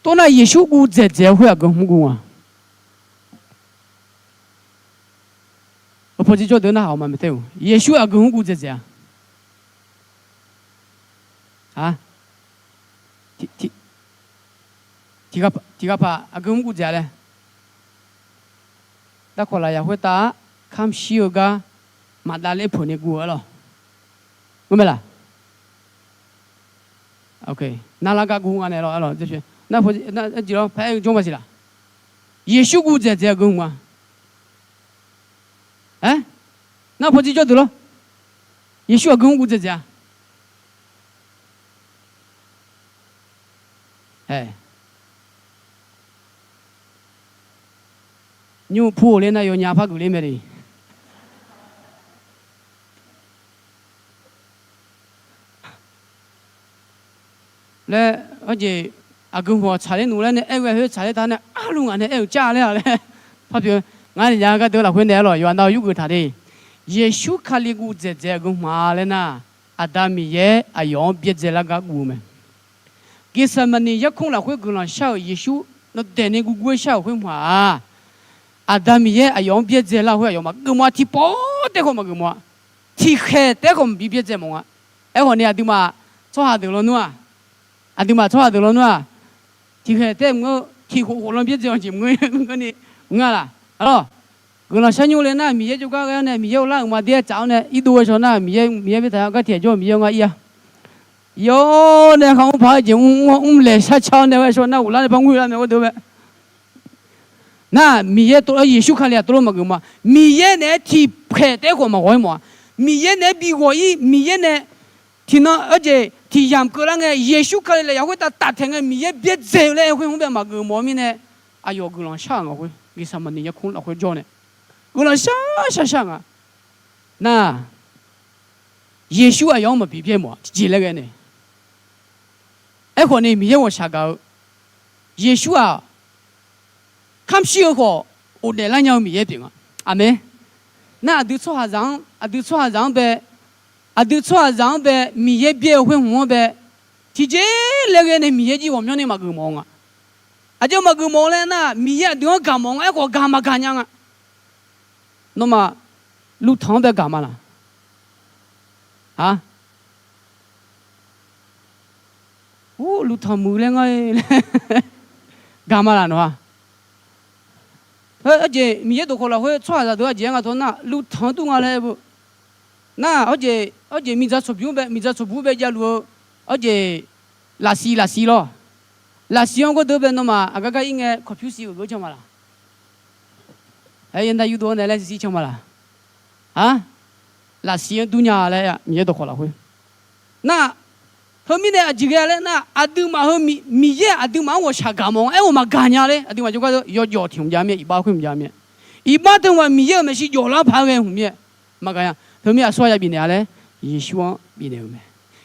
Tov nar Yeqsur guv dzaeqdzaeq-eu khoer aqgeu hmq guv nga. Pawqjir jawrdeuq narhaq-awq ma maeq tae-eu. Yeqsur aqgeu hmq guv dzaeqdzaeq-a? A, tiq ghaq paq aqgeu hmq guv dzaeq-a laer. Darkawq lafyaq khoertav-aq, kamq shir-eu gar maqdav ler peuq ni guv-eu aer lawq. Ngeur mae laf? Narlar gar guv nga naeq lawq. Nar, jeq lawr, paq-aer-eu jawr maqsiq laf? Yeqsur guv dzaeqdzaeq aqgeu hmq-a. Aer, nar pawqjir jawrdeuq lawr. Yeqsur aqgeu hmq guv dzaeqdzaeq-a? Aer, nymr pu-euq ler nar yawnyaf par geuf ler mae le. Laer, arjeq aqgeu hmq-aq tsaqler nmr laer nae aer-eu ghae khoer tsaqler taq nae arluf ngaq nae aer-euq car laer-a laer par pyeuf. Ngar ni nya gharduq lafkhoer naeq-aer lawq, yawqha nav-eu yurgeuf taq de. Yeqsur Kali guv dzaeqdzaeq aqgeu hmq-a laer nar, Aqda Miqyaer aqyawf-anr byaerdzae lar gar guv-eu mae. Geqsaqmaqniq yarkmr lafkhoer guiqlanq shar-euq Yeqsur, nawqdaeq ni guvguv-aer shar-euq khoer hmq-aq, Aqda Miqyaer aqyawf-anr byaerdzae lar-eu khoer aqyawf maqgeuf mawf-a, tiqpawf taef khawf maqgeuf mawf-a. Tiqkhaeq taef khawf maqbi byaerdzae mawf nga. Aerkhawf ni aqduimaf tsawrhaq deuq lawnmr-aq, aqduimaf tsawrhaq deuq lawnmr-aq, tiqkhaeq tae mr-eu tiqkhof khof lan byaerdzae-awq jeq mr-eu ni mr-a laq. Arlawq, guiqlanq sharnymr le nar Miqyaer jawrgar ghae-awr nae Miqyaer uvlar uqma daer tsaf-awr nae irdov ghae shaw nar Miqyaer, Miqyaer byaertaq-a gar tiqghaq jawr-eu Miqyaer-anr ngar ir-a. Yawr nae kharmr paq-aer jeq mr mr laeq shar car-awr nae ghae shaw nar uqlar nae par mr-eu lar mae gharduq bae. Nar Miqyaer tov-aer Yeqsur Kali-aq tov-aer maqgeuf ma. Miqyaer naeq-aer tiqkhaeq taef-aer khawf maqghawq-ir mawf-a. Miqyaer naeq-aer bi ghawq-ir Miqyaer nae tiqnan arjeq tiqyamq keuvlar ngae Yeqsur Kali laeq yaq khoertav taf taeq ngae Miqyaer byaerdzae-eu laer khoer hmr bae maqgeuf mawf-eu mirnae, aqyawf guiqlanq shar-euq nga khoer Geqsaqmaqniq yarkmr lafkhoer jawr nae guiqlanq shar shar shar nga. Nar Yeqsur aqyawf-anr maqbi byaer mawf-a tiqjeq laer ghae nae. Aerkhawf ni Miqyaer ghawqshaq gaq-eu Yeqsur-aq, kamr shir-eu khawf ghofdaef lar nya-eu Miqyaer pyeuf nga. Aqmeq. Nar aqdui tsawrhaqzaq-anr, aqdui tsawrhaqzaq-anr bae, aqdui tsawrhaqzaq-anr bae Miqyaer byaer-eu khoer hmq-anr bae, tiqjeq laer ghae nae Miqyaer jir ghawqmyanr ni maqgeuf mawf-eu nga. Aqjeq maqgeuf mawf-eu laer nar Miqyaer aqdui-anr gaq mawf nga. Aerkhawf gaq maqgaq nya nga. Nawmaf, Luvtanq-anr bae gaq ma laq? Aq, Luvtanq muiq laer ngar-e laer gaq ma laq nawq-a? Arjeq Miqyaer dawqkawq lafkhoer tsawrhaqzaq deuq aqjeq-aer nga tawr nar Luvtanq-anr dur nga laer aer-eu. Nar arjeq, arjeq miqdzaq tsawqbymr bae, miqdzaq tsawqbymr bae javluf-eu arjeq lafsiq lafsiq lawr. Lafsiq-anr gawrdeuv bae nawmaf aqgar gar ir ngae kawqpyur siq-euq geur can ma laq? Aer, yawdov yurdov-anr nae laer siq siq can ma laq? Aq, lafsiq-anr dur nya laer Miqyaer dawqkawq lafkhoer. Nar, heumirnae aqjeq ghae laer nar aqduimaf heu Miqyaer aqduimaf-anr ghawqshaq gaq mawf-a. Aerkhawf maqgaq nya ler aqduimaf jawrgar deuq yawjawf tiq hmq jav mir-aer iqbax khoer hmq jav mir-aer. Iqbax teumaf Miqyaer-euq maeqshi jawf lar paq-aer ghae hmq mir-aer maqgaq nya. Heumir aqsur-a ya bifnaeq-a laer Yeqsur-anr bifnaeq-euq mae.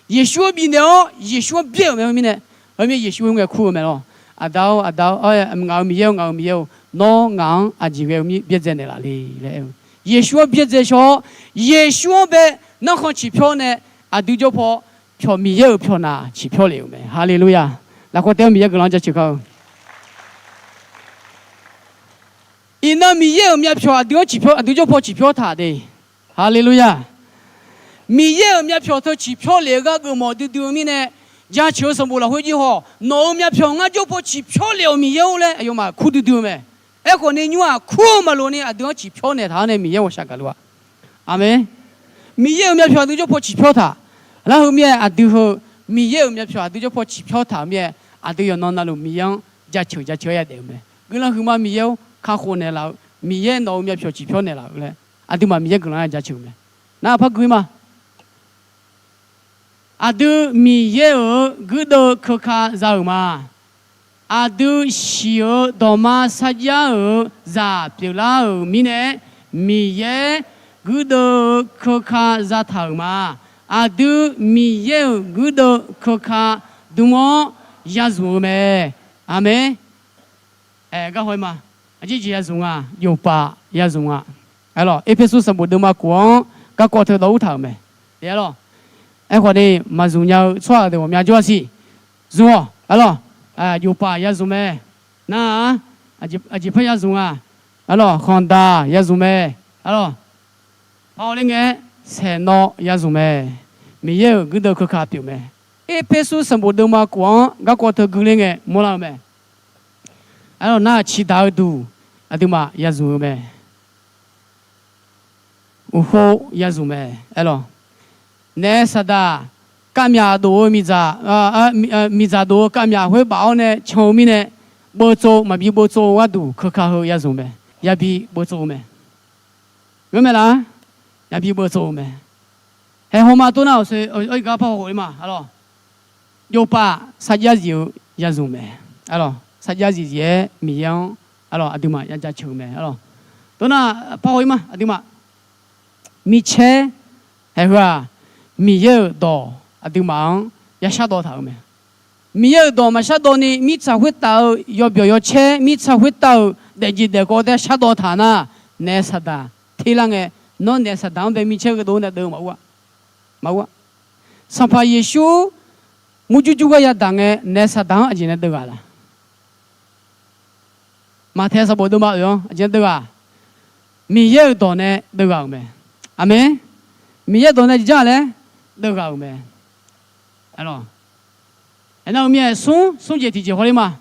Yeqsur-anr bifnaeq-awr Yeqsur-anr byaer-euq mae. Khoermirnae, khoermir Yeqsur khoer ngae kur-eu mae lawr. Aqda-or, aqda-or, ngaq-euq Miqyaer-or, ngaq-euq Miqyaer-or, nawr ngaq-anr aqjeq ghae-eu mir byaerdzae naeqlaf le laer aer-eu. Yeqsur-anr byaerdzae shaw-awr, Yeqsur-anr bae narkhan ciqpyawr nae aqdui jawrpaw pyawq Miqyaer-euq pyawqnaq ciqpyawr lef-euq mae. Haleluya! Lafkhoer taef-aer Miqyaer guiqlanq-anr jaceuq kar-eu. Iqnan Miqyaer-euq myavpyawq aqdui-anr ciqpyawr, aqdui jawrpaw ciqpyawr taq de. Haleluya! Miqyaer-euq myavpyawq teu ciqpyawr lef-eu gar geufmawf duidui-eu mirnae, jaceuq-eu sanqbof lafkhoer jir haw, nawq-euq myavpyawq ngar jawrpaw ciqpyawr lef-awq Miqyaer-or laer aqyawfmaf kur duidui-eu mae. Aerkhawf ni nymr-aq kur-eu maqloq ni aqdui-anr ciqpyawr naeqtaq-awr nae Miqyaer ghawqshaq gaqluf-a. Aqmeq. Miqyaer-euq myavpyawq aqdui jawrpaw ciqpyawr taq. Lar heu mir-aer aqdui heu Miqyaer-euq myavpyawq aqdui jawrpaw ciqpyawr taq-euq mir-aer aqdui yawqnan navluf Miqyaer-anr jaceuq jaceuq-aer yadaef-eu mae. Guiqlanq huiqma Miqyaer-or, kakhof naeqlaf-eu Miqyaer nawq-euq myavpyawq ciqpyawr naeqlaf-eu laer aqduimaf Miqyaer guiqlanq-anr jaceuq-eu mae. Nar par gui ma. Aqdui Miqyaer-euq guirdeuv keuka za-euq ma. Aqdui shiq-euq dawqma sarjax-euq zaq pyeuflar-euq mirnae, Miqyaer guirdeuv-eu keuka zataq-euq ma. Aqdui Miqyaer-euq guirdeuv keuka dm-awr yazmq-eu mae. Aqmeq. Aer, garhaw-ir ma. Aqjeq jeq yazmq nga, jofpaf yazmq nga. Aerlawq, Erpersu sanqbof deuvma kof-anr garkawv teu dawv ur taq-euq mae. Aerlawq, aerkhawf ni maqzmq nya-eu tsawrhaq deuq ghawqmya jawr-a siq. Zmq-awq. Aerlawq, jofpaf yazmq mae. Nar-aq, aqjeq par yazmq nga. Aerlawq, khanqdaq yazmq mae. Aerlawq, par hawler ngae-aer saeqnawv yazmq mae. Miqyaer-euq guirdeuv keuka pyeuf mae. Erpersu sanqbof deuvma kof-anr garkawv teu gui ler ngae mawrlar-eu mae. Aerlawq, nar-aq ciqdaq-eu duq aqduimaf yazmq-eu mae. Uqkhov yazmq mae. Aerlawq, naef saqdaq kavmyaq dof-eu miqdzaq, miqdzaq dof-eu kavmyaq khoer baf-awr nae can-eu mirnae, beuvtsov maqbi beuvtsov-eu gharduq keuka heu yazmq mae. Yabi beuvtsov-eu mae. Ngeurmae laf-a, yabi beuvtsov-eu mae. Haeqhaw ma tov nar awqsoe awr-ir gar par haw khof-ir ma. Aerlawq, jofpaf sarjax zif-eu yazmq mae. Aerlawq, sarjax zif zif-aer Miqyaer-anr aerlawq aqduimaf ya jaceuq-eu mae. Aerlawq, tov nar par haw-ir ma. Aqduimaf micaer haeq heu-aq, Miqyaer-euq dawq aqduimaf-anr ya shardawv taq-euq mae. Miqyaer-euq dawq maqshardawv ni mirtsaq khoertav-eu yawbyawq yawcaer, mirtsaq khoertav-euq daefjeq daefkawv taef-aer shardawv taq nar, naef saqdaq ter lar ngae, nawr naef saqdaq-anr bae micaer gheudov nae deuv maqur-a. Maqur-a. Sanqpaq Yeqsur murjur jur gar yadaq ngae naef saqdaq-anr aqjeq nae deuv ghaq laq? Maqtaeq sanqbof deuvma oeq-anr aqjeq nae deuv ghaq? Miqyaer-euq dawq nae deuv ghaq-euq mae. Aqmeq. Miqyaer dawq nae jeq jar laer deuv ghaq-euq mae. Aerlawq, aernar-eu mir-aer smr smr jeq tiqjeq hawler ma.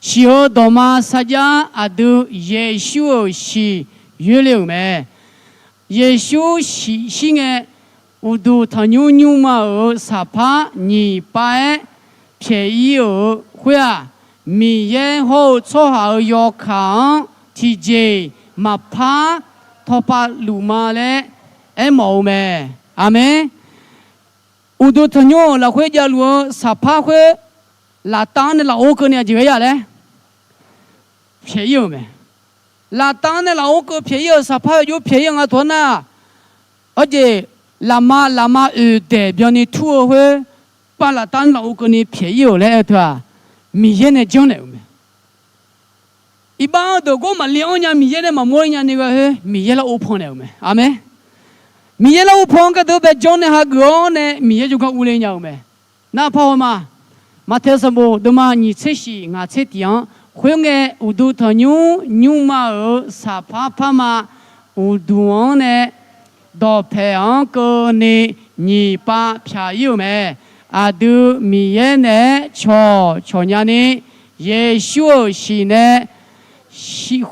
Shiq-eu dawqma sarjax aqdui Yeqsur-euq shiq yoerle-euq mae. Yeqsur shiq shir ngae, uqduq tanqnymr nymrma-euq saqpar nyiq pav-aer pyaeq-ir-euq khoer-aq, Miqyaer hawr-eu tsawrhaq-euq yawkaq-anr tiqjeq maqpar tawqpav luf ma laer aermawf-eu mae. Aqmeq. Uqduq tanqnymr-euq lafkhoer javluf-eu saqpar khoer, laftav-anr nae lafov keuvni aqjeq ghae-a laer pyaeq-ir-euq mae. Laftav-anr nae lafov keuv pyaeq-ir-euq saqpar-eu jov pyaeq-ir-eu nga tawq-anr nar, arjeq lafma lafma oeq daeq byanni tur-eu khoer, pav laftav-anr lafov keuvni pyaeq-ir-euq laer aer-eu teu-aq, Miqyaer nae janrnaeq-euq mae. Iqbax-eu deuq gawr maqli-anr nya Miqyaer nae maqmawr-ir nyani ghae khoer, Miqyaer lar ov pan naeq-euq mae. Aqmeq. Miqyaer lar ov pan-anr gharduq bae janr nae hageuf-awr nae Miqyaer jawrgar urle nya-euq mae. Nar parhaw ma, Maqtaeq sanqbof deuvma nyiq tser shiq ngaq tser tiq-anr, khoerngae uqduq tanqnymr nymrma-euq saqpar parma uqduq-anr nae dawqpaeq-anr keuvni nyiq pav pyaq-ir-euq mae. Aqdui Miqyaer naeq-aer cawqcawq nyani, Yeqsur-euq shiq nae shir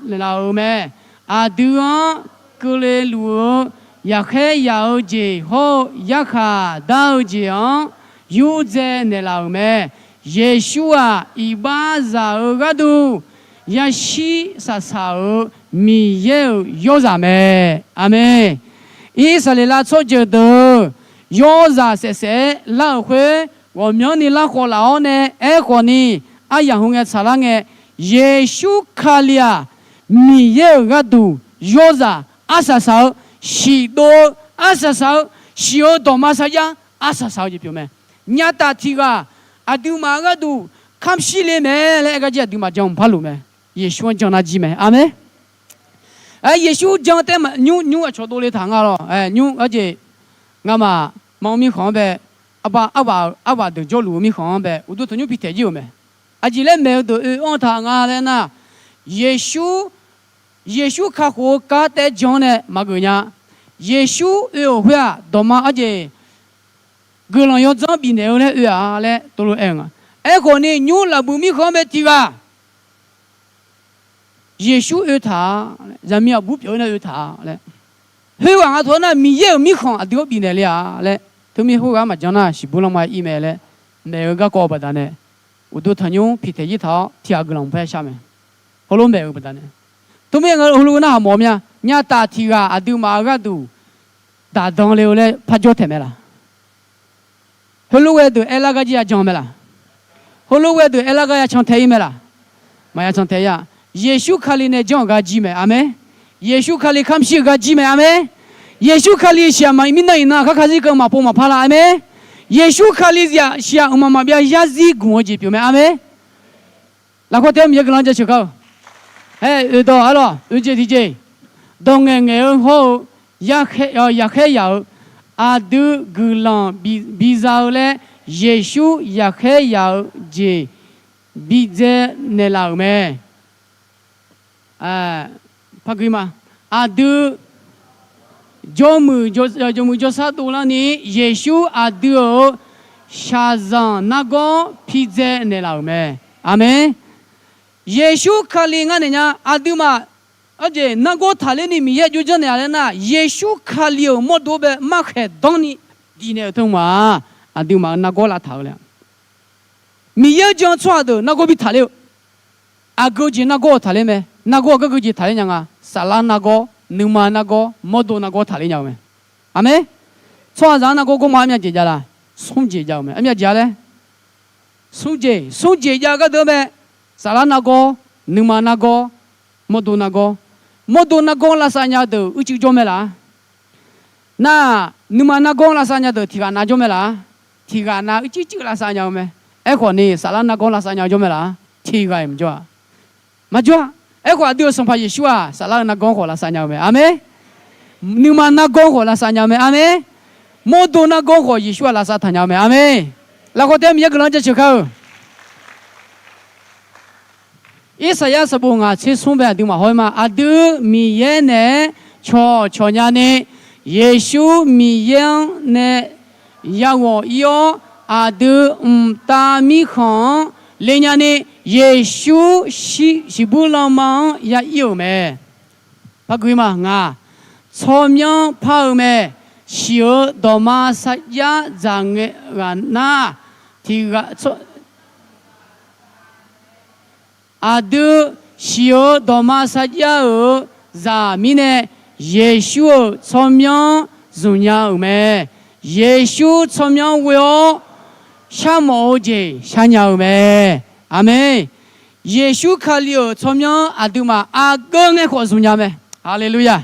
naeqlaf-euq mae. Aqdui-anr keuvle luf-eu yaqkhaer yaq-eu jeq hawr-eu yarkhaq dar-eu jeq-anr yurdzae naeqlaf-euq mae. Yeqsur-aq, iqbaxzaq-euq gharduq yashir saqsaq-euq Miqyaer-euq yawrzaq mae. Aqmeq. Irsaqleqlav tsawrjeuq deuq yawrzaq saef saef-aer lar-euq khoer, ghawqmyanrni larkhawf laf-awr nae aerkhawf ni, aryaq heu ngae tsaqlar ngae, Yeqsur Kali-aq, Miqyaer-euq gharduq yawrzaq arsaq saq-eu, shiq dov-eu arsaq saq-eu, shiq-eu dawqma sarjax arsaq saq-eu jeq pyeuf mae. Nyataf tiq ghaq aqduimaf-euq gharduq kamq shir le mae laer aer gar jir aqduimaf jan mqpar luf mae. Yeqsur-anr jan nar jir mae. Aqmeq. Aer, Yeqsur jan tae nymr nymr aqcawq dovle taq nga lawr. Aer, nymr arjeq ngamaf maqmr mirkhanq-anr bae, arbar, arbar deuq jawrluf-eu mirkhanq-anr bae uqduq tanqnymr pi taeq jir-euq mae. Aqjeq laer maeq-eu deuq oe-anr taq nga laer nar, Yeqsur, Yeqsur kakhof-eu kar taev jan-anr nae maqgeuf nya. Yeqsur oe-euq khoer-aq, dawqma arjeq guiqlanq yawdzanr bifnaeq-eu laer oe-a laer tov lof-aer nga. Aerkhawf ni, nymr lafbuiq mirkhanq-anr bae tiq ghaq Yeqsur oe taq-a, zaqmiq aqbur pyeuf-eu nae oe taq-a laer. Khoerghaq nga tawq-anr nar, Miqyaer-euq mirkhanq aqdui-anr bifnaeq le-a laer, teumir khoerghaq maqjan nar, siqbur lanma ir mae laer maeq-eu garkawv-eu baqdanae, uqduq tanqnymr pi taeq jir taq-awr tiq ghaq guiqlanq paer shar mae. Heulof maeq-eu baqdanae, teumir nga heulof-eu narhaq mawf-eu mya. Nyataf tiq ghaq aqduimaf-euq gharduq daqdan le-eu laer parjawr taeq mae laq? Heulof ghae deuq aerlar gar jir ya jan mae laq? Heulof ghae deuq aerlar gar ya can tae ir mae laq? Maqya can tae ir-a. Yeqsur Kali nae janr-euq gar jir mae. Aqmeq. Yeqsur Kali kamq shir-euq gar jir mae. Aqmeq. Yeqsur Kali siq aqma mirnan iqnan aqkar kazir keuv maqpov maqpar la. Aqmeq. Yeqsur Kali siq aqmqmaq maqbyav yarzir gmq-eu jeq pyeuf mae. Aqmeq. Lafkhoer tae-aer Miqyaer guiqlanq jaceuq kar-eu. Aer, oeqdawq arlawq, oeqjeq tiqjeq, dawq ngaeqngaeq-eu hawr-eu, yaqkhaer yaq-euq, aqdui guiqlanq biza-eu laer, Yeqsur yaqkhaer yaq-eu jeq bidzae naeqlaf-euq mae. Par gui ma. Aqdui jawrmuiq jawrmuiq jawrshar dovlarni, Yeqsur aqdui-euq shaqzanq nargawr pidzae naeqlaf-euq mae. Aqmeq. Yeqsur Kali ngar naeq nya. Aqduimaf arjeq nargawr taqler ni Miqyaer jov janrnaeq-a laer nar, Yeqsur Kali-euq mawrdo bae markhaeq danrni diqnaeq-euq teumq-aq, aqduimaf-euq nargawr lavtaq-eu le-a. Miqyaer-anr jan-eu tsawrhaq deuq nargawr bi taqler-eu. Aqgeu jeq nargawr-eu taqler mae. Nargawr-eu gargeu jeq taqler nya nga. Saflar nargawr, nuima nargawr, mawrdo nargawr taqler nya-eu mae. Aqmeq. Tsawrhaqzaq-anr nargawr gawrma armyav jeq jav la? Smr jeq jav-eu mae. Armyav jeq-a laer? Smr jeq, smr jeq jav-eu gharduq mae. Saflar nargawr, nuima nargawr, mawrdo nargawr. Mawrdo nargawr lavsav nya-eu deuq uicuiv jawr mae laf? Nar, nuima nargawr lavsav nya deuq tiq ghaq nav jawr mae laf? Tiq ghaq nav uicuiv cuiv lavsav nya-eu mae. Aerkhawf ni, saflar nargawr lavsav nya-eu jawr mae laf? Tiq ghaq-iq maqjawr-a. Maqjawr-a. Aerkhawf, aqdui-euq Sanqpaq Yeqsur-aq, saflar-eu nargawr khawf lavsav nya-eu mae. Aqmeq. Nuima nargawr khawf lavsav nya-eu mae. Aqmeq. Mawrdo nargawr khawf Yeqsur-aq lavsav taq nya-eu mae. Aqmeq. Lafkhoer tae-aer Miqyaer guiqlanq jaceuq kar-eu. Irsaqyar sanqbof ngaq tser smr bae aqduimaf haw-ir ma. Aqdui Miqyaer naeq-aer cawqcawq nyani, Yeqsur Miqyaer-anr nae yaghawq ir-awr, aqdui mqtav mirkhanq-anr Le nyani, Yeqsur shiqbuir lanma-anr ya ir-euq mae. Par gui ma, ngaq, tsawrmyanr par-eu mae. Shiq-euq dawqma sarjax dzaq ngae ghaq nar, tiq ghaq, aqdui shiq-euq dawqma sarjax-euq zaq mirnae, Yeqsur-euq tsawrmyanr zmqnya-euq mae. Yeqsur tsawrmyanr ghoe-awr sharmawf-eu jeq sharnya-eu mae. Aqmeq. Yeqsur Kali-euq tsawrmyanr aqduimaf aqgeu ngae khawf zmqnya mae. Haleluya.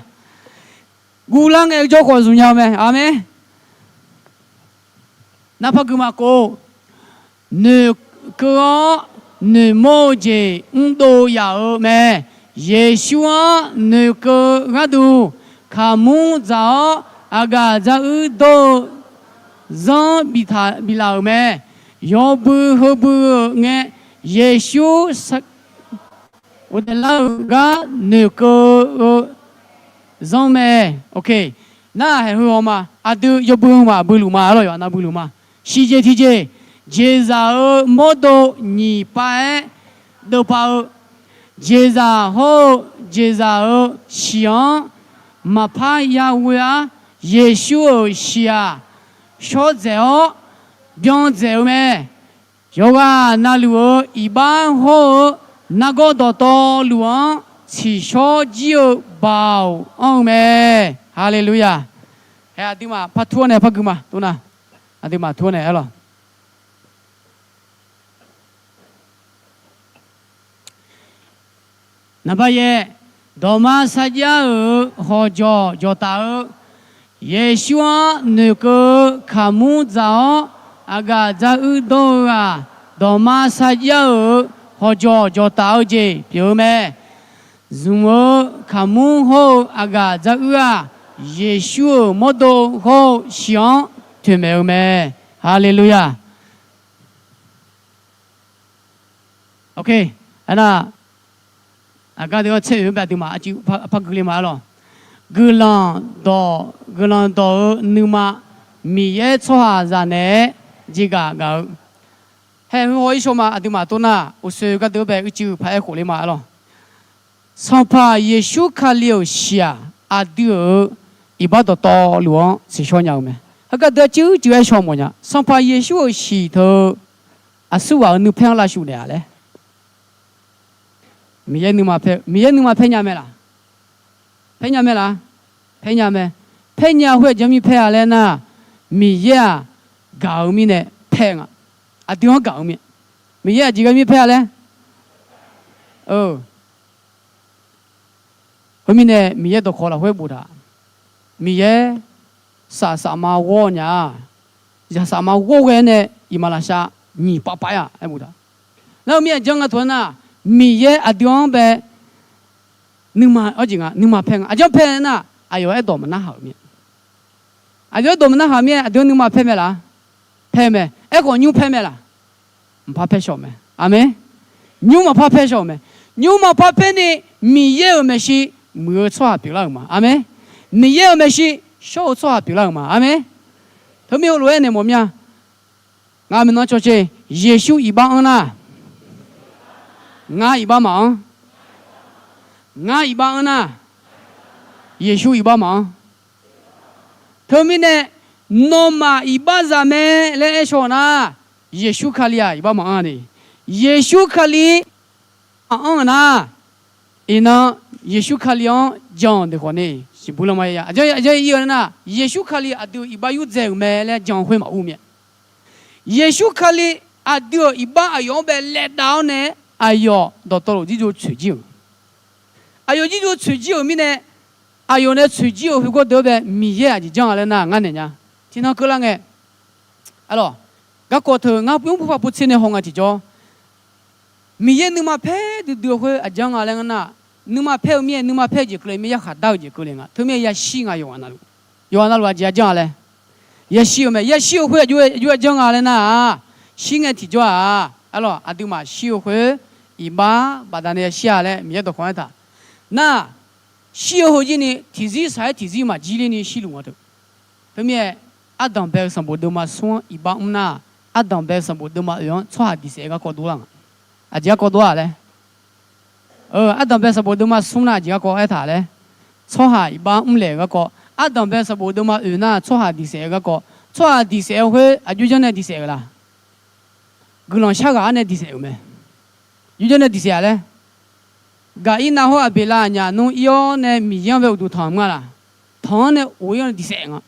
Guvlar ngae jawr khawf zmqnya-eu mae. Aqmeq. Nar par gui ma kov. Noeqkeuv-awr noeqmawr-eu jeq mrdov yaf-eu mae. Yeqsur-anr noeqkeuv gharduq kaqmur dzaq-awr, aqgaf dzaruir dawr-eu zanr biftaq biflaf-euq mae. Yawbui heubui-euq ngae, Yeqsur ghofdaef lar-eu gar noeqkeuv-eu zanr mae. Nar haeq heu haw ma. Aqdui yawbui heu ma, builuf ma, arlawq yawqha nav builuf ma. Shiqjeq tiqjeq, jeqzaq-euq mawrdo nyiq pav-aer deuvpav-eu, jeqzaq hawr-eu jeqzaq-euq shiq-anr maqpar yaghoe-ar. Yeqsur-euq shiq-aq, shawr dzaeq-awr byan dzaeq-eu mae. Yawqghaq navluf-euq iqbax hawr-eu nargawr dawqtawvluf-anr tsiqshawr jir-eu baoq anr-eu mae. Haleluya. Hae aqduimaf par tur-awr nae par gui ma. Tov nar, aqduimaf tur-awr nae aer lawq. Naqbar yaer, dawqma sarjax-euq hawqjawq jawqtaf-eu, Yeqsur-anr noeqkeuv-eu kaqmur dzaq-awr, aqgaf dzaruir dawr-eu-aq, dawqma sarjax-euq hawqjawq jawqtaf-eu jeq pyeuf-eu mae. Zmq-eu kaqmur hawr-eu aqgaf dzaruir-aq, Yeqsur-euq mawrdo hawr-eu shiq-anr toeqmaeq-eu mae. Haleluya. Aernar, aqgar deuq-anr tser oeq-anr bae aqduimaf aqcuiv par gui le ma aer lawq. Guiqlanq dawq, guiqlanq dawq-eu nuima, Miqyaer tsawrhaqzaq naeq-aer jeqgaf gaf-eu. Haeq heu haw-ir shaw ma. Aqduimaf tov nar, uqsoeq gharduq-anr bae uicuiv paq-aer khof le ma aer lawq. Sanqpaq Yeqsur Kali-euq shiq-aq, aqdui-euq iqbax dawqtawvluf-anr tsiqshawr nya-eu mae. Heugar deuq-anr cuiv cuiv-aer shaw mawf nya. Sanqpaq Yeqsur-euq shiq teu aqsurghaq-euq nuipaer-anr lavshuif naeq-a laer. Miqyaer nuima paer, Miqyaer nuima paer nya mae laq? Paer nya mae laq? Paer nya mae. Paer nya khoer aqjeq mirpaer-a laer nar, Miqyaer-aq gaq-eu mirnae paer nga. Aqdui-anr gaq-eu mir. Miqyaer aqjeq ghae mirpaer-a laer. Heumirnae Miqyaer dawqkawq lafkhoer boftaq, Miqyaer saf safma ghawr nya-a. Zaq safma ghawr ghae-aer nae iqmalavshav nyiq pav pav-aer-aq aer boftaq. Nar-eu mir aqjanr nga taq-aer nar, Miqyaer aqdui-anr bae nuima, arjeq nga, nuima paer nga. Aqjanr paer nar, aqyawf aerdawq maqnarhaq-euq mir. Aqdui aerdawq maqnarhaq mir-aer, aqdui-anr nuima paer mae laq? Paer mae. Aerkhawf nymr paer mae laq? Maqpar paer shawq mae. Aqmeq. Nymr maqpar paer shawq mae. Nymr maqpar paer ni, Miqyaer-euq maeqshi muiq-eu tsawrhaq pyeuflar-euq ma. Aqmeq. Miqyaer-euq maeqshi shawr-eu tsawrhaq pyeuflar-euq ma. Aqmeq. Teumir heulof-aer naeq mawf mir-a. Ngar maeqnan cawce, Yeqsur iqbax anr nar, ngar iqbax maqanr. Ngar iqbax anr nar, Yeqsur iqbax maqanr. Teumirnae, nawmaf iqbax zaq mae laer aer shaw nar, Yeqsur Kali-aq iqbax maqanr ni. Yeqsur Kali maqanr-euq nar, iqnan Yeqsur Kali-anr jan-euq deuq khawf ni, siqbuq lanma ya, aqjanr ir-eu nar, Yeqsur Kali aqdui-euq iqbax yurdzae-euq mae laer jan khoer maqur mir-a. Yeqsur Kali aqdui-euq iqbax aqyawf-anr bae laev dav-awr nae, aqyawf dawqtawvluf jirjov tsoeq jir-euq. Aqyawf jirjov tsoeq jir-euq mirnae, aqyawf nae tsoeq jir-euq khoergar deuq-anr bae Miqyaer aqjeq janr-a laer nar ngar naeq nya. Tiqnan keuvlar ngae, arlawq, garkawv teu ngar mrpar pavpov tser nae haw nga tiqjawr, Miqyaer nuima paer duidui-eu khoer aqjanr nga laer ngeur nar, nuima paer-eu mir-aer, nuima paer-eu jeq keuvle mir-aer, yarkhaq dar-eu jeq keuvle nga. Teumirnae yashir nga yawqghaq navluf. Yawqghaq navluf aqjeq-a janr-a laer, yashir-eu mae. Yashir-eu khoer aqjox-aer janr nga laer nar-aq, shir ngae tiqjawr-aq, arlawq, aqduimaf shir-eu khoer iqbax baqdanae yashir-a laer Miqyaer dawqkawq aertaq. Nar, shir-eu heujir ni tiqzir saq-aer tiqzir maqjir ler ni shirluf nga teu. Teumirnae, ardanq bae-eu sanqbof deuvma smr-anr iqbax mr nar, ardanq bae-eu sanqbof deuvma oeq-anr tsawrhaq diq saef-aer garkawv dovlar nga. Aqjeq garkawv dov-a laer. Ardanqbae sanqbof deuvma smr nar aqjeq garkawv aertaq laer. Tsawrhaq iqbax mrlaeq-euq garkawv. Ardanqbae sanqbof deuvma oeq nar tsawrhaq diqsaef-eu garkawv. Tsawrhaq diqsaef-eu khoer aqjox janr nae diqsaef-euq la? Guiqlanq shar ghaq-anr nae diqsaef-euq mae. Aqjox janr nae diqsaef-a laer. Gaqirnav hawr Aqbeqlav aqnyaf nmr ir-awr nae Miqyaer-anr bae uqduq tanq-euq maqngeur laq? Tanq-anr nae of ir-awr nae diqsaef nga.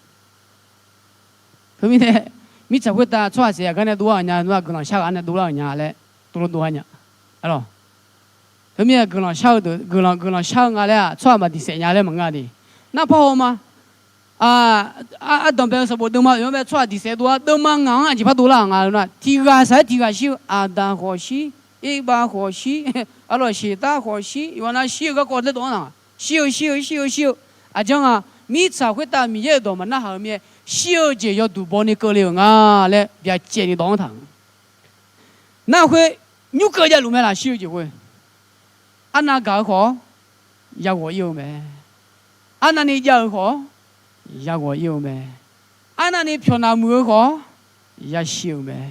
Teumirnae, mirtsaq khoertav tsawrhaq saef-a gar nae dovlar-euq nya, nar guiqlanq shar ghaq-anr nae dovlar-euq nya laer, tuvlov dov-a nya. Teumirnae guiqlanq shar-eu deuq, guiqlanq, guiqlanq shar-eu nga laer-aq, tsawrhaq maqdiqsaef nya laer maqngeur-a de. Nar parhaw ma. Ardanqbae-eu sanqbof deuvma oeq-anr bae tsawrhaq diqsaef dov-a, deuvma ngaq-anr aqjeq par dovlar-aq nga nar, tiqghaq saq-aer tiqghaq shir-eu, Aqdaq khawf shir, Irbav khawf shir, arlawq Seqtav khawf shir, yawqha nav shir-eu garkawv laer dov-anr naq. Shir-eu, shir-eu, shir-eu, shir-eu. Aqjanr nga, mirtsaq khoertav Miqyaer-euq dawq maqnarhaq-eu mir-aer, shir-eu jeq yawduq baw ni keuvle-euq nga laer byacaevni dawv-anr taq-euq. Nar khoer, nymr keuv javluf mae laq, shir-eu jeq khoer. Arnav gaq-eu khawf-awr, yaghawq ir-eu mae. Arnavni jav-eu khawf-awr, yaghawq ir-eu mae. Arnavni pyawq naq muiq-eu khawf-awr, yashir-eu mae.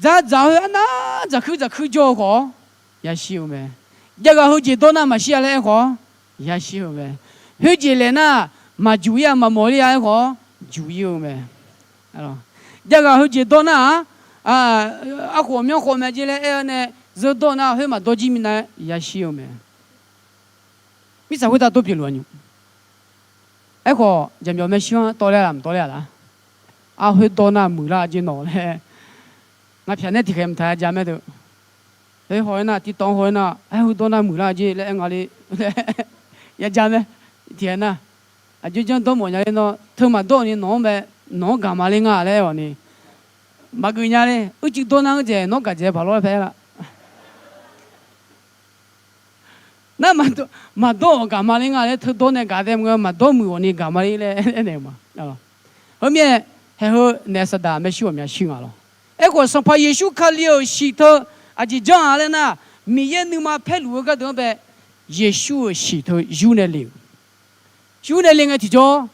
Dzardzaq khoer arnav dzaqkuir dzaqkuir jawr-eu khawf-awr, yashir-eu mae. Javghaq heujeq dawr nar maqshir-a laer aer khawf-awr, yashir-eu mae. Khoerjeq laeq nar, maqjuq ir-a maqmawq ir-a aer khawf-awr, juq ir-eu mae. Javghaq heujeq dawr nar-aq, arkhof aqmyanluf khawf mae jeq laer aer-eu nae, zeur dawr nar khoer maqdawr jir minav-aer yashir-eu mae. Mirtsaq khoertav dawr pyeufluf-a nymr. Aerkhawf, jaqmyawf maershuir-anr tawvler-a laq maqtawvler-a laq? Ar, khoer dawr nar muiqlar jeq nawq laer, ngaq pyaq nae tiqkhaeq mqtaq-a ja mae deuq. Khoer haw-aer nar, tiqtawv-anr haw-aer nar, aer, khoer dawr nar muiqlar jeq laer aer nga le laer, ya ja mae. Tiqkhaeq nar, aqjox janr dawr mawf nya le nawr, teu maqdawr-awq ni nawq-anr bae, nawq-anr gaq ma le nga laer aer-awq ni, maqgeuf nya le. Uicuiv dawr nar-anr dzaeq nawr gaq dzaeq paq lawr laer paer lar. Nar, maqdawr-awq gaq ma le nga laer teu dawr nae gaq tae maqngeur, maqdawr muiq-awq ni gaq ma le laer aernaeq-eu ma. Heumirnae, haeq heu naef saqdaq maershuir ghawqmya shir nga lawr. Aerkhawf, Sanqpaq Yeqsur Kali-euq shiq teu aqjeq janr-a laer nar, Miqyaer nuima paerluf-eu gardeuq-anr bae, Yeqsur-euq shiq teu yur nae le-euq. Yur nae le ngae tiqjawr,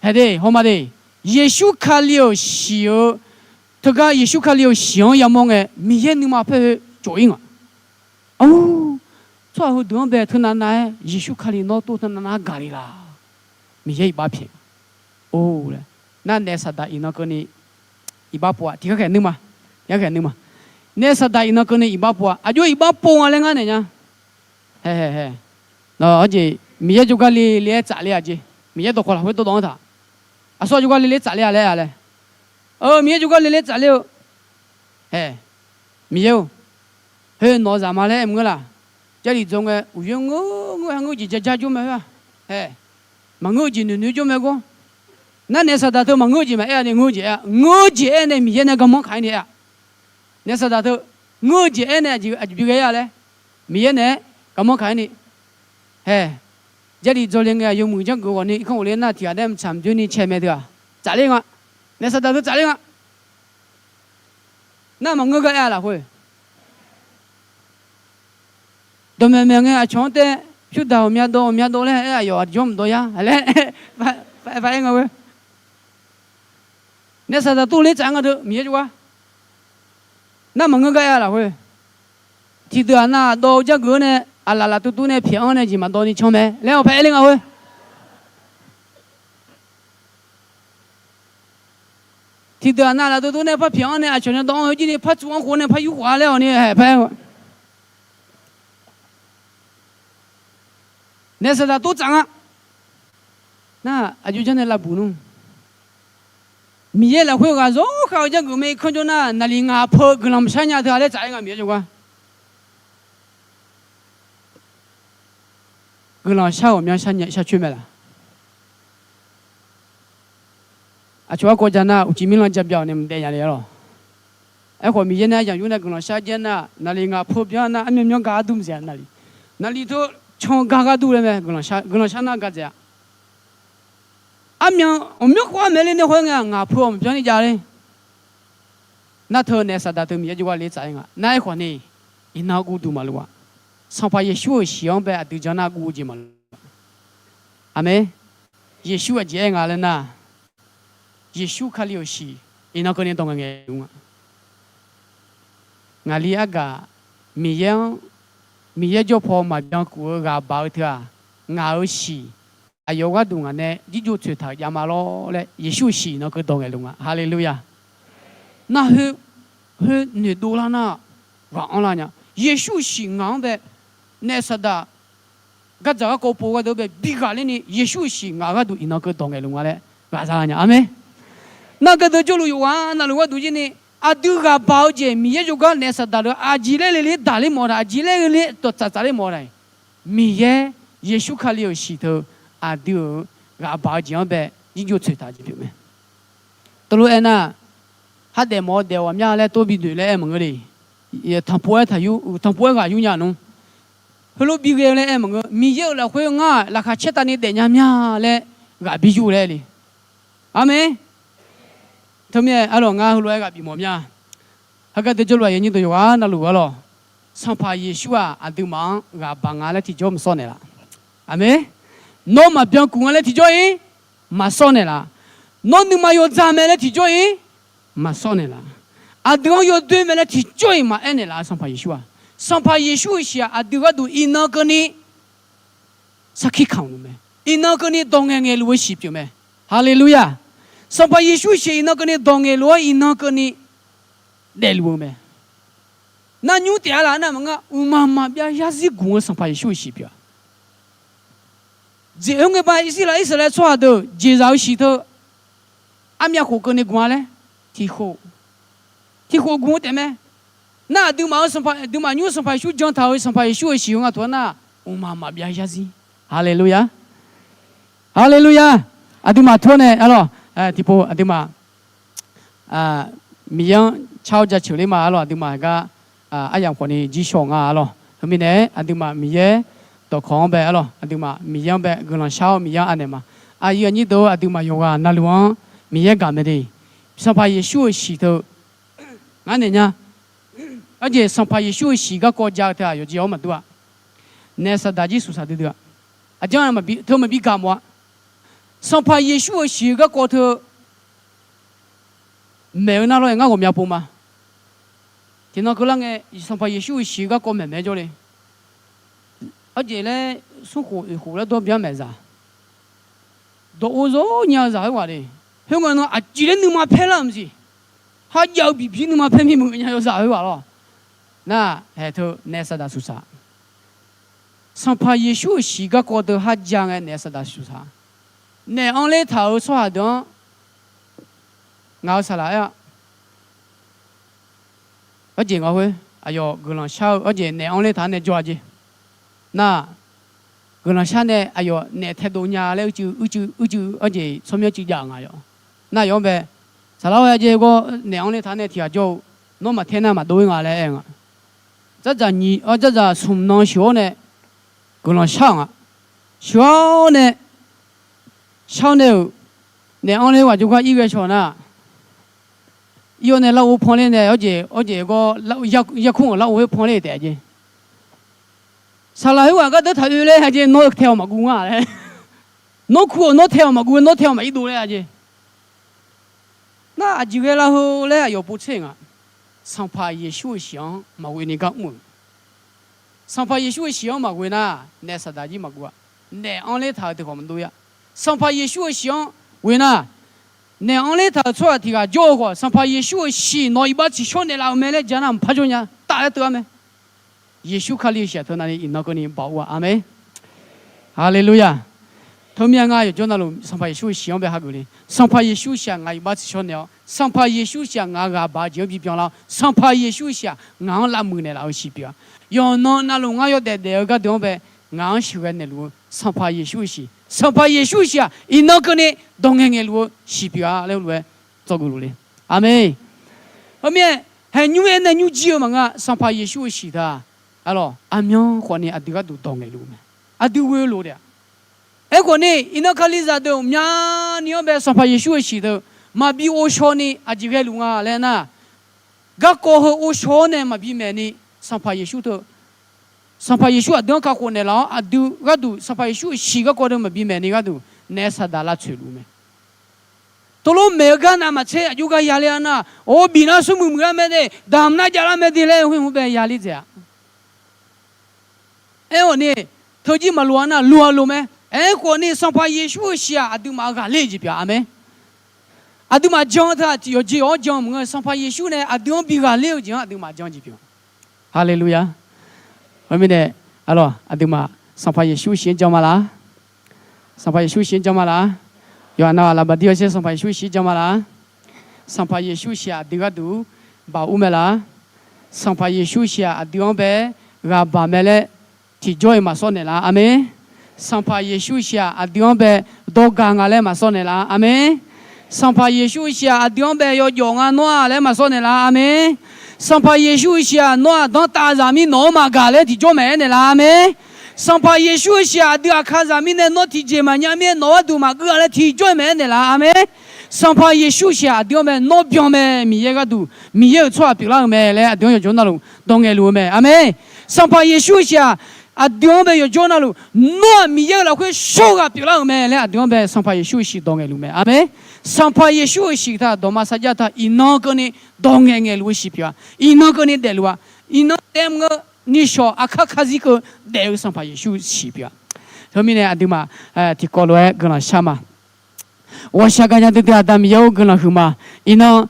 haeq de, hawma de, Yeqsur Kali-euq shiq-eu, teugar Yeqsur Kali-euq shiq-anr yamawr ngae, Miqyaer nuima paer-eu tsof-ir nga. Or, tsawrhaq heudeuq-anr bae teunav nav-aer Yeqsur Kali nawr tov teunav nav-aer gaq le laq? Miqyaer iqbax pyaeq. Or laer, nar naef saqdaq iqnan keuvni iqbax pov-a. Tiqgar khaeq nuir ma, tiqgar khaeq nuir ma. Naef saqdaq iqnan keuvni iqbax pov-a. Aqjox iqbax pov nga laer ngar naeq nya. Haeq, haeq, haeq. Nawr-aq jeq Miqyaer jawrgar le le-aer tsaf le-a jeq. Miqyaer dawqkawq lafkhoer dawrdawv-anr taq. Aqsur jawrgar le le-aer tsaf le-a laer-a laer. Miqyaer jawrgar le le-aer tsaf ler-eu. Haeq, Miqyaer-or, khoer nawq-eu zaq ma laer aer maqngeur laq? Jarlif dzaw ngae uqyoer ngeur ngeur-aer ngeur jeq ja jar jawr mae khoer-aq. Haeq, maqngeur-eu jeq noeq noeq jawr mae gawr. Nar naef saqdaq teu maqngeur-eu jeq maqaer-a ni, ngeur-eu jeq aer-a, ngeur-eu jeq aer nae Miqyaer nae garmanr kaq-ir ni aer-a. Naef saqdaq teu ngeur-eu jeq aer nae aqjeq bi ghae-ir-a laer, Miqyaer naeq-aer garmanr kaq-ir ni. Haeq, Jarlif dzaw le ngae aqyawf muiq janrgeuf ghawq ni irkanr ghofle nar tiq ghaq nae mqtsaq mqjoer ni cae mae teu-aq, tsafler nga. Naef saqdaq teu tsafler nga. Nar maqngeur gar aer-a lafkhoer, dawqmaeq maeq ngae aqcawq-anr tae pyurdaq ghawqmya dawv ghawqmya dawv laer aer aqyawf aqjawr mqdawv yar laer, aer nga khoer. Naef saqdaq tov ler tsaf nga deuq Miqyaer jawrgar. Nar maqngeur gar aer-a lafkhoer, tiqdeuq-aq nav aqdawv-eu janrgeuf-anr nae aqlaf laf tuvtuv nae pyaeq-anr nae jeq maqdawv ni can mae laer-awq par aer ler nga khoer. Tiqdeuq-aq nav laf tuvtuv nae par pyaeq-anr nae aqcawq nae dawv-anr heujir ni par tsuv-anr khof nae par yur khof-a laer-awq ni haeq par aer-eu. Naef saqdaq tov tsaf nga. Nar aqjox janr nae lavbuq nmr. Miqyaer lafkhoer ghaq zawr khav-eu janrgeuf mae irkanr jawr nar naqliq ngaq peu-eu guiqlanq maqshar nya teu-a laer tsaf-aer nga Miqyaer jawrgar. Guiqlanq shar ghawqmya shar coer mae laq? Aqcawq garkawv ja nar uqcif mirlanr ja bya-awq nae mqdaef nya le-a lawq. Aerkhawf Miqyaer nae aryamq yur nae guiqlanq shar jaer nar naqliq ngaq peu byan nar armyan myanr gar gharduq maqdzaeq-a naqliq. Naqliq teu can gar gharduq laer mae guiqlanq shar, guiqlanq shar nar gadzaq-a. Armyan ghawqmyanr khawf-ar maeq le nae haw-aer ngae ngaq peu-awq maqbyan ni jav le. Nar teu naef saqdaq teu Miqyaer jawrgar le tsaf-aer nga. Nar aerkhawf ni iqnan guv duq maqlof-a. Sanqpaq Yeqsur-euq shiq-anr bae aqdui jan nar guv-eu jeq maqlof-a. Aqmeq. Yeqsur aqjeq aer nga laer nar, Yeqsur Kali-euq shiq iqnan keuvni dawq ngaeqngaeq luf nga. Ngaqli argaq Miqyaer-anr, Miqyaer jawr paw maqbyankuf-eu ghaq baq-eu teu-aq, ngaq-euq shiq aqyawf gharduq ngaq nae jirjov tsoeqtaq-euq javma lawr laer Yeqsur-euq shiq iqnan keuv dawq ngaeqluf nga. Haleluya! Nar khoer, khoer noeqdov lar nar ghaq anrlar nya. Yeqsur-euq shiq ngaq-anr bae naef saqdaq gardzaq garkawv pov gharduq bae bi ghaqler ni Yeqsur-euq shiq ngaq gharduq iqnan keuv dawq ngaeqluf nga laer ghaq za nya. Aqmeq. Nar gardeuv jawrluf yawqghaq navluf gharduq jir ni, aqdui ghaq baq-eu jeq Miqyaer jawrgar naef saqdaq deuq aqjeq laer le le daqler mawf-eu taq, aqjeq laer le le dawqtsaf tsafler mawf-eu taq, Miqyaer Yeqsur Kali-euq shiq teu aqdui-euq ghaq baq-eu jeq-anr bae jirjov tsoeqtaq jeq pyeuf mae. Teulof aernar, khardaef mawf-eu daef ghawqmya laer tov bi noeq laer aer maqngeur le. Tanqpov-aer taqyur, tanqpov-aer ghaq yur nya nmr. Heulof bi ghae-eu laer aer maqngeur. Miqyaer-euq lafkhoer ngar laqkhaq caertavni daefnya mya laer ghaq bi yur laer le. Aqmeq. Teumirnae arlawq ngar heulof-aer ghaq bif mawf mya. Heugar deuv jawrluf aqyuif nyir deuq yawqghaq navluf arlawq, Sanqpaq Yeqsur-aq aqduimaf-anr ghaq baq nga laer tiqjawr maqsawr naeqlaf. Aqmeq. Nawr maqbyankuf nga laer tiqjawr-ir maqsawr naeqlaf. Nawr nuima yawdzaq mae laer tiqjawr-ir maqsawr naeqlaf. Aqdui-anr yawdoer mae laer tiqjawr-iq maqaer naeqlaf. Sanqpaq Yeqsur-aq, Sanqpaq Yeqsur-euq shiq-aq aqdui gharduq iqnan keuvni sarkir kamq luf mae. Iqnan keuvni dawq ngaeqngaeq luf-eu shiq pyeuf mae. Haleluya! Sanqpaq Yeqsur-euq shiq iqnan keuvni dawq ngaeqluf-awr iqnan keuvni daefluf-eu mae. Nar nymr taef-a laf nar maqngeur, mqmaq maqbyav yarzir gmq-eu Sanqpaq Yeqsur-euq shiq pyeuf-a. Jeq oer ngae ba Irsirlaq Irsaqlaeq tsawrhaq deuq jeqzaq-eu shiq teu armyav khof keuvni gmq-a laer tiq khof, tiq khof gmq-eu taef mae. Nar aqduimaf-euq sanqpaq, aqduimaf nymr Sanqpaq Yeqsur jan taq-euq Sanqpaq Yeqsur-euq shiq-eu nga taq-a nar, mqmaq maqbyav yarzir. Haleluya! Haleluya! Aqduimaf tawr nae arlawq, tiqpov aqduimaf Miqyaer-anr car-awr jaceuq ler ma arlawq, aqduimaf gar aryamq khawfni jirshaw nga arlawq. Heumirnae-aer aqduimaf Miqyaer dawqkawq-anr bae arlawq, aqduimaf Miqyaer-anr bae guiqlanq shar-awr Miqyaer-anr anaeq ma. Aqyuif aqnyir deuq aqduimaf yawqghaq navluf-anr Miqyaer gaq mae de. Sanqpaq Yeqsur-euq shiq teu ngar naeq nya. Arjeq Sanqpaq Yeqsur-euq shiq garkawv ja-eu teu-aq yawqjeq-awr maqdur-a. Naef saqdaq jir suqsaq duidui-a. Aqjanr teu maqbi gaq mawf-a. Sanqpaq Yeqsur-euq shiq-eu garkawv teu maeq-eu nar lawr-aer ngar ghawqmya pov ma. Tiqnan keuvlar ngae Sanqpaq Yeqsur-euq shiq-eu garkawv maeqmaeq jawrle. Arjeq laer smrkhof oeq khof laer dawr byanr maeqzaq dawq-eu zawr nya-eu zaq khoerghaq le. Khoerngae nan aqjeq laer nuima paer lar-euq maqsiq. Kharjav-eu biqbir nuima paer mirmuiq nya yawzaq khoerghaq lawr. Nar haeq teu naef saqdaq suqsaq Sanqpaq Yeqsur-euq shiq garkawv deuq kharjav ngae naef saqdaq suqsaq. Naef anr ler taq-euq tsawrhaq deuq-anr ngaq-euq saqlaq aer-a. Arjeq ngaq khoer aqyawf guiqlanq shar-eu arjeq naef anr ler taq-anr nae jawr-a jeq. Nar guiqlanq shar nae aqyawf naef taedov nya laer uicuiv uicuiv uicuiv arjeq tsawrmyanr cuiv jav-euq nga yawf. Nar yawf-anr bae, saqlaq-or, aqjeq gawr naef anr ler taq-anr nae tiqghaq jawr-eu, nawr maqtae nar maqdov-ir nga laer aer-eu nga. Dzardzaq nyiq, dzardzaq smq nan sheuq-awr nae guiqlanq shar-euq nga. Sheuq-awr nae shar-awr nae-euq naef anr ler ghaq jawrgar ir ghae shaw nar, ir-awr nae larghov panler nae arjeq arjeq gawr yarkmr-euq larghov khoer panler taef-a jeq. Saqlaq khoerghaq gardeur taq oe laer-a jeq, nawr tae-awq maqguv nga laer. Nawr kur-awq, nawr tae-awq maqguv, nawr tae-awq maqir dov laer-a jeq. Nar aqjeq ghae lar heu laer aqyawf povtser nga. Sanqpaq Yeqsur-euq shiq-anr maqghoe ni gar mr-euq. Sanqpaq Yeqsur-euq shiq-anr maqghoe nar, naef saqdaq jir maqguv-a. Naef anr ler taq-euq tiq khawf maqdov-ir-a. Sanqpaq Yeqsur-euq shiq-anr ghoe nar, naef anr ler taq-euq tsawrhaq tiq ghaq jawr-eu khawf, Sanqpaq Yeqsur-euq shiq nawq iqbax tsiqshawr naeqlaf-euq mae laer ja nar maqpar jawr nya, taf laer teuv-ar mae. Yeqsur Kali-euq shiq-aq teu navni iqnan keuvni baoq-a. Aqmeq. Haleluya. Teumirnae ngar yawqjawr navluf Sanqpaq Yeqsur-euq shiq-anr bae hageuf le. Sanqpaq Yeqsur shiq-aq ngaq iqbax tsiqshawr naeq-awr, Sanqpaq Yeqsur shiq-aq ngaq-euq ghaq baq-eu jeq-anr bibyan lar-awr, Sanqpaq Yeqsur shiq-aq ngaq-anr lavmuiq naeqlaf-eu shiq pyeuf-a. Yawqnan navluf ngar yawdaef daef-eu gardeuv-anr bae ngaq-anr sheuqghae naeqluf-eu Sanqpaq Yeqsur-euq shiq, Sanqpaq Yeqsur shiq-aq iqnan keuvni dawq ngaeqngaeq luf-eu shiq pyeuf-a laer heulof-aer dzawgeuf luf le. Aqmeq. Heumirnae, haeq nymr aer nae nymr jir-eu maqngeur-a. Sanqpaq Yeqsur-euq shiq teu-aq, arlawq, aqmyan khawfni aqdui gharduq dawq ngaeqluf-eu mae. Aqdui ghoe-eu lof taef-a. Aerkhawfni iqnan Kalizaq deuq myavni-anr bae Sanqpaq Yeqsur-euq shiq teu maqbi ghovshaw ni aqjeq ghaeluf nga laer nar, garkawv heu ghovshaw-awr nae maqbi maeqni, Sanqpaq Yeqsur teu, Sanqpaq Yeqsur aqdui-anr kakhof naeqlaf-awr aqdui gharduq Sanqpaq Yeqsur-euq shiq garkawv deuq maqbi maeqni gharduq naef saqdaq lavtsoeq luf mae. Tov lof maeq-eu gar navmaqtser aqjox gar yaler-a nar, or, bif nar smrmuiq muiqlar mae de, damq nar javlar mae de laer khoer hmq bae yaler dzaeq-a. Aerkhawf ni, teujir maqloq-a nar, loq-aq loq mae. Aerkhawf ni, Sanqpaq Yeqsur-euq shiq-aq, aqduimaf ghaqler-eu jeq pyeuf-a. Aqmeq. Aqduimaf jan-eu teu-aq, tiq yawqjeq yawq-anr jan maqngeur, Sanqpaq Yeqsur nae aqdui-anr bi ghaqler-eu jeq-anr aqduimaf jan jeq pyeuf. Haleluya. Khoermirnae, aqlawq aqduimaf Sanqpaq Yeqsur shiq-anr jan ma laq. Sanqpaq Yeqsur shiq-anr jan ma laq. Yawqha navghaq laqbaq dir-awr shaer Sanqpaq Yeqsur shiq-anr jan ma laq. Sanqpaq Yeqsur shiq-aq aqdui gharduq baoq ur mae laq. Sanqpaq Yeqsur shiq-aq aqdui-anr bae ghaq baq mae laer tiqjawr-iq maqsawr naeqlaf-a. Aqmeq. Sanqpaq Yeqsur shiq-aq aqdui-anr bae dawrgaq nga laer maqsawr naeqlaf-a. Aqmeq. Sanqpaq Yeqsur shiq-aq aqdui-anr bae yawjawf nga nawr-aq laer maqsawr naeqlaf-a. Aqmeq. Sanqpaq Yeqsur-euq shiq-aq nawr-aq danrtav zaq mir nawq-anr maqgaq laer tiqjawr maeq-aer naeqlaf-a. Aqmeq. Sanqpaq Yeqsur-euq shiq-aq aqdui aqkazaq mirnae nawr tiqjeq maqnya mir-aer nawq gharduq maqgeur-a laer tiqjawr-iq maeq-aer naeqlaf-a. Aqmeq. Sanqpaq Yeqsur-euq shiq-aq aqdui-anr bae nawr byan mae, Miqyaer gharduq Miqyaer-euq tsawrhaq pyeuflar-euq mae laer aqdui-anr yawqjawr navluf dawq ngaeqluf-eu mae. Aqmeq. Sanqpaq Yeqsur-euq shiq-aq aqdui-anr bae yawqjawr navluf, nawr-aq Miqyaer-euq lafkhoer shawr-eu ghaq pyeuflar-euq mae laer aqdui-anr bae Sanqpaq Yeqsur-euq shiq dawq ngaeqluf mae. Aqmeq. Sanqpaq Yeqsur-euq shiq taq dawqma sarjax taq iqnan keuvni dawq ngaeq ngaeqluf-eu shiq pyeuf-a. Iqnan keuvni daefluf-a. Iqnan daef maqngeur, nishawq aqkar karzir keuv daef-eu Sanqpaq Yeqsur shiq pyeuf-a. Teumirnae aqduimaf tiqkawv lof-aer guiqlanq shar ma. Ghawqshaq gaqnya duidui Aqda Miqyaer-or guiqlanq huiqma. Iqnan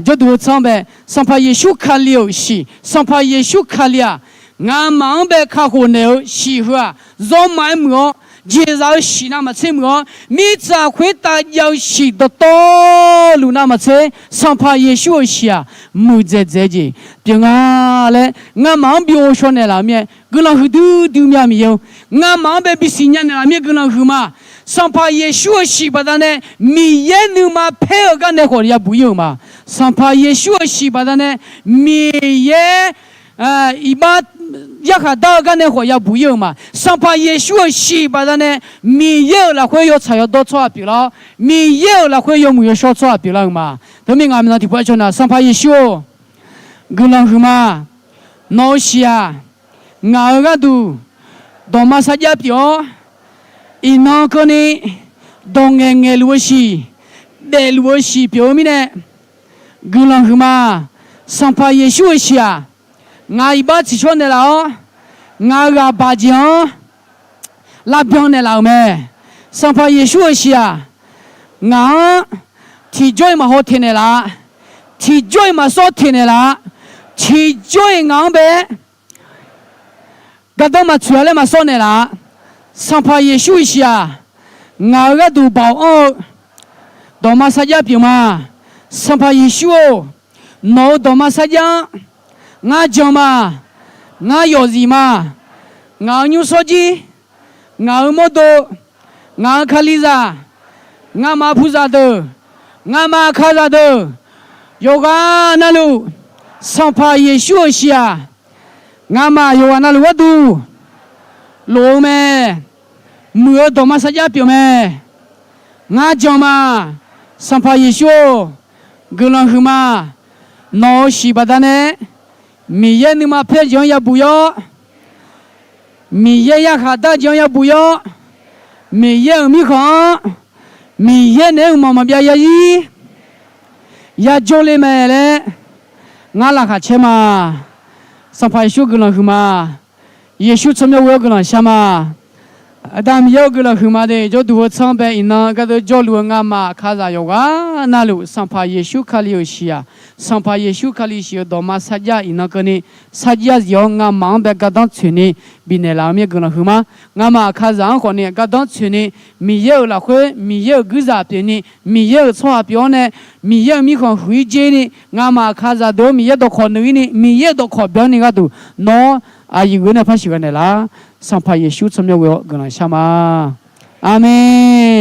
jawrduq heu tsanr bae Sanqpaq Yeqsur Kali-euq shiq, Sanqpaq Yeqsur Kali-aq ngamaf-anr bae kakhof naeq-eu shiq heu-aq, zawrma-aer muiq-awr, jeqzaq-eu shiq navmaqtser muiq-awr, mirtsaq khoertav jav-eu shiq dawqtawvluf navmaqtser Sanqpaq Yeqsur-euq shiq-aq muiqdzaeq dzaeq-eu jeq pyeuf nga laer ngamaf-anr bi ghovshaw naeqlaf-eu mir-aer guiqlanq huiqdui dui mya Miqyaer-or. Ngamaf-anr bae bisiq nya naeqlaf mir-aer guiqlanq huiqma. Sanqpaq Yeqsur-euq shiq baqdanae Miqyaer nuima paer-eu gar nae khawf yabuq ir-euq ma. Sanqpaq Yeqsur-euq shiq baqdanae Miqyaer iqbax yarkhaq dar-eu gar nae khawf yabuq ir-euq ma. Sanqpaq Yeqsur-euq shiq baqdanae Miqyaer-euq lafkhoer yawtsaq yawdawr tsawrhaq pyeuflar-awr, Miqyaer-euq lafkhoer yawmuiq yawshawr tsawrhaq pyeuflar-euq ma. Teumirnae ngaq minav tiqpov-aer caw nar, Sanqpaq Yeqsur-or, guiqlanq huiqma. Nawq-euq shiq-aq ngaq-euq gharduq dawqma sarjax pyeuf-awr, iqnan keuvni dawq ngaeq ngaeqluf-eu shiq, daefluf-eu shiq pyeuf-eu mirnae guiqlanq huiqma. Sanqpaq Yeqsur-euq shiq-aq ngaq iqbax tsiqshawr naeqlaf-awr, ngaq-euq ghaq baq jeq-anr lavbyan naeqlaf-euq mae. Sanqpaq Yeqsur-euq shiq-aq ngaq-anr tiqjawr-iq maqhaw teq naeqlaf-a, tiqjawr-iq maqsawr teq naeqlaf-a, tiqjawr-iq ngaq-anr bae-aer gardanr maqtsoeq-a laer maqsawr naeqlaf-a. Sanqpaq Yeqsur-euq shiq-aq ngaq-euq gharduq baoq anr-eu dawqma sarjax pyeuf ma. Sanqpaq Yeqsur-or, nawq-euq dawqma sarjax-anr ngar jan ma. Ngar yawfzif ma. Ngaq-euq nymrsawr jir, ngaq-euq mawrdo, ngaq-euq kalizaq, ngamaf puqzaq deuq, ngamaf kazaq deuq, yawqghaq navluf Sanqpaq Yeqsur-euq shiq-aq ngamaf yawqghaq navluf gharduq lof-eu mae. Muiq-eu dawqma sarjax pyeuf mae. Ngar jan ma. Sanqpaq Yeqsur-or, guiqlanq huiqma. Nawq-euq shiq baqdanae Miqyaer nuima paer jeq-anr yabuq ir-awr, Miqyaer yarkhaq dar jeq-anr yabuq ir-awr, Miqyaer-euq mirkhanq-anr Miqyaer naeq-aer mqmaq maqbyav yazir yajawr le mae laer ngar laqkhaq caer ma. Sanqpaq Yeqsur guiqlanq huiqma. Yeqsur tsawrmyanr ghoe-awr guiqlanq shar ma. Aqda Miqyaer-or guiqlanq huiqma de. Jawrduq heu tsanr bae iqnan gardeuv jawrluf-eu ngamaf kazaq yawqghaq navluf Sanqpaq Yeqsur Kali-euq shiq-aq, Sanqpaq Yeqsur Kali shiq-eu dawqma sarjax iqnan keuvni sarjax zif-awr ngamaf-anr bae gardanr tsoeqni bifnaeq laf-eu mir-aer guiqlanq huiqma. Ngamaf kazaq-anr khawfni gardanr tsoeqni Miqyaer-euq lafkhoer Miqyaer-euq guirzaq pyeufni Miqyaer-euq tsawrhaq pyeuf-awr nae Miqyaer-euq mirkhanq huiq-ir jer ni ngamaf kazaq deuq-anr Miqyaer dawqkawq nuiq-ir ni Miqyaer-euq dawqkawq byanni gharduq nawr aqyuif ghoe nae par siqghaq naeqlaf. Sanqpaq Yeqsur tsawrmyanr ghoe-awr guiqlanq shar ma. Aqmeq.